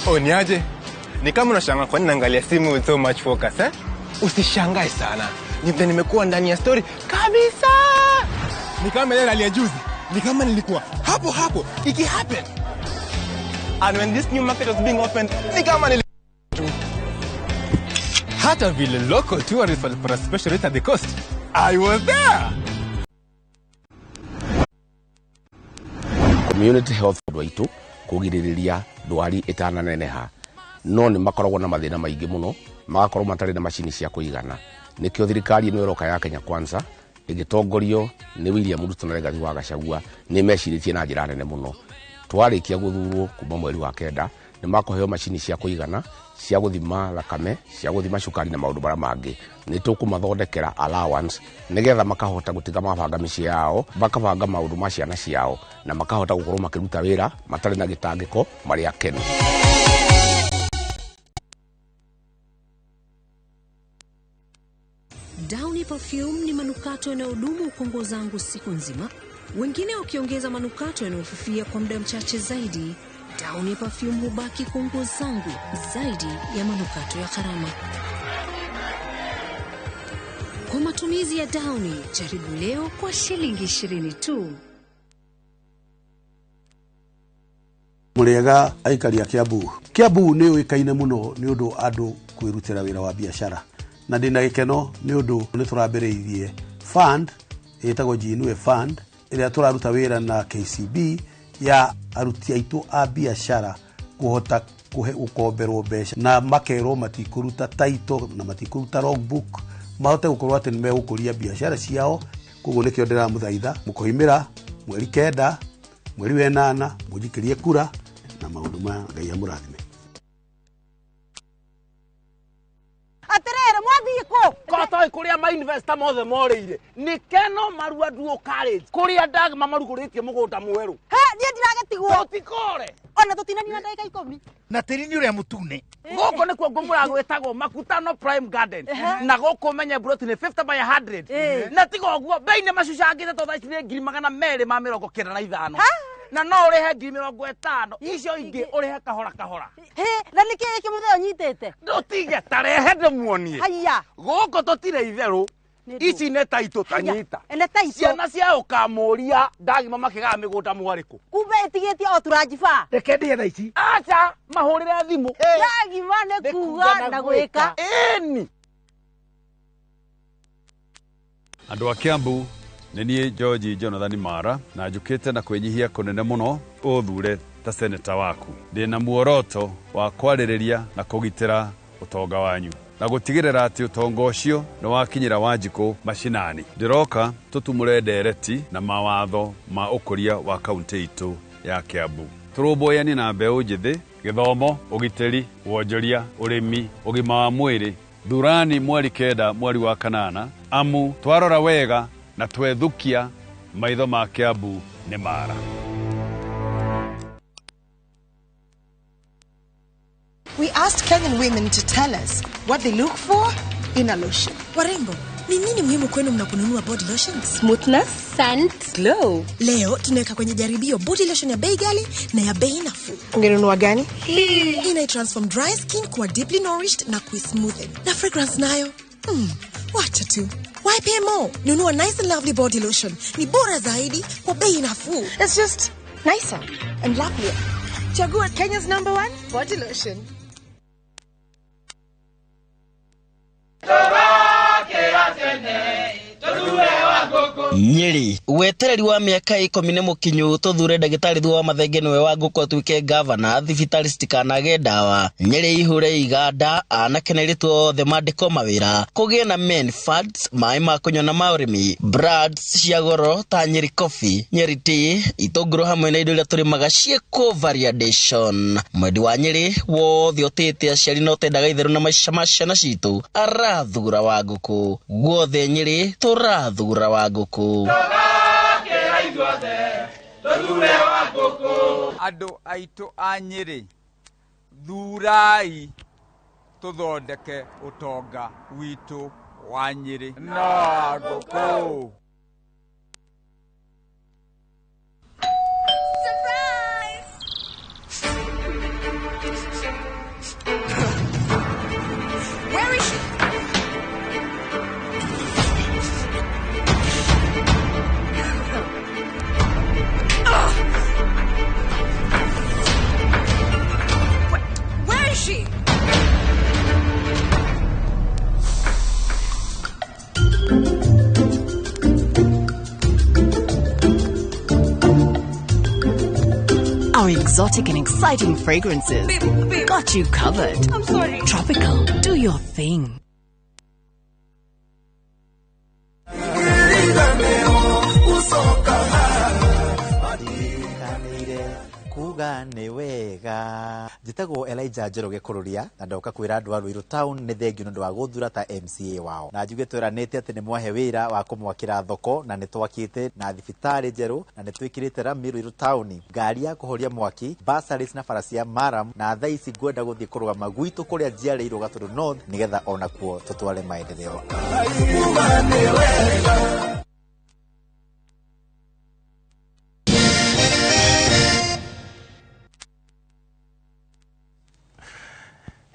Oh, niaje? Ni kama unashangaa kwa nini naangalia simu with so much focus, eh? Usishangae sana. Ni vile nimekuwa ndani ya story kabisa. Ni kama ile rally ya juzi. Ni kama nilikuwa hapo hapo iki happen. And when this new market was being opened, ni kama nilikuwa hata vile local tourists walipata special rate at the coast. I was there. Community health andũ aitũ kũgirĩrĩria ndwari ĩtananeneha no nĩ makoragwo na mathĩna maingĩ mũno magakorwo matarĩ na macini cia kũigana. Nĩkĩo thirikari ĩno ĩroka ya Kenya Kwanza ĩgĩtongorio nĩ William Ruto na Rigathi wa Gachagua nĩ mecirĩtie na njĩra nene mũno. Twarĩkia gũthurwo kuma mweri wa 9 nĩ makũheo macini cia kũigana cia gũthima thakame, cia gũthima cukari na maũndũ marĩa mangĩ. Nĩ tũkũmathondekera allowance nĩgetha makahota gũtiga mabanga mĩciĩ yao, makabanga maũndũ ma ciana ciao na makahota gũkorwo makĩruta wĩra matarĩ na gĩtangĩko marĩ akenu. Downy Perfume ni manukato yanayodumu kwa nguo zangu siku nzima, wengine wakiongeza manukato yanayofifia kwa muda mchache zaidi. Downy Perfume hubaki kwa nguo zangu zaidi ya manukato ya gharama. Kwa matumizi ya Downy, jaribu leo kwa shilingi 20 tu. Mũrĩega aikari a Kiambu. Kiambu nĩ ũĩkaine mũno nĩ ũndũ andũ kwĩrutĩra wĩra wa biacara na ndĩna gĩkeno nĩ ũndũ nĩ tũrambĩrĩirie fund ĩtagwo Jiinue Fund ĩrĩa tũraruta wĩra na KCB ya aruti aitũ a biacara kũhota gũkomberwo mbeca na makerwo matikũruta title na matikũruta logbook mahote gũkorwo atĩ nĩ megũkũria biacara ciao. Koguo nĩkĩo ndĩramũthaitha mũkoimĩra mweri 9 mweri wa 8 mũnjikĩrie kura na maũndũ maya Ngai amũrathime. Atirere mwathii kũ kotoi kuria ma investor mothe morĩire nĩ Keno Marua Duo College kuria Dagma marugũrĩtie mũgũnda mwerũ. He niĩ ndiragĩtigwo tũtikore ona tũtinanina ndagĩka 10 na tĩri nĩ ũrĩa mũtune. Gũkũ nĩkuo ngũmũra gwĩtagwo Makutano Prime Garden na gũkũ menye broti nĩ 50 by 100 na tiga ũguo bei nĩ macucangĩte to thaa ici nĩ 295 na no ũrĩhe 50,000 icio ingĩ ũrĩhe kahora kahora. He na nĩkĩ gĩkĩ mũthee ũnyitĩte? Ndũtige tarehe ndĩmuonie. Haiya gũkũ tũtirĩ itherũ ici nĩ taitũ tanyita ciana cia ũkamũria Ndagima makĩgaya mĩgũnda mwarĩkũ kumbe ĩtigĩtie o turanjiba. Reke ndĩe thaa ici aca mahũrĩre thimũ. Ndagima nĩ kuga na gwĩka. Ĩni Andũ a Kiambu nĩ niĩ George Jonathan Mara na njũkĩte na kwĩnyihia kũnene mũno ũthure ta seneta waku. Ndĩna muoroto wa kwarĩrĩria na kũgitĩra ũtonga wanyu na gũtigĩrĩra atĩ ũtonga ũcio nĩ wakinyĩra Wanjikũ macinani. Ndĩroka tũtumũre ndereti na mawatho ma ũkũria wa kaunti itũ ya Kiambu. Tũrũmbũyanie na mbeũ njĩthĩ, gĩthomo, ũgitĩri, wonjoria, ũrĩmi, ũgima wa mwĩrĩ. Thurani mweri 9 mweri wa 8 amu twarora wega na twethukia maitho ma Kiambu nĩ mara. We asked Kenyan women to tell us what they look for in a lotion. Warembo, ni nini muhimu kwenu mnaponunua body lotions? Smoothness, scent, glow. Leo tunaweka kwenye jaribio body lotion ya bei ghali na ya bei nafuu. Ungenunua gani? Hii ina transform dry skin kuwa deeply nourished na kuismoothen. Na fragrance nayo? Wacha tu. Why pay more? Nunua Nice and Lovely body lotion. Ni bora zaidi kwa bei nafuu. It's just nicer and lovelier. Chagua Kenya's #1 body lotion. Tũrokĩra tene, tũthure Wangũkũ. Nyeri wetereri wa mĩaka 10 nĩ mũkinyu tũthure ndagĩtarĩ Thuo wa Mathenge nĩwe wa ngũkũ atuĩke gavana thibitarĩ citikanage ndawa. Nyeri ihure iganda anake na airĩtu othe mandĩkwo mawĩra kũgĩe na men funds maĩ ma kũnyua na ma ũrĩmi brands cia goro ta Nyeri coffee, Nyeri tea, itũngũrũ hamwe na indo iria tũrĩmaga ciĩkwo variation. Mwendi wa Nyeri wothe ũtĩĩte aciari na ũtendaga itherũ na maica ma ciana citũ arathura wa ngũkũ. Guothe Nyeri tũrathura wa ngũkũ. Andũ aitũ a Nyeri thurai tũthondeke ũtonga witũ wa Nyeri na ngũkũ. Where is she? Where is she? Our exotic and exciting fragrances got you covered. I'm sorry. Tropical, do your thing. Kuga nĩ wega njĩtagwo Elijah Njoroge Kũrũria na ndoka kwĩra andũ a Ruiru town nĩ thengiũ nĩ ũndũ wa gũthura ta MCA wao na njuge tweranĩte atĩ nĩ mwahe wĩra wa kũmwakĩra thoko na nĩ twakĩte na thibitarĩ njerũ na nĩ twĩkĩrĩte rami Ruiru town, ngari ya kũhoria mwaki, bursaries na bara cia maram, na thaa ici ngwenda gũthiĩ kũrũgama gwitũ kũrĩa njiarĩirwo Gatũndũ North nĩgetha onakuo tũtware maendeleo.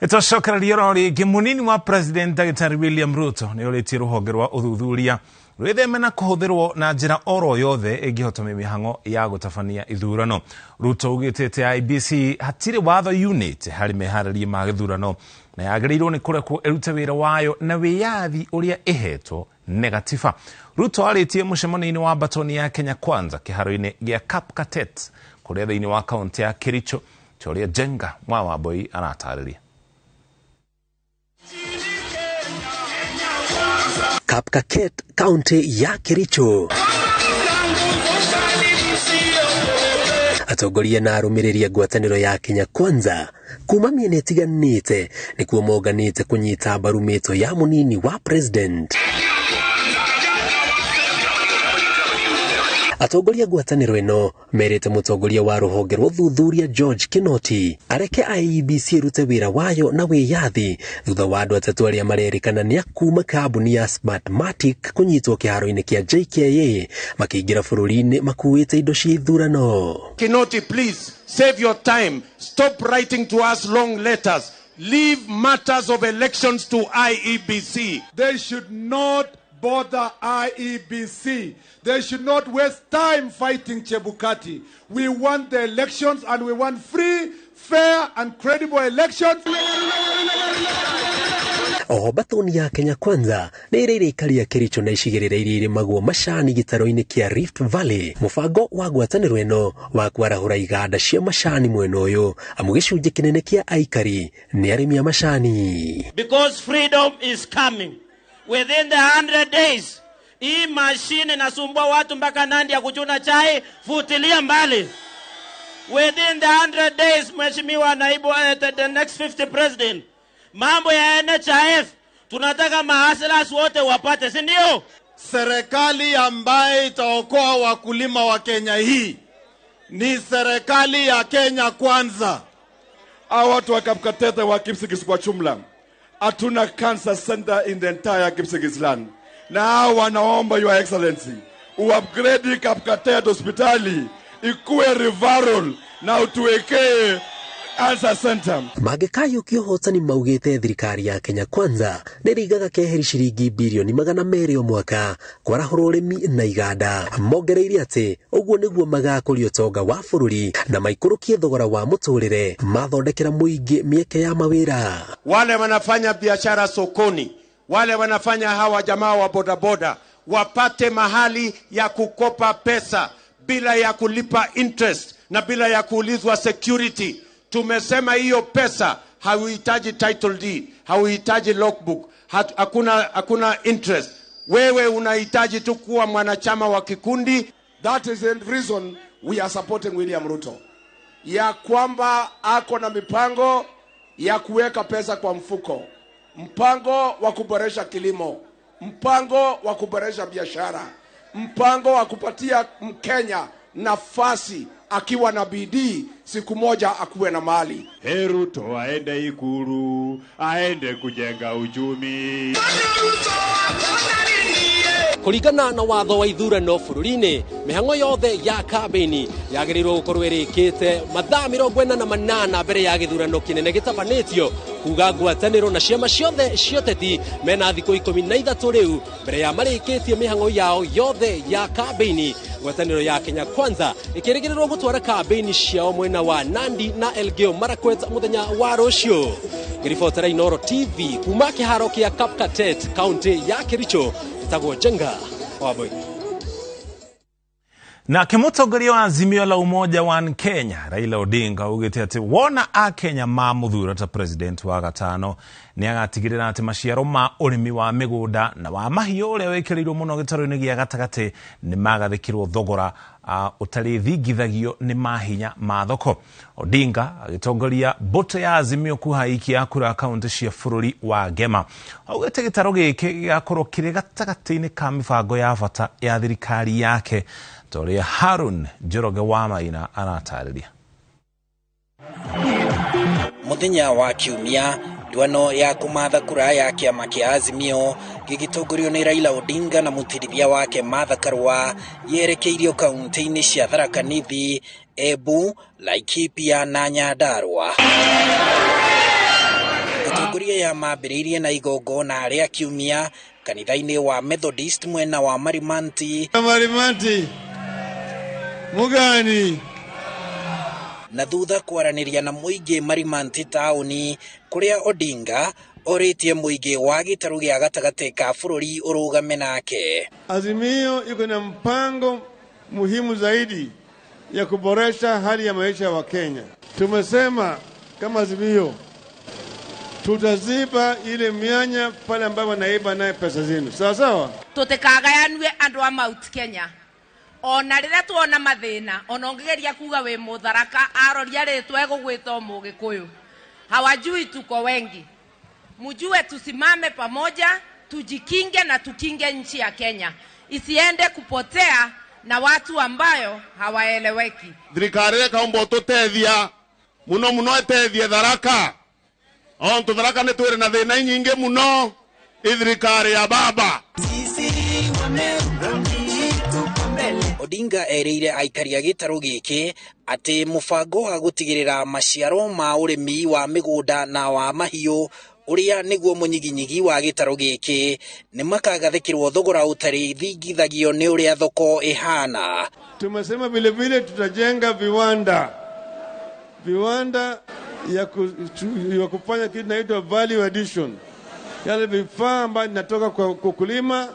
Ĩtwacokereria oro rĩngĩ mũnini wa president Dr. William Ruto nĩ ũrĩtie rũhonge rwa ũthuthuria rwĩtheme na kũhũthĩrwo na njĩra oro yothe ĩngĩhotomia mĩhang'o ya gũtabania ithurano. Ruto augĩte IEBC hatirĩ watho unit harĩ meharĩria ma gĩthurano na yagĩrĩirwo nĩ kũrekwo ĩrute wĩra wayo na wĩyathi ũrĩa ĩhetwo nĩ gatiba. Ruto arĩtie mũcemanio-inĩ wa batoni ya Kenya Kwanza kĩharo-inĩ gĩa Kapkatet kũrĩa thĩinĩ wa kaũntĩ ya Kericho ta ũrĩa Jenga Mwa Wambui aratarĩria. Kapkatet, kaunti ya Kericho. Atongoria na arũmĩrĩri a ngwatanĩro ya Kenya Kwanza kuma mĩena ĩtiganĩte nĩkuo monganĩte kũnyita mbaru mĩto ya mũnini wa president. Atongoria ngwatanĩro ĩno merĩte mũtongoria wa rũhonge rwa ũthuthuria George Kinoti areke IEBC ĩrute wĩra wayo na wĩyathi thutha wa andũ atatũ arĩa marerĩkana nĩ a kuma kambuni ya Smartmatic kũnyitwo kĩharo-inĩ kĩa JKIA makĩingĩra bũrũri-inĩ makuĩte indo cia ithurano. Kinoti, please save your time. Stop writing to us long letters. Leave matters of elections to IEBC. They should not bother IEBC. They should not waste time fighting Chebukati. We want the elections and we want free, fair and credible elections. Oho batoni ya Kenya Kwanza nĩ ĩrĩire ikari ya Kericho na icigĩrĩra iria irĩmagwo macani gĩtaro-inĩ kĩa Rift Valley. Mũbango wa ngwatanĩro ĩno wa kwarahũra iganda cia macani mwena ũyũ amu gĩcunjĩ kĩnene kĩa aikari nĩ arĩmi a macani. Because freedom is coming. Within the 100 days, hii mashine inasumbua watu mpaka Nandi ya kuchuna chai, futilia mbali. Within the 100 days, Mheshimiwa Naibu, the next 50 president, mambo ya NHIF, tunataka mahasilas wote wapate, si ndio? Serikali ambaye itaokoa wakulima wa Kenya hii ni serikali ya Kenya Kwanza. Hawa watu wa Kapkatete wa Kipsigis kwa jumla, hatuna cancer center in the entire Kipsigis land. Na hawa wanaomba Your Excellency uupgrade Kapkatet hospitali ikuwe referral na utuwekee cancer center. Mangĩkayũkia ũhotani maugĩte thirikari ya Kenya Kwanza nĩrĩigaga keheri ciringi birioni 200 o mwaka kwarahũra ũrĩmi na iganda. Mongereire atĩ ũguo nĩguo magakũria ũtonga wa bũrũri na maikũrũkie thogora wa mũtũrĩre mathondekera mũingĩ mĩeke ya mawĩra. Wale wanafanya biashara sokoni, wale wanafanya hawa jamaa wa bodaboda, wapate mahali ya kukopa pesa bila ya kulipa interest na bila ya kuulizwa security. Tumesema hiyo pesa hauhitaji title deed, hauhitaji logbook, hakuna interest. Wewe unahitaji tu kuwa mwanachama wa kikundi. That is the reason we are supporting William Ruto, ya kwamba ako na mipango ya kuweka pesa kwa mfuko, mpango wa kuboresha kilimo, mpango wa kuboresha biashara, mpango wa kupatia Mkenya nafasi akiwa na bidii siku moja akuwe na mali. Hey, Ruto aende Ikulu, aende kujenga uchumi. Kuringana na watho wa ithurano bũrũri-inĩ, mĩhang'o yothe ya kambĩini yagĩrĩirwo gũkorwo ĩrĩkĩte mathaa 48 mbere ya gĩthurano kĩnene gĩtabanĩtio, kuga ngwatanĩro na ciama ciothe cia ũteti mena thikũ 13 rĩu mbere ya marĩkĩtie mĩhang'o yao yothe ya kambĩini. Ngwatanĩro ya Kenya Kwanza ĩkĩrĩgĩrĩrwo gũtwara kambĩini ciao mwena wa Nandi na Elgeyo Marakwet mũthenya wa rũciũ. Ngĩribotera Inooro TV kuma kĩharo kĩa Kapkatet, kaunti ya Kericho, Tagwo Jenga Wambui. Nake mũtongoria wa Azimio la Umoja wa Kenya Raila Odinga augĩte atĩ wona akenya mamũthura ta president wa gatano nĩ agatigĩrĩra atĩ maciaro ma ũrĩmi wa mĩgũnda na wa mahiũ ũrĩa wĩkĩrĩirwo mũno gĩtarũ-inĩ gĩa gatagatĩ nĩ magathĩkĩrwo thogora ũtarĩ thingithagio nĩ mahinya ma thoko. Odinga agĩtongoria mbũtũ ya Azimio kuhaikia kura kaunti cia bũrũri wa Gema augĩte gĩtarũ gĩkĩ gĩgakorwo kĩrĩ gatagatĩ-inĩ ka mĩbango ya bata ya thirikari yake. Toria Harun Njoroge wa Maina aratarĩria. Mũthenya wa kiumia nduano ya kũmatha kura ya kĩama kĩa Azimio gĩgĩtongorio nĩ Raila Odinga na mũtirithia wake Martha Karua yerekeirio kaunti-inĩ cia Tharaka Nithi, Embu, Laikipia na Nyandarua. Atongoria ya mambĩrĩirie na igongona rĩa kiumia kanitha-inĩ wa Methodist mwena wa Marimanti. Marimanti Mugani. Na thutha kwaranĩria na mũingĩ Marimanti taũni kũrĩa Odinga orĩtie mũingĩ wa gĩtarũ gĩa gatagatĩ ka bũrũri ũrũgame nake. Azimio iko na mpango muhimu zaidi ya kuboresha hali ya maisha wa Kenya. Tumesema kama Azimio tutaziba ile mianya pale ambapo wanaiba naye pesa zenu. Sawa sawa? Tutikagayanwe andu a Mount Kenya. Ona rĩrĩa tuona mathĩna, ona ũngĩgeria kuga wĩ mũtharaka, aroria rĩtwa egũgwĩta o mũgĩkũyũ. Hawajui tuko wengi. Mjue tusimame pamoja, tujikinge na tukinge nchi ya Kenya. Isiende kupotea na watu ambayo hawaeleweki. Thirikari ĩkaomba ũtũteithia, mũno mũno ĩteithie Tharaka. Ontu Tharaka nĩ twĩrĩ na thĩna nyingĩ mũno, thirikari ya baba. Odinga erĩire aikari a gĩtarũ gĩkĩ atĩ mũbango wa gũtigĩrĩra maciaro ma ũrĩmi wa mĩgũnda na wa mahiũ ũrĩa nĩguo mũnyiginyigi wa gĩtarũ gĩkĩ nĩ makagathĩkĩrwo thogora ũtarĩ thingithagio nĩ ũrĩa thoko ĩhana. Tumesema vile vile tutajenga viwanda ya kufanya kitu inaitwa value addition. Yale vifaa ambayo inatoka kwa kulima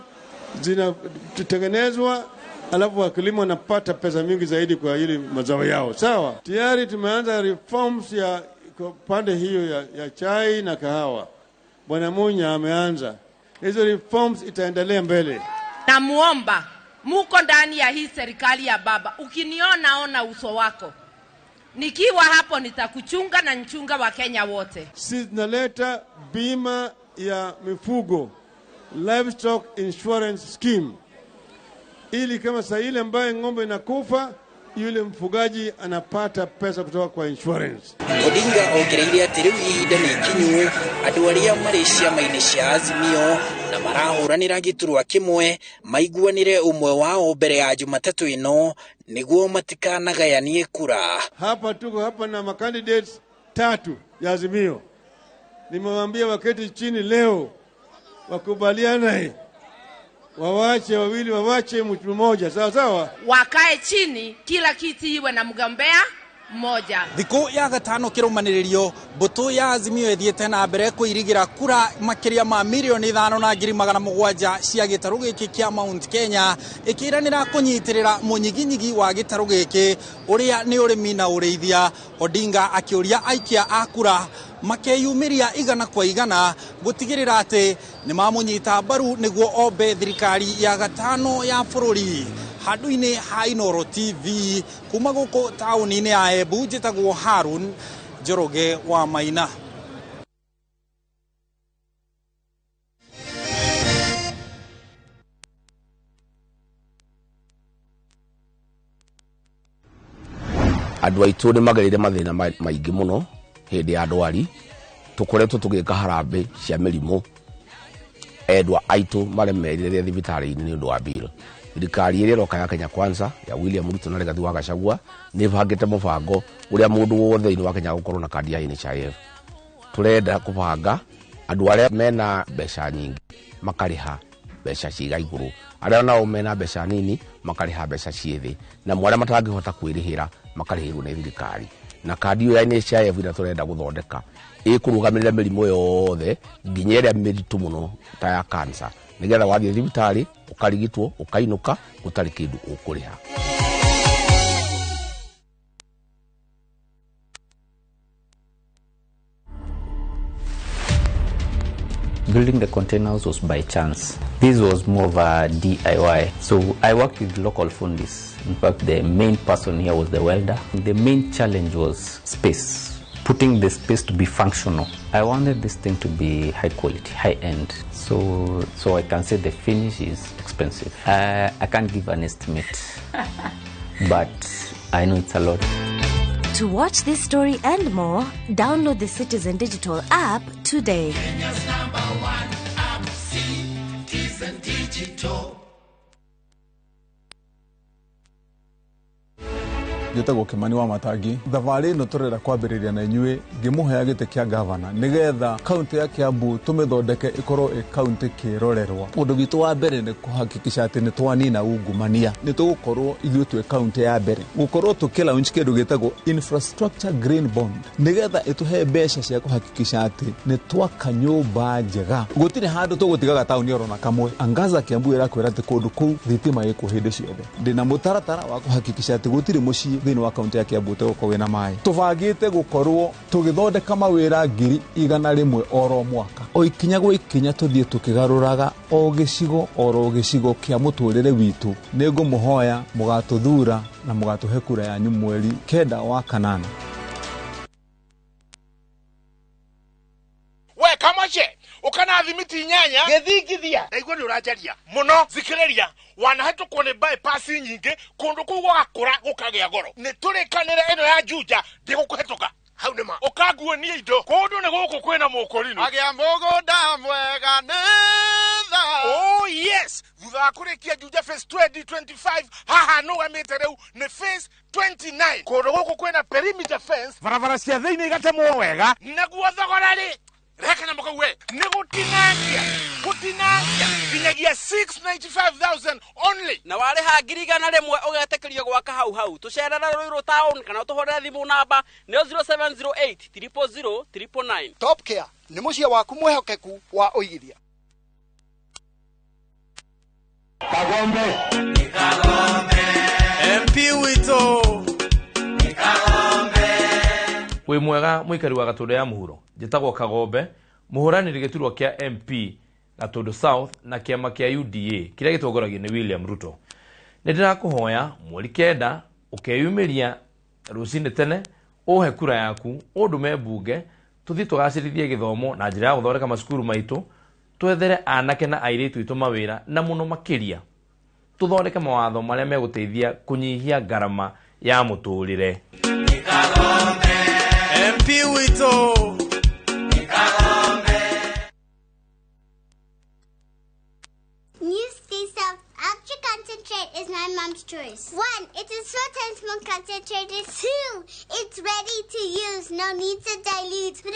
zinatengenezwa, alafu wakulima wanapata pesa mingi zaidi kwa ili mazao yao. Sawa? Tayari tumeanza reforms ya pande hiyo ya chai na kahawa. Bwana Munya ameanza. Hizo reforms itaendelea mbele. Namuomba muko ndani ya hii serikali ya baba, ukiniona ona uso wako. Nikiwa hapo nitakuchunga na nchunga wa Kenya wote. Sisi tunaleta bima ya mifugo, livestock insurance scheme, ili kama saa ile ambaye ng'ombe inakufa yule mfugaji anapata pesa kutoka kwa insurance. Odinga ongereire atĩ rĩu ihinda nĩ ikinyu andũ arĩa marĩ ciama-inĩ cia Azimio na marahũranĩra gĩturwa kĩmwe maiguanĩre ũmwe wao mbere ya Jumatatũ ĩno nĩguo matikanagayanie kura. Hapa tuko hapa na macandidates 3 ya Azimio. Nimewaambia waketi chini leo wakubaliane, wawache wawili, wawache mtu mmoja. Sawa sawa? Wakae chini, kila kiti iwe na mgombea Moja. Thikũ ya gatano kĩrũmanĩrĩrio mbũtũ ya Azimio ĩthiĩte na mbere kũirigĩra kura makĩria ma 5,700,000 cia gĩtarũ gĩkĩ kĩa Mount Kenya, ĩkĩranĩra kũnyitĩrĩra mũnyiginyigi wa gĩtarũ gĩkĩ ũrĩa nĩ ũrĩmi na ũrĩithia. Odinga akĩũria aikia a kura makeyumĩria igana kwa igana gũtigĩrĩra atĩ nĩ mamũnyita mbaru nĩguo ombe thirikari ya gatano ya bũrũri. Handũ-inĩ ha Inooro TV kuma gũkũ taũni-inĩ ya Embu, njĩtagwo Harun Njoroge wa Maina. Andũ aitũ nĩ magereire mathĩna maingĩ mũno hĩndĩ ya ndwari, tũkoretwo tũgĩka harambĩ cia mĩrimũ, endwa aitũ maremerire thibitarĩ-inĩ nĩ ũndũ wa bill. Thirikari ĩrĩa ĩroka ya Kenya Kwanza ya William Ruto na Rigathi wa Gachagua nĩ ĩbangĩte mũbango ũrĩa mũndũ wothe thĩinĩ wa Kenya gũkorwo na kandi ya NHIF. Tũrenda kũbanga andũ arĩa mena mbeca nyingĩ makarĩha mbeca ciga igũrũ, arĩa nao mena mbeca nini makarĩha mbeca ciĩ thĩ, na arĩa matangĩhota kwĩrĩhĩra makarĩhĩrwo nĩ thirikari. Na kandi ĩyo ya NHIF ĩrĩa tũrenda gũthondeka ĩkũrũgamĩrĩra mĩrimũ yothe nginya ĩrĩa mĩritũ mũno ta ya cancer, nĩgetha wathiĩ thibitarĩ ũkarigitwo ũkainũka gũtarĩ kĩndũ ũkũrĩha. Building the containers was by chance. This was more of a DIY. So I worked with local fundis. In fact, the main person here was the welder. The main challenge was space, putting the space to be functional. I wanted this thing to be high quality, high end. So I can say the finish is expensive. I can't give an estimate, but I know it's a lot. To watch this story and more, download the Citizen Digital app today. Kenya's number one app, Citizen Digital. Njĩtagwo Kimani wa Matangi. Thabarĩ ĩno tũrenda kwambĩrĩria na inyuĩ ngĩmũhea gĩtĩ kĩa gavana nĩgetha kaunti ya Kiambu tũmĩthondeke ĩkorwo ĩ kaunti kĩrorerwa. Ũndũ witũ wa mbere nĩ kũhakikisha atĩ nĩ twanina ungumania. Nĩ tũgũkorwo ithuĩ twĩ kaunti ya mbere gũkorwo tũkĩ launch kĩndũ gĩtagwo infrastructure green bond nĩgetha ĩtũhe mbeca cia kũhakikisha atĩ nĩ twaka nyũmba njega. Gũtirĩ handũ tũgũtigaga taũni oro na kamwe. Angaza Kiambu ĩrakwĩra atĩ kũndũ kũu thitima ĩkuo hĩndĩ ciothe. Ndĩna mũtaratara wa kũhakikisha atĩ gũtirĩ mũciĩ thĩinĩ wa kaunti ya Kiambu ũtegũkorwo wĩna maĩ. Tũbangĩte gũkorwo tũgĩthondeka mawĩra 100,000 oro mwaka. O ikinya gwa ikinya tũthiĩ tũkĩgarũraga o gĩcigo oro gĩcigo kĩa mũtũrĩre witũ. Nĩngũmũhoya mũgatũthura na mũgatũhe kura yanyu mweri 9 wa kanana. We kamache ukana thimiti inyanya githingithia ndaigua ni uranjaria muno thikiriria wanahetũkwo nĩ bypass nyingĩ kũndũ kũu gũgakũra gũkagĩa goro nĩ tũrĩkanĩre ĩno ya Juja ndĩgũkũhetũka hau nĩ ma ũkanguonia indo kũndũ nĩ gũkũ kwĩna mũkũrinũ agĩa mũgũnda mwega nĩ tha. Oh yes, thutha wa kũrĩkia Juja phase 2025 haha nũgamĩte rĩu nĩ phase 29 kũndũ gũkũ kwĩna perimeter fence, barabara cia thĩinĩ igatemwo wega naguo thogora rĩ reka na mũkauwe nĩ gũtinangia gũtinangia nginyagia 695,000 only na warĩha 100,000 ũgetĩkĩrio gwaka hau hau. Tũcerere Ruiru town kana ũtũhũrĩre thimũ namba nĩyo 0708 000 999. Top Care nĩ mũciĩ waku mwĩhokeku wa ũigithia. Kagombe MP witũ wĩ mwega mũikari wa Gatũndũ ya mũhuro. Njĩtagwo Kagombe, mũhũranĩri gĩturwa kĩa MP Gatũndũ South na kĩama kĩa UDA kĩrĩa gĩtongoragio nĩ William Ruto. Nĩ ndĩrakũhoya mweri 9 ũkeyumĩria rũcinĩ tene ũhe kura yaku ũndũme mbunge tũthiĩ tũgacĩrithie gĩthomo na njĩra ya gũthondeka macukuru maitũ, twethere anake na airĩtu aitũ mawĩra na mũno makĩria tũthondeke mawatho marĩa megũteithia kũnyihia ngarama ya mũtũrĩre. MP witũ New Sea Salt Ultra Concentrate is my mom's choice. 1, it is 4 times more concentrated. 2, it's ready to use, no need to dilute. 3,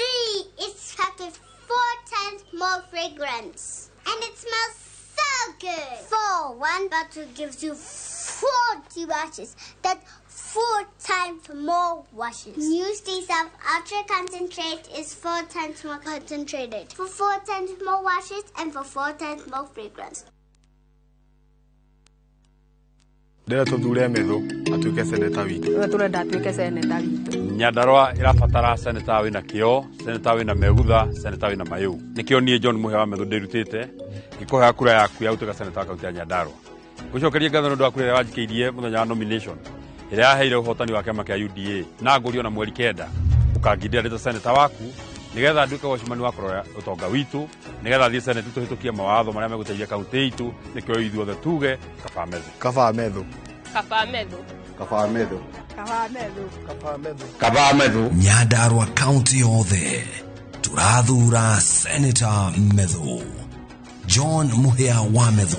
it's packed with 4 times more fragrance. And it smells so good. 4, 1 bottle gives you 4 40 washes. That's 4 times more washes. New Stay Soft Ultra Concentrate is 4 times more concentrated for 4 times more washes and for 4 times more fragrance. Ndĩrenda tũthure Methu atuĩke seneta witũ. Nĩwe tũrenda atuĩke seneta witũ. Nyandarua ĩrabatara seneta wĩna kĩo, seneta wĩna megutha, seneta wĩna mayũ. Nĩkĩo niĩ John Mũhĩa wa Methu ndĩrutĩte ngĩkũhea kura yaku ya gũtuĩka seneta wa kaunti ya Nyandarua. Ngũcokerie ngatho nĩ ũndũ wa kura ĩrĩa wanjikĩirie mũthenya wa nomination ĩrĩa yaheire ũhotani wa kĩama kĩa UDA na ngũrio na mweri 9 ũkangindĩra ndĩ ta seneta waku nĩgetha nduĩke wacimani wa kũrora ũtonga witũ, nĩgetha thiĩ seneti tũhĩtũkie mawatho marĩa megũteithia kaunti itũ, nĩkĩo ithuothe tuge kaba Methu. Kaba Methu. Kaba Methu. Kaba Methu. Kaba Methu. Kaba Methu. Kaba Methu. Nyandarua kaunti yothe tũrathura Senator Methu. John Mũhĩa wa Methu.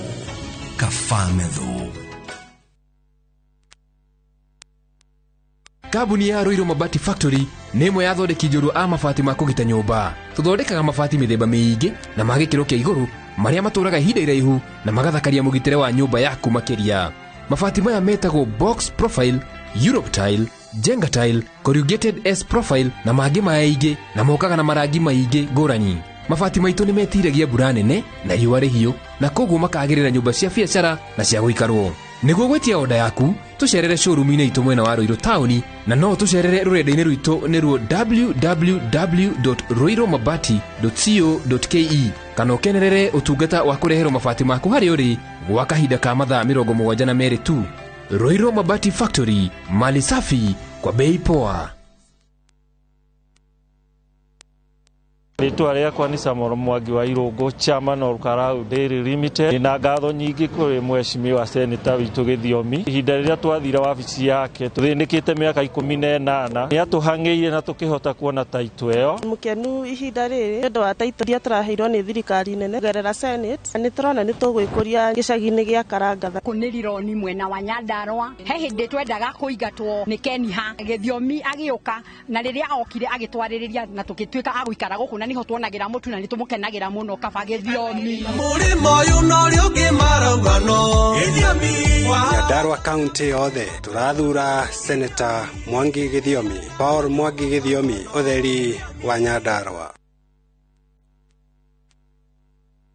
Kaba Methu. Kambuni ya Ruiru Mabati Factory nĩ ĩmwe ya athondeki njorua a mabati ma kũgita nyũmba. Tũthondekaga mabati mĩthemba mĩingĩ na ma gĩkĩro kĩa igũrũ marĩa matũraga ihinda iraihu na magathakaria mũgitĩre wa nyũmba yaku makĩria. Mabati maya metagwo box profile, Europe tile, Jenga tile, corrugated S profile na mangĩ maingĩ na mokaga na marangi maingĩ ngũrani. Mabati maitũ nĩ metiragia mbura nene na riũa rĩhiũ na koguo makagĩrĩra nyũmba cia biacara na cia gũikarwo. Nĩguo gwĩtia oda yaku tũcerere showroom-inĩ itũ mwena wa Ruiru taũni na no tũcerere rũrenda-inĩ rwitũ nĩruo www.ruirumabati.co.ke kana ũkenerere ũtungata wa kũreherwo mabati maku harĩa ũrĩ gwa kahinda ka mathaa 72 tu. Ruiru Mabati Factory, mali safi kwa bei poa. Rĩtwa rĩakwa nĩ Samuel Mwangi wa Irũngũ, chairman of Karau Dairy Limited. Ndĩna ngatho nyingĩ kũrĩ mheshimiwa seneta witũ Gĩthiomi. Ihinda rĩrĩa twathire wabici yake tũthĩnĩkĩte mĩaka 18 nĩ atũhang'ĩire na tũkĩhota kuona taitũ ĩyo. Mũkenu ihinda rĩrĩ nĩ ũndũ wa taitũ iria tũraheirwo nĩ thirikari nene kũgerera Senate, nĩ tũrona nĩ tũgwĩkũria gĩcagi-inĩ gĩa Karangatha. Kũ nĩ rironi mwena wa Nyandarua, he hĩndĩ twendaga kũingatwo nĩ Keniha. Gĩthiomi agĩũka na rĩrĩa okire agĩtwarĩrĩria na tũgĩtuĩka a gũikara gũkũ na niho tuonagira mutu na nitumukenagira muno kaba Gĩthiomi. Mũrĩmo ũyũ na ũrĩa ũngĩ marauga no Gĩthiomi. Nyandarua kaunti yothe tũrathura Senator Mwangi Gĩthiomi, Paul Mwangi Gĩthiomi, ũtheri wa Nyandarua.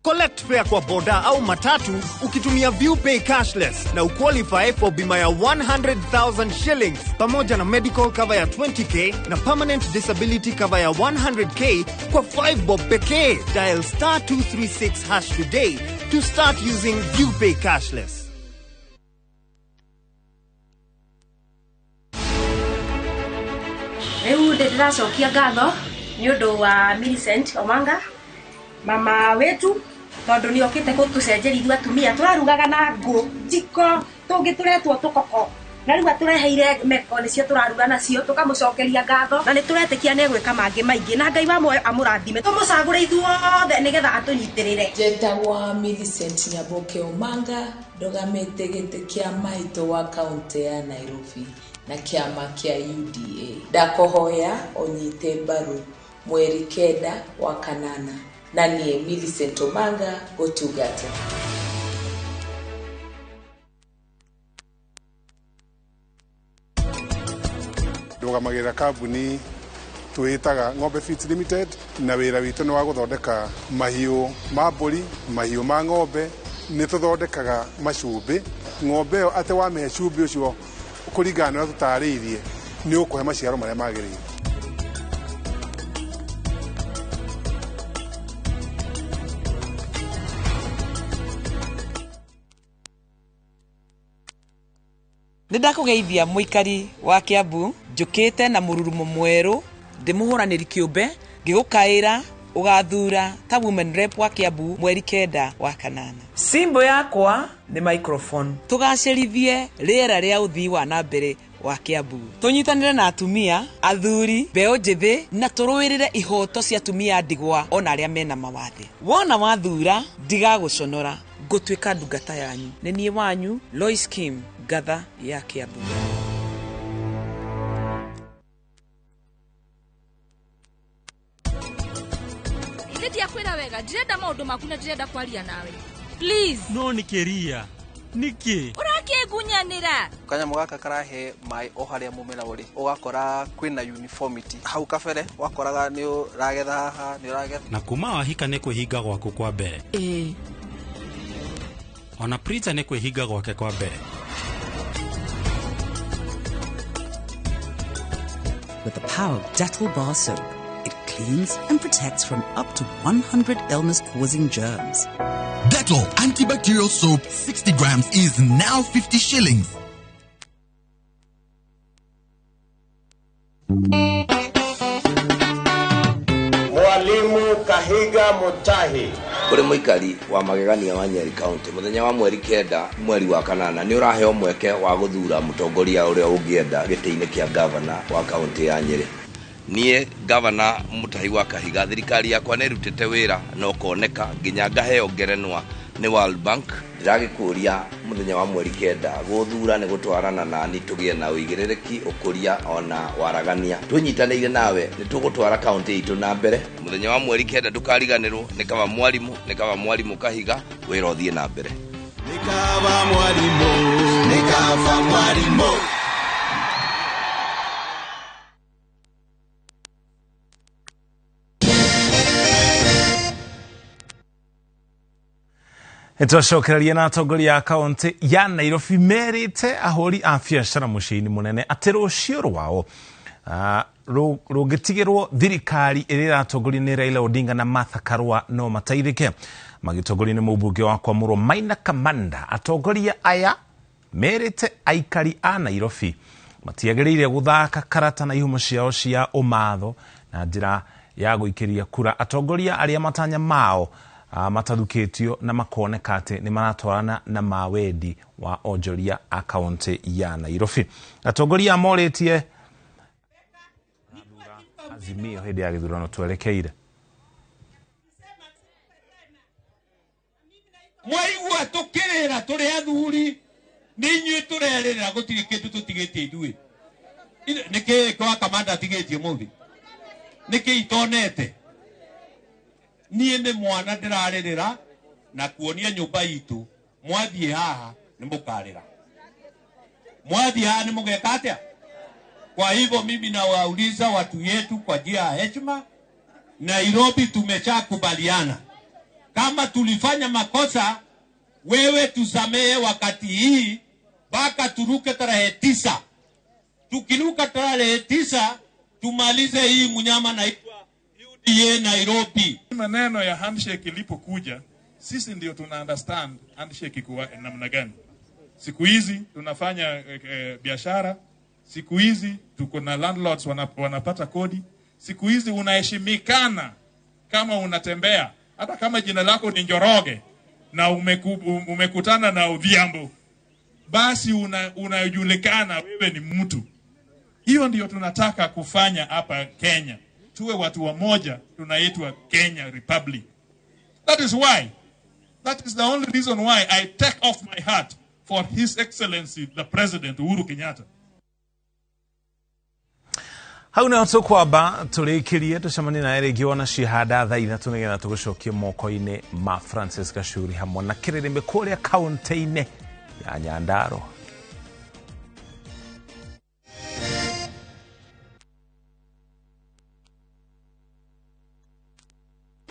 Collect fare kwa boda au matatu ukitumia ViewPay cashless na uqualify for bima ya 100,000 shillings pamoja na medical cover ya 20k na permanent disability cover ya 100k kwa 5 bob pekee. Dial star 236 hash today to start using ViewPay cashless. Rĩu ndĩracokia ngatho nĩ ũndũ wa Millicent Omanga, mama wetu, tondũ nĩ okĩte gũtũcenjeria ithuĩ atumia tũrarugaga na ngũ njiko tũngĩ tũretwo tũkoko na rĩu atũreheire meko nĩcio tũraruga nacio tũkamũcokeria ngatho na nĩ tũretĩkia nĩ egwĩka mangĩ maingĩ na Ngai wa muoyo amũrathime tũmũcagũre ithuothe nĩgetha atũnyitĩrĩre. Njetagwo Millicent Nyaboke Omanga, ndũgamĩte gĩtĩ kĩa maitũ wa kaunti ya Nairobi na kĩama kĩa UDA. Ndakũhoya ũnyite mbaru mweri 9 wa kanana na niĩ Millicent Omanga gũtungata. Ndũgamagĩrĩra kambuni twĩtaga Ng'ombe Feeds Limited na wĩra witũ nĩ wa gũthondeka mahiũ ma mbũri, mahiũ ma ng'ombe. Nĩ tũthondekaga macumbĩ. Ng'ombe ĩyo atĩ wamĩhe cumbĩ ũcio kũringana na ũrĩa tũtarĩirie nĩ ũkũhe maciaro marĩa magĩrĩire. Nĩ ndakũgeithia mũikari wa Kiambu njũkĩte na mũrurumo mwerũ ndĩmũhũranĩri kĩũmbe ngĩgũkaĩra ũgathura ta women rep wa Kiambu mweri 9 wa kanana. Simbo yakwa nĩ microphone. Tũgacĩrithie rĩera rĩa ũthii wa na mbere wa Kiambu. Tũnyitanĩre na atumia, athuri, mbeũ njĩthĩ na tũrũĩrĩre ihoto cia atumia ndigwa ona arĩa mena mawathe. Wona wathura ndigagũconora, ngũtuĩka ndungata yanyu. Nĩ niĩ wanyu Lois Kim, ngatha ya Kiambu. Ndiakwĩra wega, ndirenda maũndũ maku na ndirenda kwaria nawe. Please. No nĩkĩ Ria? Nĩkĩ? Ũrakĩ Nĩkĩ ngunyanĩra? Kanyamũ gaka karahe maĩ o harĩa mũmera ũrĩ, ũgakora kwĩna uniformity. Hau kabere wakoraga nĩ ũragetha haha, nĩ ũragetha. Na kuma wahika nĩ kwĩhinga gwaku kwa mbere. Ĩĩ. Ona Prita nĩ kwĩhinga gwake kwa mbere. With the power of Dettol bar soap, it cleans and protects from up to 100 illness-causing germs. Dettol antibacterial soap 60 grams is now 50 shillings. Mwalimu Kahiga Mutahi. Kũrĩ mũikari wa magegania wa Nyeri County, mũthenya wa 9 mweri wa 8 nĩ ũraheo mweke wa gũthura mũtongoria ũrĩa ũngĩenda gĩtĩ-inĩ kĩa gavana wa kaunti ya Nyeri. Niĩ gavana Mutahi wa Kahiga, thirikari yakwa nĩ ĩrutĩte wĩra na ũkoneka nginya ngaheo ngerenwa nĩ World Bank. Ndĩragĩkũria mũthenya wa 9 gũthura nĩ gũtwarana nani tũgĩe na ũigĩrĩrĩki, ũkũria ona waragania. Twĩnyitanĩire nawe nĩ tũgũtwara kaunti itũ na mbere. Mũthenya wa 9 ndũkariganĩrwo nĩ kaba mwarimu, nĩ kaba mwarimu Kahiga, wĩra ũthiĩ na mbere. Nĩ kaba mwarimu, nĩ kaba mwarimu. Nĩtwacokereria na atongoria a kaunti ya Nairobi merĩte ahũri a biacara mũciĩ-inĩ mũnene atĩ rũciũ rwao rũngĩtigĩrwo thirikari ĩrĩa ĩratongorio nĩ Raila Odinga na Martha Karua no mateithĩke. Magĩtongorio nĩ mũmbunge wa Kwamũrwo Maina Kamanda, atongoria aya merĩte aikari a Nairobi matiagĩrĩire gũthaka karata na ihumo ciao cia ũmatho na njĩra ya gũikĩria kura atongoria arĩa matanya mao matathukĩtio na makoneka atĩ nĩ maratwarana na mawendi wa onjoria a kaunti ya Nairobi. Atongoria morĩtie Azimio hĩndĩ ya gĩthurano twerekeire. Mwaigua tũkĩrĩra tũrĩ athuri nĩ inyuĩ tũrerĩra gũtirĩ kĩndũ tũtigĩtie ithuĩ. Nĩkĩ kwa Kamanda atigĩtie mũthĩ? Nĩkĩ itonete? Niĩ nĩ mwana ndĩrarĩrĩra na kuonia nyũmba itũ, mwathiĩ haha nĩ mũkarĩra, mwathiĩ haha nĩ mũgeka atĩa? Kwa hivyo mimi nawauliza watu yetu kwa njia ya heshima, Nairobi tumeshakubaliana kama tulifanya makosa, wewe tusamehe wakati hii mpaka turuke tarehe 9. Tukiruka tarehe 9 tumalize hii mnyama na UDA Nairobi. Maneno ya handshake ilipokuja, sisi ndio tuna understand handshake iko namna gani. Siku hizi tunafanya biashara, siku hizi tuko na landlords wanapata kodi, siku hizi unaheshimikana kama unatembea, hata kama jina lako ni Njoroge na umekutana na Odhiambo, basi unajulikana wewe ni mtu. Hiyo ndio tunataka kufanya hapa Kenya. Tuwe watu wamoja, tunaitwa Kenya Republic. That is why, that is the only reason why I take off my hat for His Excellency the President Uhuru Kenyatta. Hau nĩho tũkwamba tũrĩkĩrie tũcemanie nawe rĩngĩ wona cihanda thaa 3 nĩgetha tũgũcokie moko-inĩ ma Francis Gachuri hamwe na kĩrĩrĩmbĩ kũrĩa kaunti-inĩ ya Nyandarua.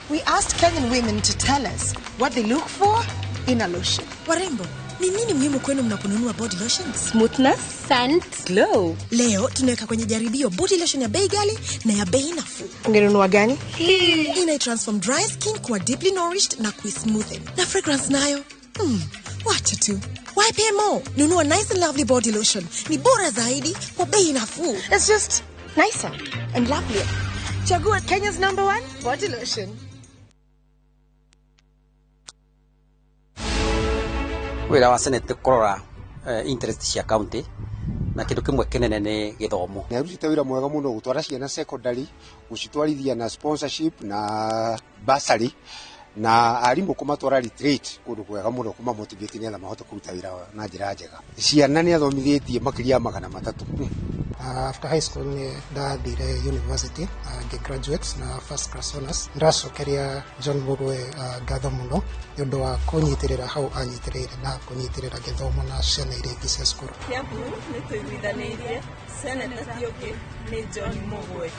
We asked Kenyan women to tell us what they look for in a lotion. Warembo, ni nini muhimu kwenu mnaponunua body lotions? Smoothness, scent, glow. Leo tunaweka kwenye jaribio body lotion ya bei ghali na ya bei nafuu. Ungenunua gani? Hii ina transform dry skin kuwa deeply nourished na kuismoothen. Na fragrance nayo? Wacha tu. Why pay more? Nunua nice and lovely body lotion. Ni bora zaidi kwa bei nafuu. It's just nicer and lovelier. Chagua Kenya's #1 body lotion. Wĩra wa Senate kũrora interest cia county na kĩndũ kĩmwe kĩnene nĩ gĩthomo. Nĩ arutĩte wĩra mwega mũno gũtwara ciana secondary, gũcitwarithia na sponsorship na bursary na arimũ kũmatwara retreat kũndũ kwega mũno kũmamotivate nĩgetha mahote kũruta wĩra na njĩra njega. Ciana nĩ athomithĩtie makĩria ya 300. After high school nĩ ndathire university, ngĩ-graduate na first class honors. Ndacokeria John Mũgwe ngatho mũno nĩ ũndũ wa kũnyitĩrĩra hau anyitĩrĩire na kũnyitĩrĩra gĩthomo na ciana iria ingĩ cia cukuru. Kiambu nĩ tũiguithanĩirie, seneta ti ũngĩ nĩ John Mũgwe.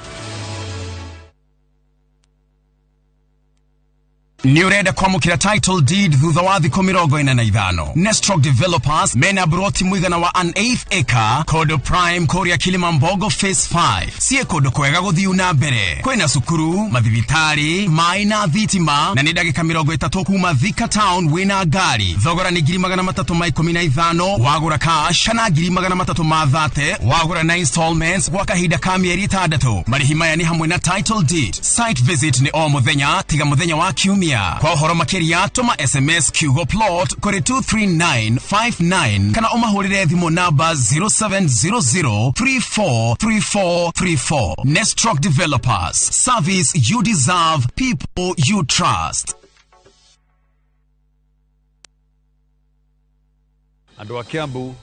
Nĩ ũrenda kwamũkĩra title deed thutha wa thikũ 45? Nestrock Developers mena broti mũigana wa an eighth acre kũndũ prime kũrĩa Kilimambogo Phase 5. Ciĩ kũndũ kwega gũthiu na mbere, kwĩna cukuru, mathibitarĩ, maĩ na thitima, na nĩ ndagĩka 30 kuma Thika town wĩna ngari. Thogora nĩ 315,000 wagũra cash, kana 330,000 wagũra na installments gwa kahinda ka mĩeri 6. Marĩhi maya nĩ hamwe na title deed. Site visit nĩ o mũthenya tiga mũthenya wa kiumia. Kwa ũhoro makĩria, tũma SMS kiugo plot kũrĩ 23959 kana ũmahũrĩre thimũ namba 0700343434. Nestrock Developers, service you deserve, people you trust. Andũ a Kiambu,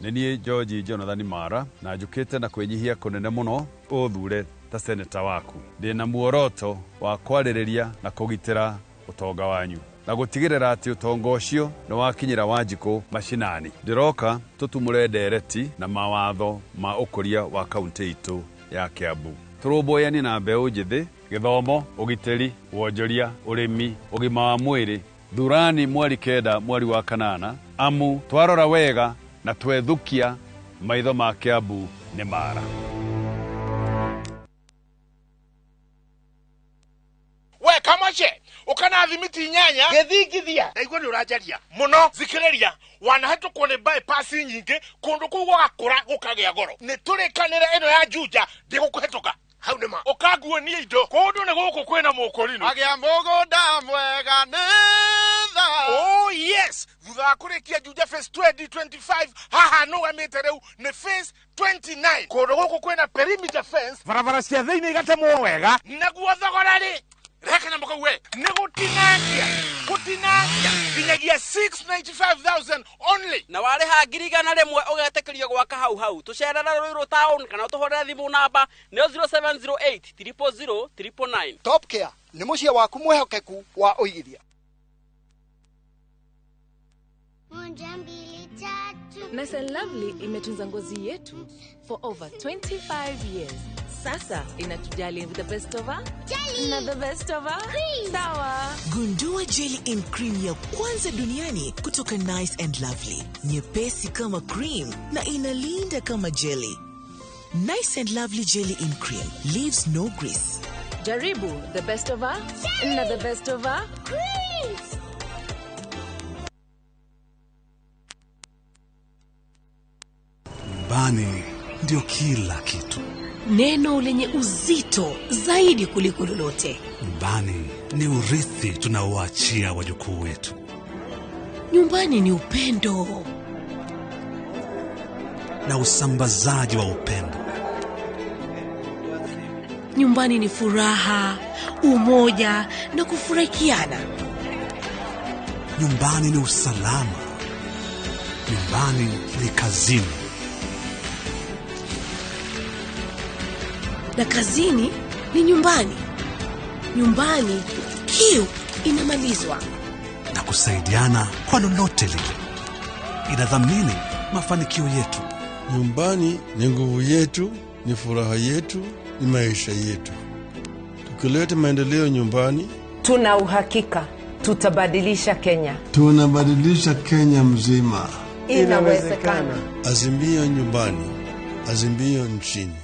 nĩ niĩ George Jonathan Mara, na njũkĩte na kwĩnyihia kũnene mũno ũthure ta seneta waku. Ndĩna muoroto wa kwarĩrĩria na kũgitĩra ũtonga wanyu na gũtigĩrĩra atĩ ũtonga ũcio nĩ wakinyĩra Wanjikũ macinani. Ndĩroka tũtumũre ndereti na mawatho ma ũkũria wa kaunti itũ ya Kiambu. Tũrũmbũyanie na mbeũ njĩthĩ, gĩthomo, ũgitĩri, wonjoria, ũrĩmi, ũgima wa mwĩrĩ. Thurani mweri 9 mweri wa 8, amu twarora wega na twethukia maitho ma Kiambu nĩ mara. We kamache ukana thimiti 8 gĩthingithia, ndaigua nĩ ũranjaria mũno. Thikĩrĩria, wanahetũkwo nĩ bypass nyingĩ kũndũ kũu gũgakũra gũkagĩa goro. Nĩ tũrĩkanĩre ĩno ya Juja ndĩgũkũhetũka hau nĩ ma ũkanguonia indo kũndũ nĩ gũkũ kwĩna mũkũrinũ agĩa mũgũnda mwega nĩ tha. Oh yes, thutha wa kũrĩkia Juja phase 2025, haha nũgamĩte rĩu nĩ phase 29. Kũndũ gũkũ kwĩna perimeter fence, barabara cia thĩinĩ igatemwo wega, naguo thogora rĩ reka na mũkauwe nĩ gũtinangia gũtinangia nginyagia 695,000 only. Na warĩha 100,000 ũgetĩkĩrio gwaka hau hau. Tũcerere Ruiru town kana ũtũhũrĩre thimũ namba nĩyo 0708 000 999. Top Care nĩ mũciĩ waku mwĩhokeku wa ũigithia. 1, 2, 3. Nice and Lovely imetunza ngozi yetu for over 25 years. Sasa inatujali with the best of her jelly na the best of her cream. Sawa. Gundua jelly in cream ya kwanza duniani kutoka Nice and Lovely. Nyepesi kama cream na inalinda kama jelly. Nice and Lovely jelly in cream leaves no grease. Jaribu the best of her jelly na the best of her creams. Nyumbani ndio kila kitu. Neno lenye uzito zaidi kuliko lolote. Nyumbani ni urithi tunaoachia wajukuu wetu. Nyumbani ni upendo na usambazaji wa upendo. Nyumbani ni furaha, umoja na kufurahikiana. Nyumbani ni usalama. Nyumbani ni kazini. Na kazini ni nyumbani. Nyumbani kiu inamalizwa. Na kusaidiana kwa lolote lile. Inadhamini mafanikio yetu. Nyumbani ni nguvu yetu, ni furaha yetu, ni maisha yetu. Tukileta maendeleo nyumbani, tuna uhakika tutabadilisha Kenya. Tunabadilisha Kenya mzima. Inawezekana. Azimio nyumbani, azimio nchini.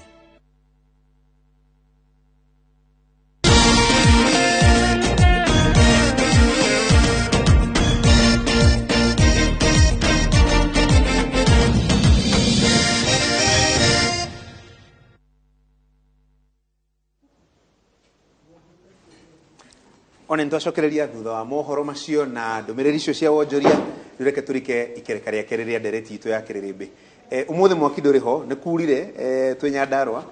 One ntwacokereria thutha wa mohoro macio na ndumiriri icio cia wonjoria. Reke turike ikereka rĩa kerĩ rĩa ndereti itũ ya kĩrĩrĩmbĩ. Ũmũthĩ mwaki ndũrĩ ho, nĩ kurire twĩ Nyandarũa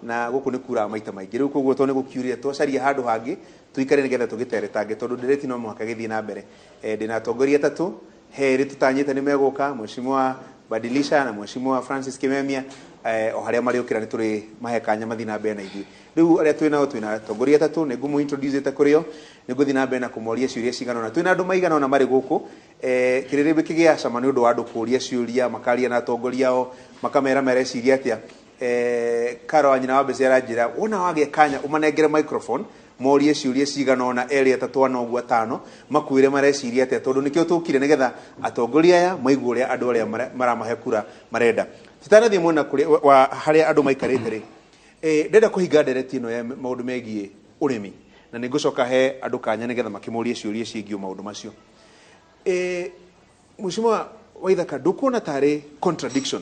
na gũkũ nĩ kuraga maita maingĩ. Rĩu koguo tondũ nĩ gũkiurire twacaria handũ hangĩ tuikare nĩgetha tũgĩteretange, tondũ ndereti no mũhaka gĩthiĩ na mbere. Ndĩna atongoria atatũ, he erĩ tũtanyĩte nĩ megũka, Mheshimiwa Badilisha na Mheshimiwa Francis Kimemia o harĩa marĩũkĩra nĩ tũrĩ mahe kanya mathiĩ na mbere na ithuĩ. Rĩu arĩa twĩ nao, twĩna atongoria atatũ, nĩ ngũmũ introduce kũrĩ o, nĩ ngũthiĩ na mbere na kũmoria ciũria cigana ũna. Twĩna andũ maigana ũna marĩ gũkũ. Kĩrĩrĩmbĩ kĩgĩa cama nĩ ũndũ wa andũ kũũria ciũria, makaria na atongoria ao, makamera mareciria atĩa. Karo wa nyina wa mbeca aranjĩra wona wagĩa kanya ũmanengere microphone morie ciũria cigana ũna, erĩ, atatũ, ana ũguo, atano, makwĩre mareciria atĩa, tondũ nĩkĩo tũkire, nĩgetha atongoria aya maigue ũrĩa andũ arĩa maramahe kura marenda. Tũtanathiĩ mwena kũrĩa wa harĩa andũ maikarĩte rĩ, ndĩrenda kũhinga ndereti ĩno ya maũndũ megiĩ ũrĩmi, na nĩ ngũcoka he andũ kanya nĩgetha makĩmũrie ciũria ciĩgiĩ maũndũ macio. Mheshimiwa Waithaka, ndũkuona tarĩ contradiction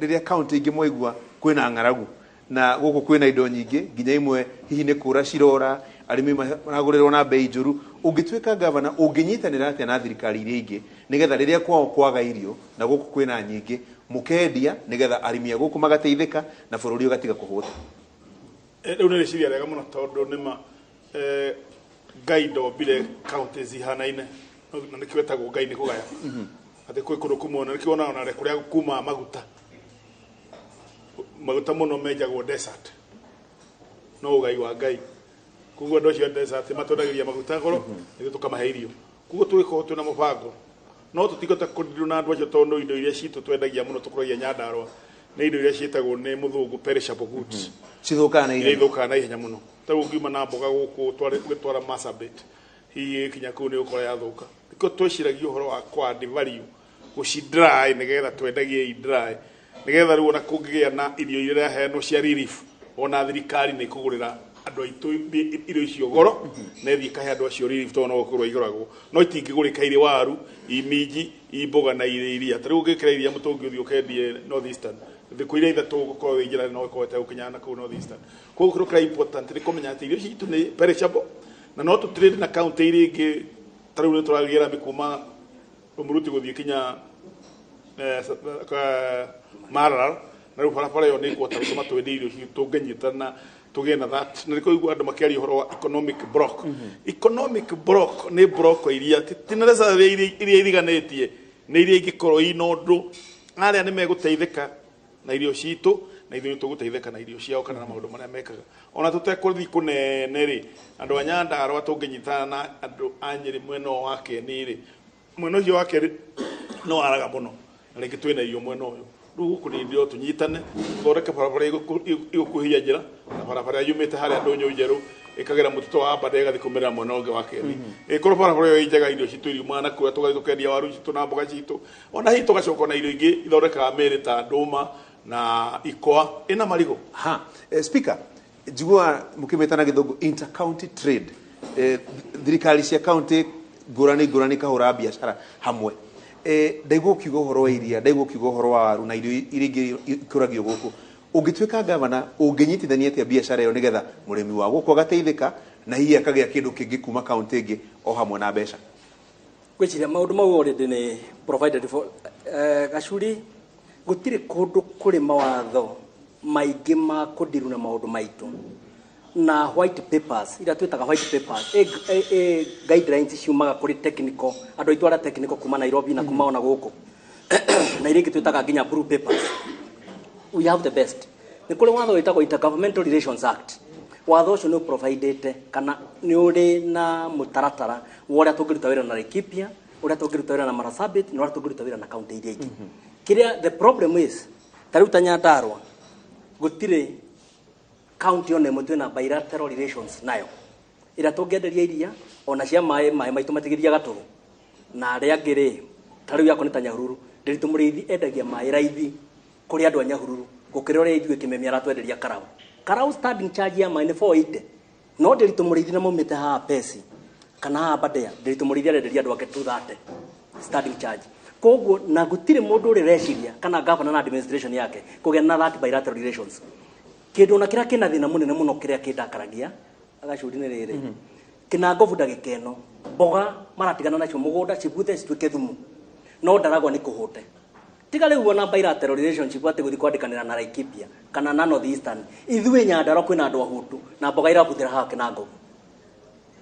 rĩrĩa county ingĩ mwaigua kwĩna ng'aragu na gũkũ kwĩna indo nyingĩ, nginya imwe hihi nĩ kũra cirora, arĩmi maragũrĩrwo na bei njũru? Ũngĩtuĩka gavana, ũngĩnyitanĩra atĩa na thirikari iria ingĩ nĩgetha rĩrĩa kwao kwaga irio na gũkũ kwĩna nyingĩ, mũkendia nĩgetha arĩmi a gũkũ magateithĩka na bũrũri ũgatiga kũhũta? Rĩu nĩ rĩciria rĩega mũno, tondũ nĩma Ngai ndombire counties ihanaine, na nĩkĩo etagwo Ngai nĩ kũgaya, atĩ kwĩ kũndũ kũmwe, na nĩkĩo ona kũrĩa kumaga maguta, maguta mũno menjagwo desert, no ũgai wa Ngai. Koguo andũ acio a desert matwendagĩria maguta goro, nĩguo tũkamahe irio. Koguo tũgĩkorwo twĩna mũbango, no tũtingĩhota kũndirwo na andũ acio, tondũ indo iria citũ twendagia mũno, tũkũragia Nyandarũa, nĩ indo iria ciĩtagwo nĩ mũthũngũ perishable goods. Cithũkaga na iria ihenya. Ithũkaga na ihenya mũno. Ta rĩu ũngiuma na mboga gũkũ ũgĩtwara Marsabit, hihi ĩkinya kũu nĩ ũgũkora yathũka. Nĩkĩo twĩciragia ũhoro wa kũ add value, gũci dry, nĩgetha twendagie i dry, nĩgetha rĩu ona kũngĩgĩa na irio iria iraheanwo cia relief, ona thirikari nĩ ĩkũgũrĩra andũ aitũ irio icio goro na ĩthiĩ ĩkahe andũ acio relief, tondũ no gũkũrwo igũragwo, no itingĩgũrĩka irĩ waru, i minji, i mboga na irĩ iria. Ta rĩu ũngĩkĩra iria mũtũngi ũthiĩ ũkendie North Eastern, thikũ iria 3 ũgũkorwo wĩ njĩra no ĩkorwo ĩtegũkinyana na kũu North Eastern. Koguo kĩndũ kĩrĩa important nĩ kũmenya atĩ irio citũ nĩ perishable, na no tũ trade na county iria ingĩ. Ta rĩu nĩ tũragĩra rami kuma Rumuruti gũthiĩ kinya Maralal, na rĩu barabara ĩyo nĩ ĩkũhota gũtũma twendie irio citũ tũngĩnyitana tũgĩe na that. Na nĩkĩo ũigua andũ makĩaria ũhoro wa economic block. Economic block nĩ block iria ti necessarily iria iriganĩtie, nĩ iria ingĩkorwo ina ũndũ arĩa nĩ megũteithĩka na irio citũ, na ithuĩ nĩ tũgũteithĩka na irio ciao kana na maũndũ marĩa mekaga. Ona tũtekũthiĩ kũnene rĩ, andũ a Nyandarũa tũngĩnyitana na andũ a Nyĩrĩ mwena ũyũ wa Keni rĩ, mwena ũcio wa kerĩ no waraga mũno, na rĩngĩ twĩna irio mwena ũyũ. Rĩu gũkũ nĩ ndio tũnyitane, tũthondeke barabara ĩgũkuhĩhia njĩra na barabara yumĩte harĩa ndũnyũ njerũ ĩkagera mũtitũ wa Aberdare ĩgathiĩ kũmĩrĩra mwena ũngĩ wa Keni. Ĩkorwo barabara ĩyo ĩ njega, irio citũ iriumaga na kũrĩa, tũgathiĩ tũkendia waru citũ na mboga citũ, ona hihi tũgacoka na irio ingĩ ithondekaga mĩĩrĩ ta ndũma na ikwa ĩna marigũ. Ha, speaker, njiguaga mũkĩmĩta na gĩthũngũ inter-county trade. Thirikari cia county ngũrani ngũrani ikahũra biacara hamwe. Ndaigua ũkiuga ũhoro wa iria, ndaigua ũkiuga ũhoro wa waru na irio iria ingĩ ikũragio gũkũ. Ũngĩtuĩka gavana, ũngĩnyitithania atĩa biacara ĩyo nĩgetha mũrĩmi wa gũkũ agateithĩka na hihi akagĩa kĩndũ kĩngĩ kuma county ĩngĩ o hamwe na mbeca? Ngwĩciria maũndũ mau already nĩ provided for. Gacuri, gũtirĩ kũndũ kũrĩ mawatho maingĩ ma kũndiru na maũndũ maitũ na white papers iria twĩtaga white papers, guidelines ciumaga kũrĩ technical andũ aitũ arĩa technical kuma Nairobi na kuma ona gũkũ, na iria ingĩ twĩtaga nginya blue papers. We have the best. Nĩ kũrĩ watho wĩtagwo Intergovernmental Relations Act. Watho ũcio nĩ ũprovidĩte kana nĩ ũrĩ na mũtaratara wa ũrĩa tũngĩruta wĩra na Laikipia, ũrĩa tũngĩruta wĩra na Marsabit, na ũrĩa tũngĩruta wĩra na county iria ingĩ. Kĩrĩa the problem is, ta rĩu ta Nyandarũa gũtirĩ county ona ĩmwe twĩna bilateral relations nayo ĩrĩa tũngĩenderia iria ona cia maĩ. Maĩ maitũ matigĩria gatũrũ na arĩa angĩ rĩ, ta rĩu yakwa nĩ ta Nyahururu, Ndĩritũ Mũrĩithi endagia maĩ raithi kũrĩ andũ a Nyahururu gũkĩra ũrĩa ithuĩ Kĩmemia aratwenderia Karau. Karau standing charge ya maĩ nĩ 480, no Ndĩritũ Mũrĩithi na maumĩte haha Pesi kana haha Aberdare, Ndĩritũ Mũrĩithi arenderia andũ ake 230 standing charge. Koguo na gũtirĩ mũndũ ũrĩ reciria kana governor na administration yake kũgĩa na that bilateral relations. Kĩndũ ona kĩrĩa kĩna thĩna mũnene mũno, kĩrĩa kĩndakaragia agacuri, nĩ rĩrĩ kĩnangobu ndagĩka ĩno mboga maratigana nacio mũgũnda cibuthe cituĩke thumu, no ndaragwa nĩ kũhũte. Tiga rĩu ona bilateral relationship atĩ gũthiĩ kwandĩkanĩra na Laikipia kana na North Eastern, ithuĩ Nyandarua kwĩna andũ ahũtu na mboga irabuthĩra haha Kĩnangobu.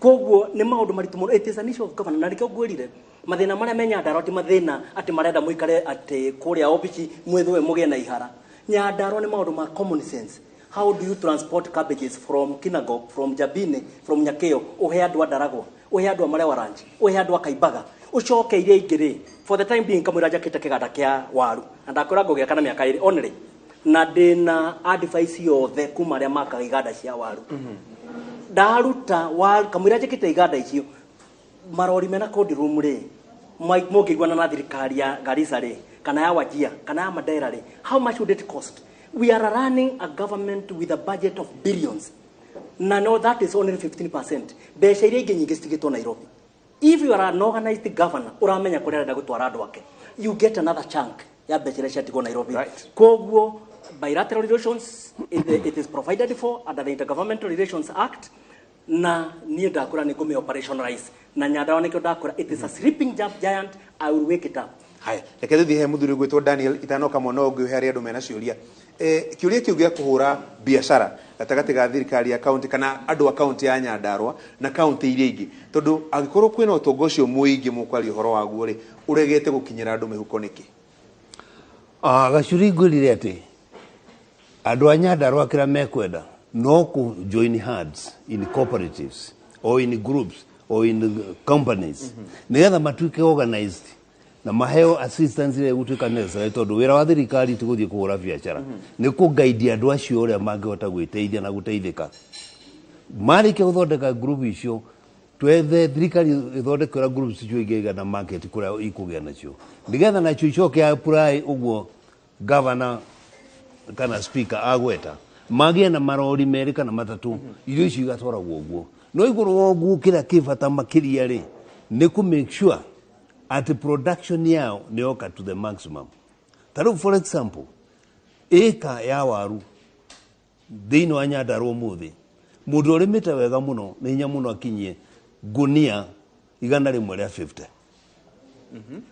Koguo nĩ maũndũ maritũ mũno. It is an issue of governance. Na nĩkĩo ngwĩrire mathĩna marĩa me Nyandarua ti mathĩna atĩ marenda mũikare atĩ kũrĩa obici mwĩthũe mũgĩe na ihara. Nyandarua nĩ maũndũ ma common sense. How do you transport cabbages from Kinangop, from Jabini, from Nyakeo, uhe andũ a Ndaragwa, uhe andũ a Marewa Ranch, uhe andũ a Kaimbaga, ucoke iria ingĩ rĩ, for the time being kamũira njakĩte kĩganda kĩa waru na ndakwĩra ngũgĩaka na mĩaka 2 only, na ndĩna advice yothe kuma arĩa makaga iganda cia waru. Ndaruta waru kamũira njakĩte iganda icio, marori mena cold room rĩ, mũngĩiguana na thirikari ya Garissa rĩ, kana ya Wajir, kana ya Mandera rĩ, how much would it cost? We are running a government with a budget of billions. Na no, that is only 15%. Mbeca iria ingĩ nyingĩ citigĩtwo Nairobi. If you are an organized governor, ũramenya kũrĩa arenda gũtwara andũ ake, you get another chunk ya mbeca iria ciatigwo Nairobi. Koguo bilateral relations, it is provided for under the Intergovernmental Relations Act, na niĩ ndakũra nĩ ngũmĩ operationalize. Na Nyandarua nĩkĩo ndakũra, it is a sleeping giant, I will wake it up. Haya, reke tũthiĩ he mũthuri ũgwĩtwo Daniel itanoka mwana ũngĩ ũhe arĩa andũ mena ciũria. Kĩũria kĩu gĩa kũhũra biacara gatagatĩ ga thirikari ya kaunti kana andũ a kaunti ya Nyandarua na kaunti iria ingĩ, tondũ angĩkorwo kwĩna ũtonga ũcio mũingĩ mũkwaria ũhoro waguo rĩ, ũregete gũkinyĩra andũ mĩhuko nĩkĩ? Gacuri ngwĩrire atĩ andũ a Nyandarua kĩrĩa mekwenda no kũ join hands in cooperatives or in groups or in companies, nĩgetha matuĩke organized na maheo assistance ĩrĩa ĩgũtuĩka necessary, tondũ wĩra wa thirikari ti gũthiĩ kũhũra biacara, nĩ kũguide andũ acio ũrĩa mangĩhota gwĩteithia na gũteithĩka. Marĩkia gũthondeka group icio, twethe thirikari ĩthondeke ũrĩa groups icio ingĩgĩa na market kũrĩa ikũgĩa nacio, nĩgetha nacio icoke apply ũguo governor kana speaker agweta, magĩe na marori 2 kana 3, irio icio igatwaragwo ũguo. No igũrũ wa ũguo kĩrĩa kĩ bata makĩria rĩ, nĩ kũ make sure at production yao nĩ yoka to the maximum. Ta rĩu for example, ĩka ya waru thĩinĩ wa Nyandarua ũmũthĩ, mũndũ ũrĩmĩte wega mũno nĩ hinya mũno akinyie ngunia 150.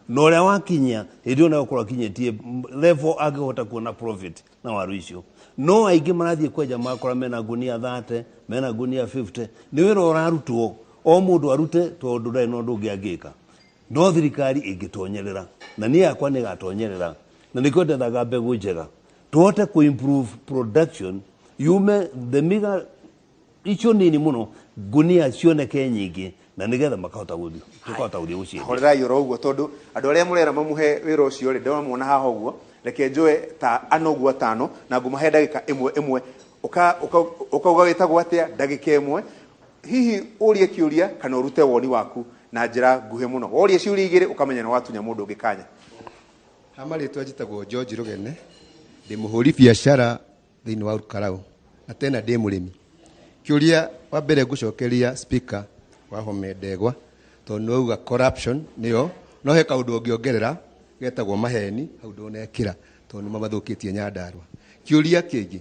Na ũrĩa wakinyia hĩndĩ ĩyo no gũkorwo akinyĩtie level angĩhota kuona profit na waru icio. No aingĩ marathiĩ kwenja makora mena ngunia 30, mena ngunia 50. Nĩ wĩra ũrarutwo o mũndũ arute tondũ ndarĩ na ũndũ ũngĩ angĩka. No thirikari ĩngĩtonyerera, na niĩ yakwa nĩ ĩgatonyerera, na nĩkĩo ndethaga mbegũ njega tũhote kũ improve production yume the meager icio nini mũno, ngunia cioneke nyingĩ, na nĩgetha makahota gũthiĩ, tũkahota gũthiĩ gũciendia. Horerai oro ũguo, tondũ andũ arĩa mũrera mamũhe wĩra ũcio rĩ, ndĩramuona haha ũguo, reke njoe ta ana ũguo atano na ngũmahe ndagĩka ĩmwe ĩmwe. Ũkauga wĩtagwo atĩa ndagĩka ĩmwe, hihi ũrie kĩũria kana ũrute woni waku na njĩra nguhĩ mũno. Woria ciũria igĩrĩ ũkamenya nĩ watunya mũndũ ũngĩ kanya. Ha marĩtwa njĩtagwo George Rũgene, ndĩ mũhũri biacara thĩinĩ wa Karau na tena ndĩ mũrĩmi. Kĩũria wa mbere ngũcokeria speaker wa Home Ndegwa, tondũ nĩ wauga corruption nĩyo, no he kaũndũ ũngĩongerera getagwo maheni, hau ndũnekĩra tondũ nĩmo mathũkĩtie Nyandarua. Kĩũria kĩngĩ,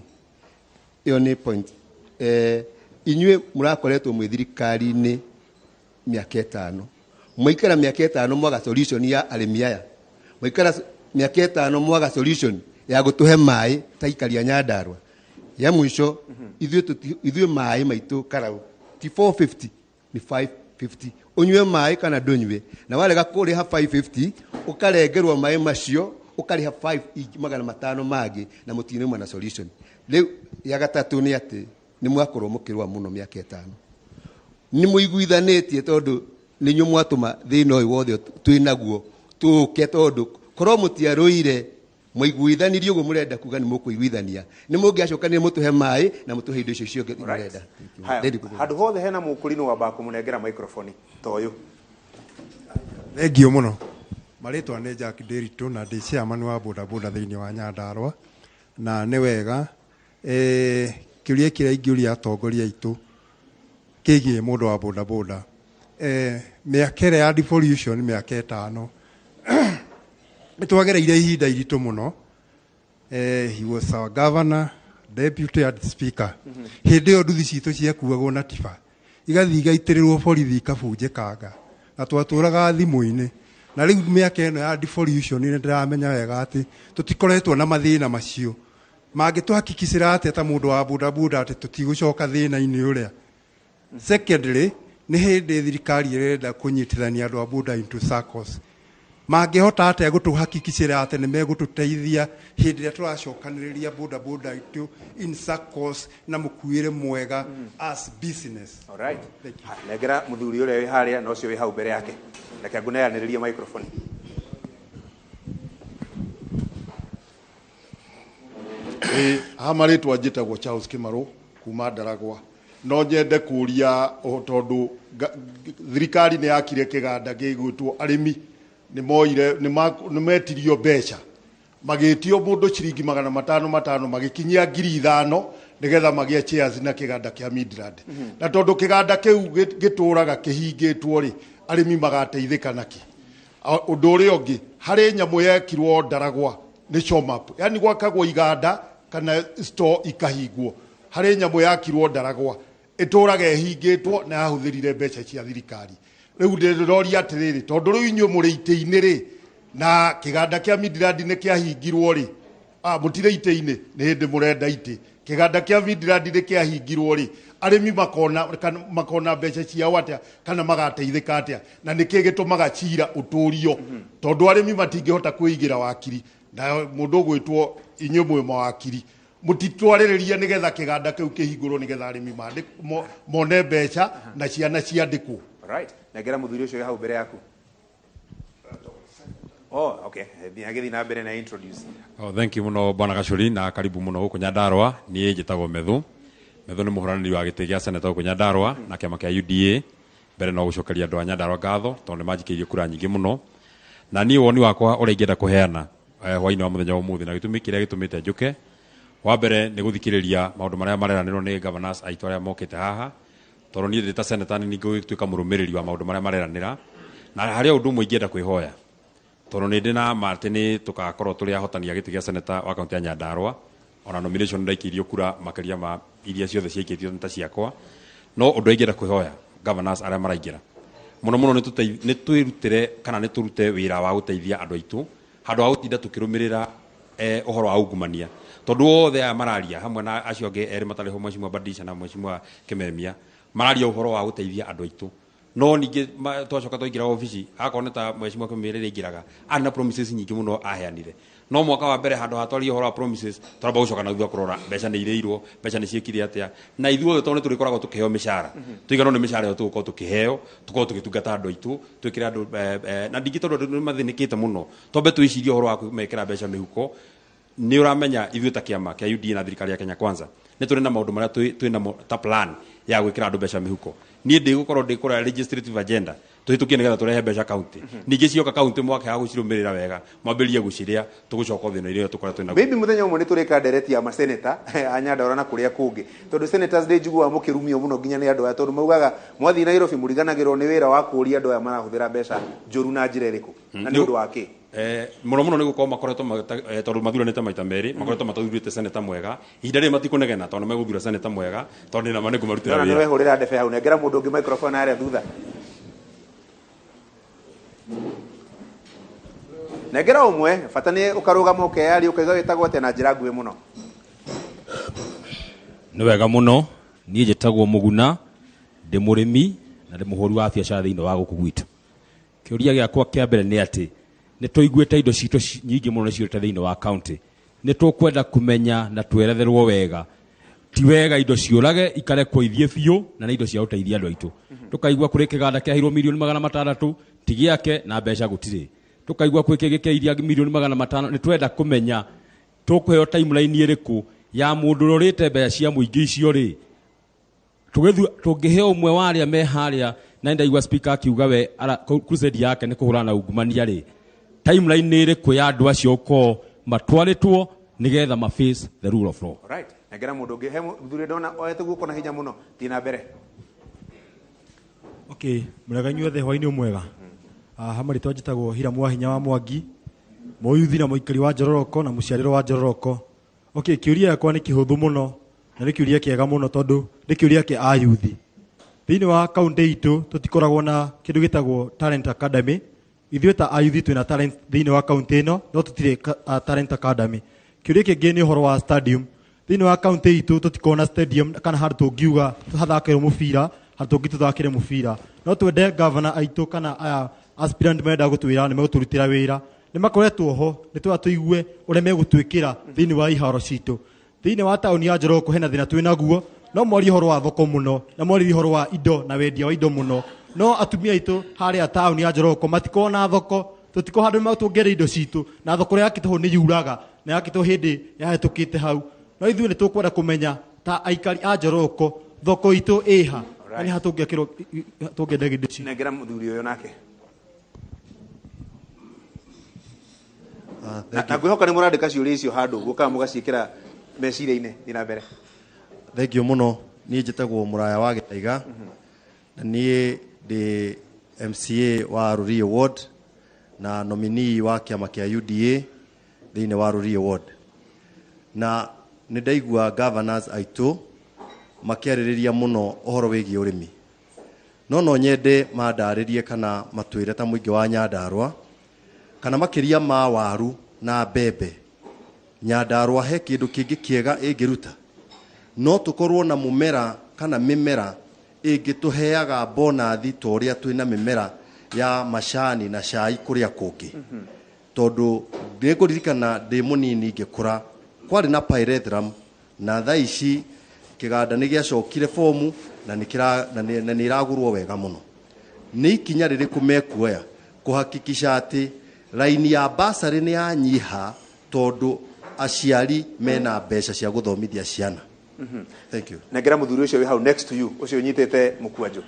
ĩyo nĩ point. Inyuĩ mũrakoretwo mwĩ thirikari-inĩ mĩaka 5, mwaikara mĩaka 5 mwaga solution ya arĩmi aya, mwaikara mĩaka 5 mwaga solution ya gũtũhe maĩ ta aikari a Nyandarua. Ya mũico, ithuĩ maĩ maitũ Karau ti 450 ni 550. Ũnyue maĩ kana ndũnyue, na warega kũrĩha 550 ũkarengerwo maĩ macio, ũkarĩha 5 500 mangĩ, na mũtinauma na solution. Rĩu ya gatatũ nĩ atĩ nĩ mwakorwo mũkĩrũa mũno mĩaka 5, nĩ mũiguithanĩtie tondũ nĩ inyuĩ mwatũma thĩna ũyũ wothe twĩ naguo tũke, tondũ korwo mũtiarũire mwaiguithanirie ũguo mũrenda kuga nĩ mũkũiguithania, nĩ mũngĩacokanire mũtũhe maĩ na mũtũhe indo icio ciothe mũrenda. Handũ hothe hena mũkũri nĩ wambaga kũmũnengera microphone ta ũyũ. Thengiũ mũno. Marĩtwa nĩ Jack Ndiritu na ndĩ chairman wa bodaboda thĩinĩ wa Nyandarua, na nĩ wega kĩũria kĩrĩa ingĩũria atongoria aitũ kĩgiĩ mũndũ wa bodaboda, mĩaka ĩrĩa ya devolution mĩaka 5 nĩ twagereire ihinda iritũ mũno. He was our governor, deputy and speaker. Hĩndĩ ĩyo nduthi citũ ciakuagwo na tiba, igathiĩ igaitĩrĩrwo borithi ikabunjĩkanga, na twatũraga thimũ-inĩ. Na rĩu mĩaka ĩno ya devolution nĩ ndĩramenya wega atĩ tũtikoretwo na mathĩna macio. Mangĩtũhakikicĩra atĩa ta mũndũ wa bodaboda atĩ tũtigũcoka thĩna-inĩ ũrĩa? Secondly, Nĩ hĩndĩ thirikari ĩrenda kũnyitithania andũ a boda into SACCOs. Mangĩhota atĩa gũtũhakikicĩra atĩ nĩ megũtũteithia hĩndĩ ĩrĩa tũracokanĩrĩria boda boda itũ in SACCOs na mũkuĩre mwega as business? Alright. Nengera mũthuri ũrĩa wĩ harĩa na ũcio wĩ hau mbere yake. Reke ngũneanĩrĩrie microphone. Ĩ ha marĩtwa njĩtagwo Charles Kĩmarũ kuma Ndaragwa. No nyende kũria tondũ thirikari nĩ yakire kĩganda gĩgwĩtwo arĩmi nĩ moire nĩ metirio mbeca magĩtio mũndũ ciringi 500 500 magĩkinyia 5,000 nĩgetha magĩe shares na kĩganda kĩa Midland. Na tondũ kĩganda kĩu gĩtũraga kĩhingĩtwo rĩ, arĩmi magateithĩka nakĩ? Ũndũ ũrĩa ũngĩ, harĩ nyamũ yekirwo Ndaragwa nĩ Shomap, yani gwakagwo iganda kana store ikahingwo. Harĩ nyamũ yakirwo Ndaragwa ĩtũraga ĩhingĩtwo na yahũthĩrire mbeca cia thirikari. Rĩu ndĩroria atĩrĩrĩ, tondũ rĩu inyuĩ mũrĩ itĩ-inĩ rĩ, na kĩganda kĩa Midland nĩ kĩahingirwo rĩ, mũtirĩ itĩ-inĩ, nĩ hĩndĩ mũrenda itĩ. Kĩganda kĩa Midland nĩ kĩahingirwo rĩ, arĩmi makona mbeca ciao atĩa kana magateithĩka atĩa, na nĩkĩ gĩtũmaga cira ũtũrio, tondũ arĩmi matingĩhota kwĩigĩra wakiri, na mũndũ ũgwĩtwo inyuĩ mwĩ mawakiri mũtitwarĩrĩria nĩgetha kĩganda kĩu kĩhingũrwo nĩgetha arĩmi mone mbeca na ciana ciandĩkwo. Right. Nengera mũthuri ũcio wĩ hau mbere yaku. Oh, okay. Agĩthiĩ na mbere na introduce. Oh, thank you muno bwana Gacuri na karibu muno gũkũ Nyandarua. Niĩ njĩtagwo Methu. Methu nĩ mũhũranĩri wa gĩtĩ gĩa seneta gũkũ Nyandarua na kĩama kĩa UDA. Mbere no gũcokeria andũ a Nyandarua ngatho tondũ nĩ manjikĩirie kura nyingĩ mũno. Na niĩ woni wakwa ũrĩa ingĩenda kũheana hwainĩ wa mũthenya wa ũmũthĩ na gĩtũmi kĩrĩa gĩtũmĩte njũke, wa mbere nĩ gũthikĩrĩria maũndũ marĩa mareranĩrwo nĩ governors aitũ arĩa mokĩte haha, tondũ niĩ ndĩ ta senator nĩ ngũgĩtuĩka mũrũmĩrĩri wa maũndũ marĩa mareranĩra. Na harĩ ũndũ ũmwe ingĩenda kwĩhoya, tondũ nĩ ndĩ na ma atĩ nĩ tũgakorwo tũrĩ ahotani a gĩtĩ gĩa senator wa kaunti ya Nyandarua. Ona nomination ndaikĩirio kura makĩria ma iria ciothe ciaikĩtio nĩ ta ciakwa. No ũndũ ingĩenda kwĩhoya governors arĩa maraingĩra mũno mũno nĩ twĩrutĩre kana nĩ tũrute wĩra wa gũteithia andũ aitũ handũ ha gũtinda tũkĩrũmĩrĩra ũhoro wa ungumania, tondũ othe aya mararia hamwe na acio angĩ erĩ matarĩ ho, Mheshimiwa Badisha na Mheshimiwa Kimemia, mararia ũhoro wa gũteithia andũ aitũ. No ningĩ twacoka twaingĩra obici, akorwo nĩ ta Mheshimiwa Kimemia rĩrĩa aingĩraga, arĩ na promises nyingĩ mũno aheanire. No mwaka wa mbere handũ ha twaria ũhoro wa promises, tũramba gũcoka na thutha kũrora mbeca nĩ irĩirwo, mbeca nĩ ciĩkire atĩa. Na ithuothe tondũ nĩ tũrĩkoragwo tũkĩheo mĩcara, tũiganwo nĩ mĩcara ĩyo tũgũkorwo tũkĩheo, tũkorwo tũgĩtungata andũ aitũ, twĩkĩre andũ, na ningĩ tondũ andũ nĩ mathĩnĩkĩte mũno, twambe twĩcirie ũhoro wa kũmekĩra mbeca mĩhuko. Nĩ ũramenya ithuĩ ta kĩama kĩa UDA na thirikari ya Kenya Kwanza nĩ tũrĩ na maũndũ marĩa twĩ namo ta plan ya gwĩkĩra andũ mbeca mĩhuko. Niĩ ndĩgũkorwo ndĩkũrora legislative agenda tũhĩtũkie nĩgetha tũrehe mbeca kaunti. Ningĩ cioka kaunti mwakĩaga gũcirũmĩrĩra wega, mwambĩrĩrie gũcirĩa, tũgũcoka thĩna ĩrĩa tũkoretwo naguo. Maybe mũthenya ũmwe nĩ tũrĩka ndereti ya maseneta a Nyandarua na kũrĩa kũngĩ, tondũ senators nĩ njiguaga mũkĩrumio mũno nginya nĩ andũ aya, tondũ maugaga mwathiĩ Nairobi mũriganagĩrwo nĩ wĩra wa kũũria andũ aya marahũthĩra mbeca njũru na njĩra ĩrĩkũ, na nĩ ũndũ wa kĩ? Mũno mũno nĩ gũkorwo makoretwo tondũ mathuranĩte maita merĩ, makoretwo matathurĩte seneta mwega. Ihinda rĩrĩ matikũnegena tondũ nĩ megũthura seneta mwega, tondũ nĩ nama nĩ ngũmarutĩra Ndona nĩ wĩra. wehũrĩra ndebe hau, nengera mũndũ ũngĩ microphone harĩa thutha. Nengera ũmwe, bata nĩ ũkarũgama ũkeyaria ũkaiga wĩtagwo atĩa na njĩra nguhĩ mũno. Nĩ wega mũno, niĩ njĩtagwo Mũguna, ndĩ mũrĩmi na ndĩ mũhũri wa biacara thĩinĩ wa gũkũ gwitũ. Kĩũria gĩakwa kĩa mbere nĩ atĩ nĩ tũiguĩte indo citũ nyingĩ mũno nĩ ciũrĩte thĩinĩ wa county. Nĩ tũkwenda kũmenya na tweretherwo wega. Ti wega indo ciũrage ikarekwo ithiĩ biũ na nĩ indo cia gũteithia andũ aitũ. Tũkaigua kũrĩ kĩganda kĩaheirwo mirioni 600 ti gĩake na mbeca gũtirĩ. Tũkaigua kwĩ kĩngĩ kĩa mirioni 500. Nĩ twenda kũmenya tũkũheo timeline ĩrĩkũ ya mũndũ ũrorĩte mbeca cia mũingĩ icio rĩ. Tũngĩheo ũmwe wa arĩa me harĩa, na ndaigua speaker akiuga we crusade yake nĩ kũhũrana na ungumania rĩ, timeline nĩ ĩrĩkũ ya andũ acio gũkorwo matwarĩtwo nĩgetha ma face the rule of law? Right. Nengera mũndũ ũngĩ. He mũthuri ndona oete guoko na hinya mũno. Thiĩ na mbere. Okay, mũrega inyuothe, hwainĩ mwega. Hamwe rĩtwa njĩtagwo Hiramu wa Hinya wa Mwangi, mũyuthi na mũikari wa Njororoko na mũciarĩro wa Njororoko. Okay, kĩũria gĩakwa nĩ kĩhũthũ mũno na nĩ kĩũria kĩega mũno tondũ nĩ kĩũria kĩa ayuthi. Thĩinĩ wa kaunti itũ tũtikoragwo na kĩndũ gĩtagwo Talent Academy. Ithuĩ ta ayuthi twĩna talent thĩinĩ wa kaunti ĩno, no tũtirĩ Talent Academy. Kĩũria kĩngĩ nĩ ũhoro wa stadium. Thĩinĩ wa kaunti itũ tũtikoragwo na stadium kana handũ tũngiuga hathakĩrwo mũbira, Handũ tũngĩtũthakĩre mũbira. No twende gavana aitũ kana aya aspirant marenda gũtwĩra nĩ megũtũrutĩra wĩra, nĩ makoretwo ho, nĩ twenda tũigue ũrĩa megũtwĩkĩra thĩinĩ wa iharo citũ. Thĩinĩ wa taũni ya Njoroko hena thĩna twĩ naguo, no mwarie ũhoro wa thoko mũno na mwarie ũhoro wa indo na wendia wa indo mũno, no atumia aitũ harĩa taũni ya Njoroko matikoragwo na thoko, tũtikoragwo handũ tũngĩendia indo citũ, na thoko ĩrĩa yakĩtwo nĩ yuraga na yakĩtwo hĩndĩ yahĩtũkĩte hau. No ithuĩ nĩ tũkwenda kũmenya ta aikari a Njoroko thoko itũ ĩha na nĩ ha tũngĩakĩrwo tũngĩendagia indo citũ. Nengera mũthuri ũyũ nake. Na ngwĩhoka nĩ mũrandĩka ciũria icio handũ ũguo kana mũgaciĩkĩra meciria-inĩ. Thiĩ na mbere. Thengiũ mũno. Niĩ njĩtagwo Mũraya wa Gĩthaiga na niĩ ndĩ MCA wa Rũriĩ Ward na nominee wa kĩama kĩa UDA thĩinĩ wa Rũriĩ Ward. Na nĩ ndaigua governors aitũ makĩarĩrĩria mũno ũhoro wĩgiĩ ũrĩmi, no nyende mandarĩrie kana matwĩre ta mũingĩ wa Nyandarũa kana makĩria ma waru na mbembe, Nyandarũa he kĩndũ kĩngĩ kĩega ĩngĩruta. No tũkorwo na mũmera kana mĩmera ĩngĩtũheaga bonathi ta ũrĩa twĩna mĩmera ya macani na cai kũrĩa kũngĩ. Tondũ nĩngũririkana ndĩ mũnini ngĩkũra kwarĩ na pyrethrum, na thaa ici kĩganda nĩ gĩacokire fomu na nĩ ĩragũrwo wega mũno. Nĩ ikinya rĩrĩkũ mekuoya kũhakikisha atĩ raini ya basarĩ nĩ yanyiha tondũ aciari mena mbeca cia gũthomithia ciana? Thank you. Nengera mũthuri ũcio wĩ hau next to you, ũcio ũnyitĩte mũkwanjũ.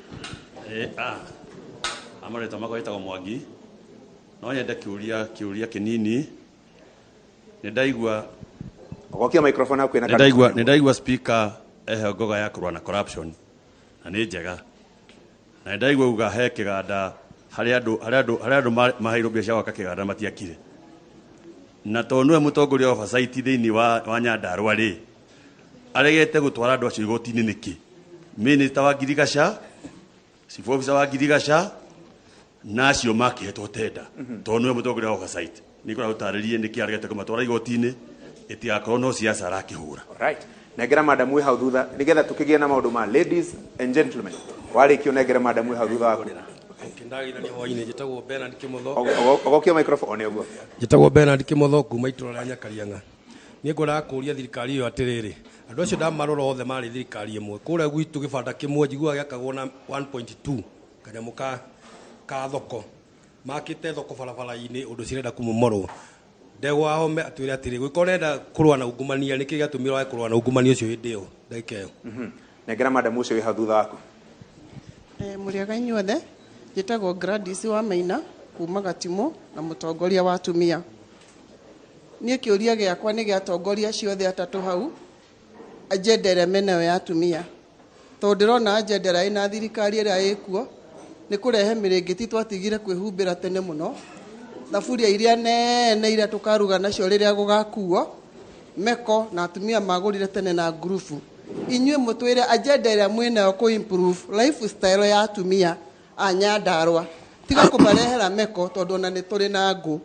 Amarĩtwa makwa ĩtagwo Mwangi. No nyende kĩũria kĩnini. Nĩ ndaigua Ũgokia microphone hakuhĩ na nĩ ndaigua speaker ehe ngoga ya kũrũa na corruption na nĩ njega. Na nĩ ndaigua uga he kĩganda harĩa andũ maheirwo mbia cia gwaka kĩganda matiakire. Na tondũ nĩwe mũtongoria wa oversight thĩinĩ wa Nyandarũa rĩ, aregete gũtwara andũ acio igoti-inĩ nĩkĩ? Minister wa ngirigaca, chief officer wa ngirigaca na acio makĩhetwo tenda, tondũ nĩwe mũtongoria wa oversight. Nĩ ngũra gũtarĩrie nĩkĩ aregete kũmatwara igoti-inĩ, ĩtigakorwo no siasa arakĩhũra. Right. Nengera madam wĩ hau thutha nĩgetha tũkĩgĩe na maũndũ ma ladies and gentlemen. Warĩkio nengera madam wĩ hau thutha waku. Ndagithania hwainĩ, njĩtagwo Bernard Kimotho. Ogokia microphone ũguo. Njĩtagwo Bernard Kimotho kuma itũra rĩa Nyakariang'a. Niĩ ngwendaga kũũria thirikari ĩyo atĩrĩrĩ, andũ acio ndamarora othe marĩ thirikari ĩmwe. Kũrĩa gwitũ gĩbanda kĩmwe njiguaga gĩakagwo na 1.2 kanyamũ ka thoko. Makĩte thoko barabara-inĩ ũndũ cirenda kũmomorwo. Ndegwa Home atwĩre atĩrĩ, gwĩka ũrenda kũrũa na ungumania, nĩkĩ gĩatũmire wage kũrũa na ungumania ũcio hĩndĩ ĩyo ndagĩka ĩyo? Nengera madam ũcio wĩ hau thutha waku. Mũrĩega inyuothe, njĩtagwo Gladys wa Maina kuma Gatimũ na mũtongoria wa atumia. Niĩ kĩũria gĩakwa nĩ gĩa atongoria acio othe atatũ hau, agenda ĩrĩa menayo ya atumia. Tondũ ndĩrona agenda ĩrĩa ĩna thirikari ĩrĩa ĩkuo nĩ kũrehe mĩrĩngĩti twatigire kwĩhumbĩra tene mũno, thaburia iria nene iria tũkaruga nacio rĩrĩa gũgakuo, meko na atumia magũrire tene na ngurubu. Inyuĩ mũtwĩre agenda ĩrĩa mwĩnayo kũ improve lifestyle ya atumia a Nyandarũa, tiga kũmarehera meko tondũ ona nĩ tũrĩ na ngũ.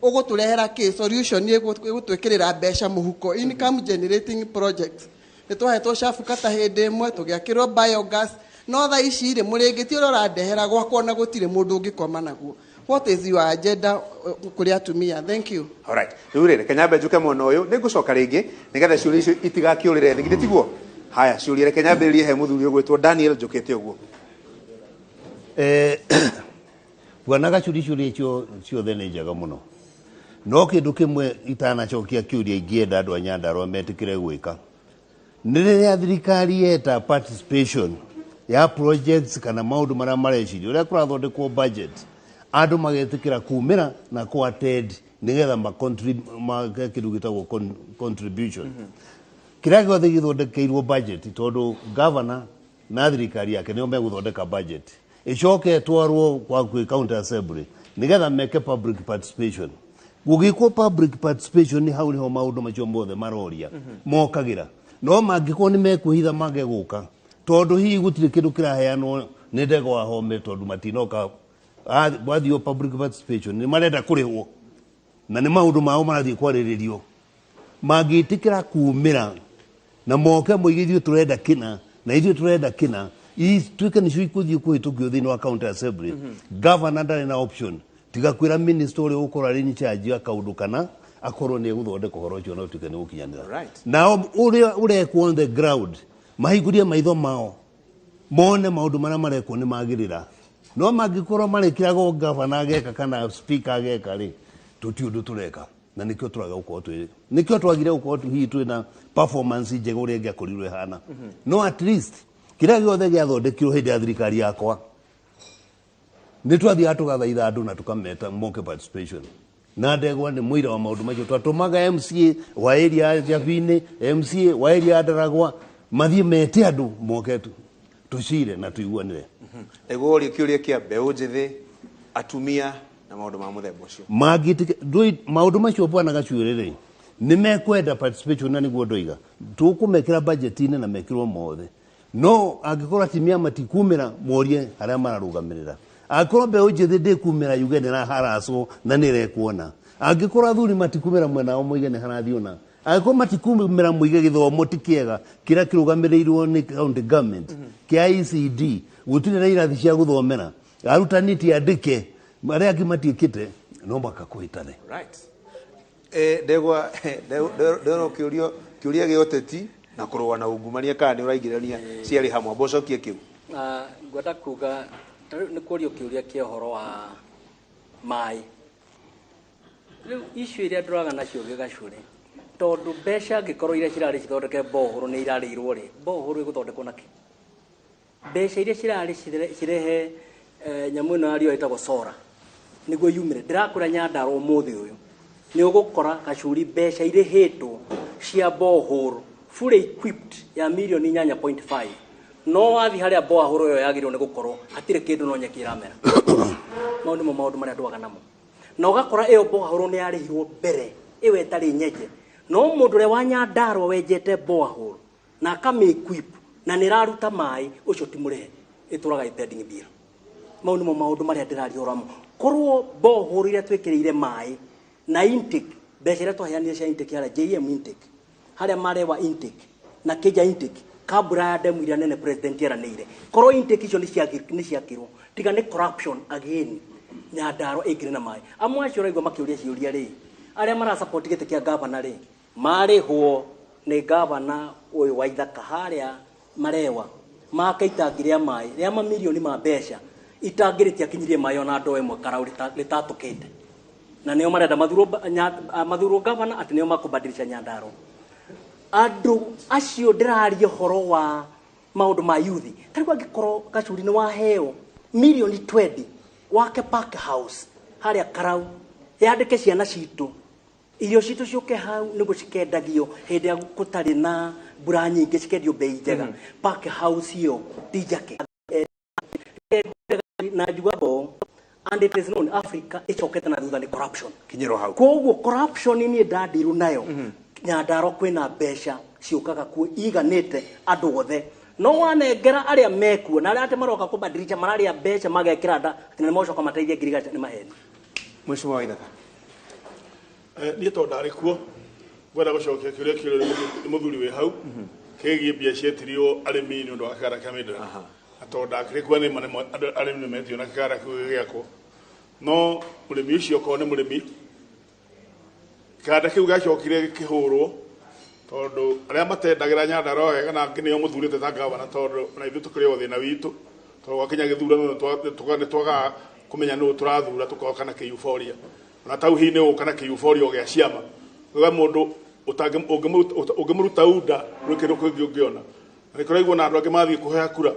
Ũgũtũrehera kĩ solution ĩgũtwĩkĩrĩra mbeca mũhuko, income generating projects. Nĩ twahetwo cabu kata hĩndĩ ĩmwe tũgĩakĩrwo biogas, no thaa ici rĩ mũrĩngĩti ũrĩa ũrandehera gwakwa ona gũtirĩ mũndũ ũngĩkoma naguo. What is your agenda kũrĩ atumia? Thank you. All right. Rĩu rĩ, reke nyambe njuke mwena ũyũ, nĩ ngũcoka rĩngĩ nĩgetha ciũria icio itigakĩũrĩre thĩ, githĩ tiguo? Haya, ciũria reke nyambĩrĩrie he mũthuri ũgwĩtwo Daniel njũkĩte ũguo. Bwana Gacuri, ciũria icio ciothe nĩ njega mũno. No kĩndũ kĩmwe itanacokia kĩũria ingĩenda andũ a Nyandarũa metĩkĩre gwĩka nĩ rĩrĩa thirikari yeta participation ya projects kana maũndũ marĩa mareciria ũrĩa kũrathondekwo budget, andũ magetĩkĩra kumĩra na kũ attend nĩgetha make kĩndũ gĩtagwo contribution. Kĩrĩa gĩothe gĩthondekeirwo budget, tondũ governor na thirikari yake nĩo megũthondeka budget, ĩcoke ĩtwarwo kwa kwĩ county assembly nĩgetha meke public participation. Gũgĩkwo public participation nĩ hau nĩho maũndũ macio mothe maroria mokagĩra. No mangĩkorwo nĩ mekwĩhitha mage gũka, tondũ hihi gũtirĩ kĩndũ kĩraheanwo nĩ Ndegwa Home, tondũ matinoka wathio public participation nĩ marenda kũrĩhwo na nĩ maũndũ mao marathiĩ kwarĩrĩrio. Mangĩtĩkĩra kumĩra na moke moige ithuĩ tũrenda kĩna na ithuĩ tũrenda kĩna, Ituĩke nĩcio ikũthiĩ kũhĩtũkio thĩinĩ wa county assembly. Governor ndarĩ na option tiga kwĩra minister ũrĩa ũgũkorwo arĩ in charge ya kaũndũ kana akorwo nĩ egũthondeka ũhoro ũcio na ũtuĩke nĩ gũkinyanĩra. Nao ũrĩa ũrekwo on the ground mahingũrie maitho mao mone maũndũ marĩa marekwo nĩ magĩrĩra. No mangĩkorwo marĩkĩraga gavana ageka kana speaker ageka rĩ, tũti ũndũ tũreka, na nĩkĩo tũraga gũkorwo twĩ, nĩkĩo twagire gũkorwo hihi twĩna performance njega ũrĩa ĩngĩakorirwo ĩhana. No at least kĩrĩa gĩothe gĩathondekirwo hĩndĩ ya thirikari yakwa nĩ twathiaga tũgathaitha andũ na tũkameta moke participation, na ndegwa nĩ mũira wa maũndũ macio. Twatũmaga MCA wa area ya Jabini, MCA wa area ya Ndaragwa mathiĩ mete andũ moke tũcire na tũiguanĩre. Nĩguo ũrie kĩũria kĩa mbeũ njĩthĩ, atumia na maũndũ ma mũthemba ũcio. Mangĩtĩka maũndũ macio bwana Gacuĩrĩ rĩ, nĩ mekwenda participation, na nĩguo ndoiga tũkũmekĩra budget-inĩ na mekĩrwo mothe. No angĩkorwo atumia matikumĩra morie harĩa mararũgamĩrĩra, angĩkorwo mbeũ njĩthĩ ndĩkumĩra yuge nĩ raharacwo na nĩ ĩrekuona, angĩkorwo athuri matikumĩra mwena wao moige nĩ harathiĩ ũna, angĩkorwo matikumĩra moige gĩthomo ti kĩega kĩrĩa kĩrũgamĩrĩirwo nĩ county government kĩa ECD, gũtirĩ na irathi cia gũthomera, arutani ti andĩke, arĩa angĩ matiĩkĩte, no mũhaka kũhĩtane. Right. Ndegwa, ndero kĩũrio kĩũria gĩa ũteti na kũrũa na ungumania kana nĩ ũraingĩrania ciarĩ hamwe, amba ũcokie kĩu. Ngwenda kuga ta rĩu nĩ kũrio kĩũria kĩa ũhoro wa maĩ. Rĩu icio iria ndũraga nacio gĩgacũrĩ, tondũ mbeca angĩkorwo iria cirarĩ cithondeke bohoro nĩ irarĩirwo rĩ, bohoro ĩgũthondekwo nakĩ? Mbeca iria cirarĩ cirehe nyamũ ĩno ya riũa ĩtagwo sora nĩguo yumĩre. Ndĩrakwĩra Nyandarua ũmũthĩ ũyũ nĩ ũgũkora Gacuri mbeca irĩhĩtwo cia borehole fully equipped ya mirioni 8.5, no wathi harĩa borehole ĩyo yagĩrĩirwo nĩ gũkorwo hatirĩ kĩndũ, no nyeki ĩramera. Mau nĩmo maũndũ marĩa ndwaga namo, na ũgakora ĩyo borehole nĩ yarĩhirwo mbere ĩyo ĩtarĩ nyenje, no mũndũ ũrĩa wa Nyandarua wenjete borehole na akamĩ-equip na nĩ ĩraruta maĩ, ũcio ti mũrĩhe, ĩtũraga ĩ pending bill. Mau nĩmo maũndũ marĩa ndĩraria ũhoro wamo. Korwo borehole iria twĩkĩrĩire maĩ na intake, mbeca iria twaheanire cia intake harĩa JM intake, harĩa Marewa intake na Keja intake, kambura ya demu iria nene president eranĩire, korwo intake icio nĩ ciakirwo, tiga nĩ corruption again, Nyandarua ĩngĩrĩ na maĩ. Amwe acio ũraigua makĩũria ciũria rĩ, arĩa marasupport gĩtĩ kĩa gavana rĩ, marĩhwo nĩ gavana ũyũ wa Ithaka harĩa Marewa make itangi rĩa maĩ rĩa mamirioni ma mbeca, itangi rĩtiakinyirie maĩ ona ndoo ĩmwe karau rĩtatũkĩte, na nĩo marenda mathurwo gavana atĩ nĩo makũbadilisha Nyandarua. Andũ acio ndĩraria ũhoro wa maũndũ ma yuthi, ta rĩu angĩkorwo Gacuri nĩ waheo mirioni 20 wake park house harĩa Karau, yandĩke ciana citũ, irio citũ ciũke hau nĩguo cikendagio hĩndĩ ya gũtarĩ na mbura nyingĩ, cikendio bei njega. Park house ĩyo ti njake na njuga bo, and it is known Africa ĩcokete na thutha nĩ corruption. Kinyĩrwo hau. Koguo corruption niĩ ndandirwo nayo Nyandarua kwĩna mbeca ciũkaga kuo iganĩte andũ othe, no wanengera arĩa mekuo na arĩa atĩ maroka kũbadilisha mararĩa mbeca magekĩra nda atĩ nĩ mocoka mateithie ngirigaca, nĩ maheni. Mheshimiwa Waithaka. Niĩ tondũ ndarĩ kuo, ngwenda gũcokia kĩũria kĩũrio nĩ mũthuri wĩ hau kĩgiĩ mbia cietirio arĩmi nĩ ũndũ wa kĩganda kĩa Mĩndra, na tondũ ndakĩrĩ kuo, nĩ ma andũ arĩmi nĩ metio na kĩganda kĩu gĩgĩakwo, no mũrĩmi ũcio okorwo nĩ mũrĩmi, kĩganda kĩu gĩacokire gĩkĩhũrwo tondũ arĩa matendagĩra Nyandarua wega na angĩ nĩo mũthurĩte ta gavana, tondũ na ithuĩ tũkĩrĩ o thĩna witũ, tondũ gwakinya gĩthurano nĩ twagaga kũmenya nũ tũrathura, tũkoka na kĩ-euphoria, ona tau hihi nĩ ũgũka na kĩ-euphoria gĩa ciama uga mũndũ ũngĩmũruta unda rwĩ kĩndũ kĩngĩ ũngĩona, na nĩkũraigua na andũ angĩ mathiĩ kũhoya kura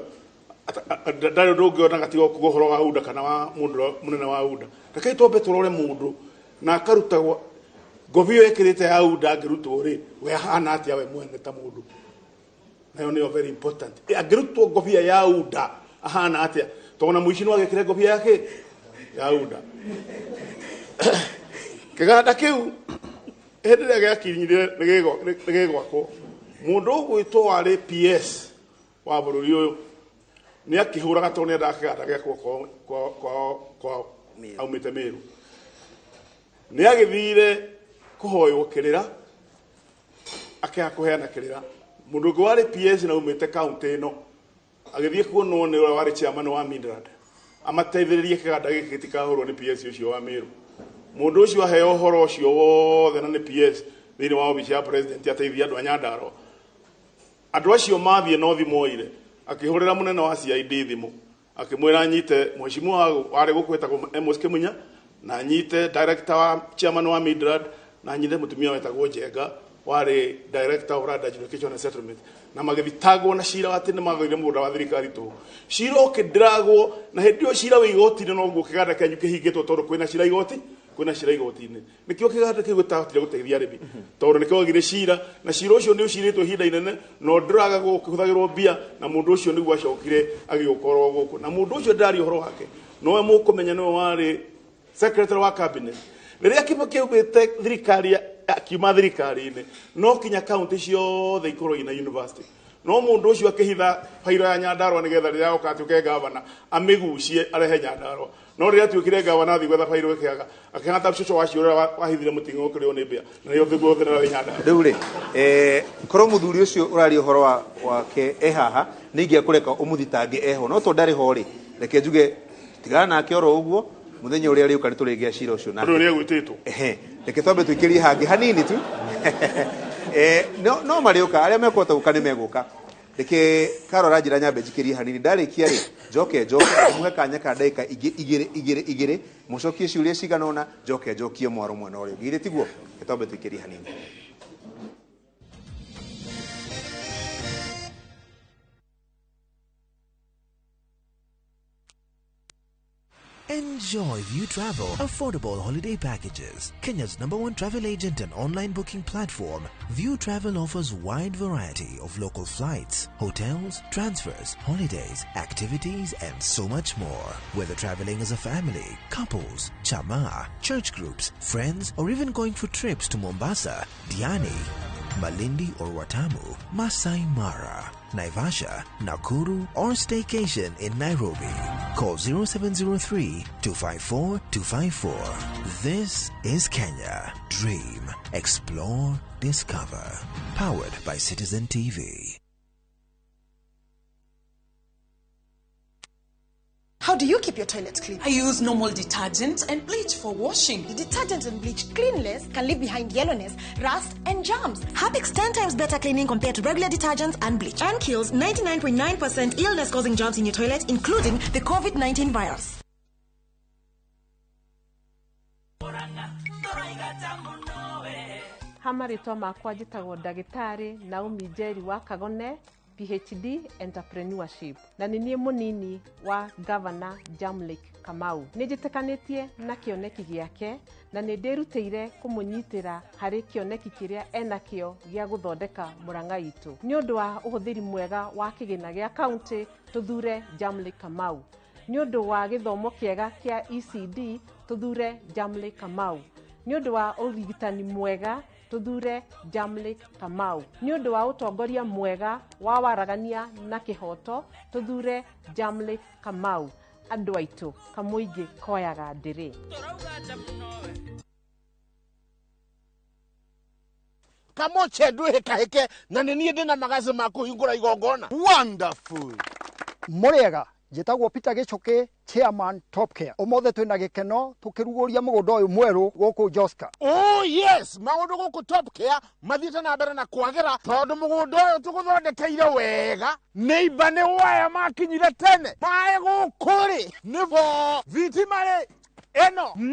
ndarĩ ũndũ ũngĩona gatiga kuga ũhoro wa unda kana wa mũndũ ũrĩa mũnene wa unda. Rekei twambe tũrore mũndũ na akarutagwo ngobi ĩyo ĩkĩrĩte ya unda, angĩrutwo rĩ, we ahana atĩa we mwene ta mũndũ? Nayo nĩyo very important. Angĩrutwo ngobia ya unda ahana atĩa? Tondũ na mũici no agĩkĩre ngobia yake ya unda. Kĩganda kĩu hĩndĩ ĩrĩa gĩakinyire nĩ gĩgwakwo, mũndũ ũgwĩtwo warĩ PS wa bũrũri ũyũ nĩ akĩhũraga tondũ nĩ endaga kĩganda gĩakwo kwao aumĩte Meru, nĩ agĩthire kũhoywo kĩrĩra, akĩaga kũheana kĩrĩra. Mũndũ ũngĩ warĩ PS na aumĩte kaunti ĩno Agĩthiĩ kuonwo nĩ ũrĩa warĩ chairman wa Midrand amateithĩrĩrie kĩganda gĩkĩ gĩtikahũrwo nĩ PS ũcio wa Meru. Mũndũ ũcio aheo ũhoro ũcio wothe na nĩ PS thĩinĩ wa obici ya president ateithia andũ a Nyandarua. Andũ acio mathiĩ no thimũ oire, akĩhũrĩra mũnene wa CID thimũ, akĩmwĩra anyite mheshimiwa warĩ gũkũ wetagwo Amos Kĩmunya, na anyite director wa chairman wa Midrand, na anyite mũtumia wetagwo Njenga warĩ director of land adjudication and settlement, na magĩthitangwo na cira atĩ nĩ magũire mũgũnda wa thirikari tũhũ. Cira ũkĩndiragwo, na hĩndĩ ĩyo cira wĩ igoti-inĩ noguo kĩganda kĩanyu kĩhingĩtwo tondũ kwĩna cira igoti, kwĩna cira igoti-inĩ. Nĩkĩo kĩganda kĩu gĩtahotire gũteithia arĩmi tondũ nĩkĩogire cira, na cira ũcio nĩ ũcirĩtwo ihinda inene na ũndĩragagwo ũkĩhũthagĩrwo mbia, na mũndũ ũcio nĩguo acokire agĩũkorwo gũkũ. Na mũndũ ũcio ndĩraria ũhoro wake nowe mũkũmenya nĩwe warĩ secretary wa cabinet rĩrĩa Kibaki aumĩte thirikari akiuma thirikari-inĩ, no kinya kaunti ciothe ikorwo ina university. No mũndũ ũcio akĩhitha bairo ya Nyandarua nĩgetha rĩrĩa oka atuĩke gavana amĩgucie arehe Nyandarua. No rĩrĩa atuĩkire gavana athiĩ gwetha bairo ĩkĩaga, akĩhana ta cũcũ wacio ũrĩa wahithire mũting'o ũkĩrĩo nĩ mbĩa, na nĩyo thiguo thĩna wĩ Nyandarua. Rĩu rĩ, korwo mũthuri ũcio ũraria ũhoro wake e haha, nĩ ingĩakũreka ũmũthitange eho, no tondũ ndarĩ ho rĩ, reke njuge tigana nake oro ũguo, mũthenya ũrĩa arĩũka nĩ tũrĩgĩa cira ũcio nake. Ũndũ ũrĩa egwĩtĩtwo. Ehe, reke twambe tũikĩrie hangĩ hanini tu. No marĩũka, arĩa mekũhota gũka nĩ megũka. Reke Karora njĩra nyambe njikĩrie hanini, ndarĩkia rĩ njoke mũhe kanya ka ndagĩka ingĩ igĩrĩ igĩrĩ igĩrĩ, mũcokie ciũria cigana ũna, njoke njokie mwaro mwena ũrĩa ũngĩ. Githĩ tiguo? Reke twambe tũikĩrie hanini. Enjoy View Travel affordable holiday packages. Kenya's #1 travel agent and online booking platform, View Travel offers wide variety of local flights, hotels, transfers, holidays, activities, and so much more. Whether traveling as a family, couples, chama, church groups, friends, or even going for trips to Mombasa, Diani, Malindi or Watamu, Masai Mara, Naivasha, Nakuru, or staycation in Nairobi. Call 0703 254 254. This is Kenya. Dream, explore, discover. Powered by Citizen TV. How do you keep your toilet clean? I use normal detergent and bleach for washing. The detergent and bleach cleanless can leave behind yellowness, rust, and germs. Harpic's 10 times better cleaning compared to regular detergents and bleach, and kills 99.9% illness-causing germs in your toilet, including the COVID-19 virus. Hamarĩtwa makwa njĩtagwo ndagĩtarĩ Naomi Njeri wa Kagone, PhD Entrepreneurship, na nĩ niĩ mũnini wa Governor Jamlek Kamau. Nĩ njĩtĩkanĩtie na kĩoneki gĩake na nĩ ndĩrutĩire kũmũnyitĩra harĩ kĩoneki kĩrĩa enakĩo gĩa gũthondeka Murang'a itũ. Nĩ ũndũ wa ũhũthĩri mwega wa kĩgĩna gĩa kaunti tũthure Jamlek Kamau. Nĩ ũndũ wa gĩthomo kĩega kĩa ECD tũthure Jamlek Kamau. Nĩ ũndũ wa ũrigitani mwega tũthure Jamlek Kamau. Nĩ ũndũ wa ũtongoria mwega wa waragania na kĩhoto tũthure Jamlek Kamau. Andũ aitũ kamũingĩ koyaga ndĩrĩ. Kamoche ndwĩhĩkahĩke na nĩ niĩ ndĩna magaci ma kũhingũra igongona. Wonderful. Mũrĩega, njĩtagwo Peter Gĩchũkĩ, chairman Top Care. Ũmũthĩ twĩna gĩkeno tũkĩrugũria mũgũnda ũyũ mwerũ gũkũ Joska. Oh yes, maũndũ gũkũ Top Care mathiĩte na mbere na kwagĩra tondũ mũgũnda ũyũ tũgũthondekeire wega. Neighbor nĩ waya makinyire tene. Maĩ gũkũ rĩ nĩ bo thitima rĩ ĩno na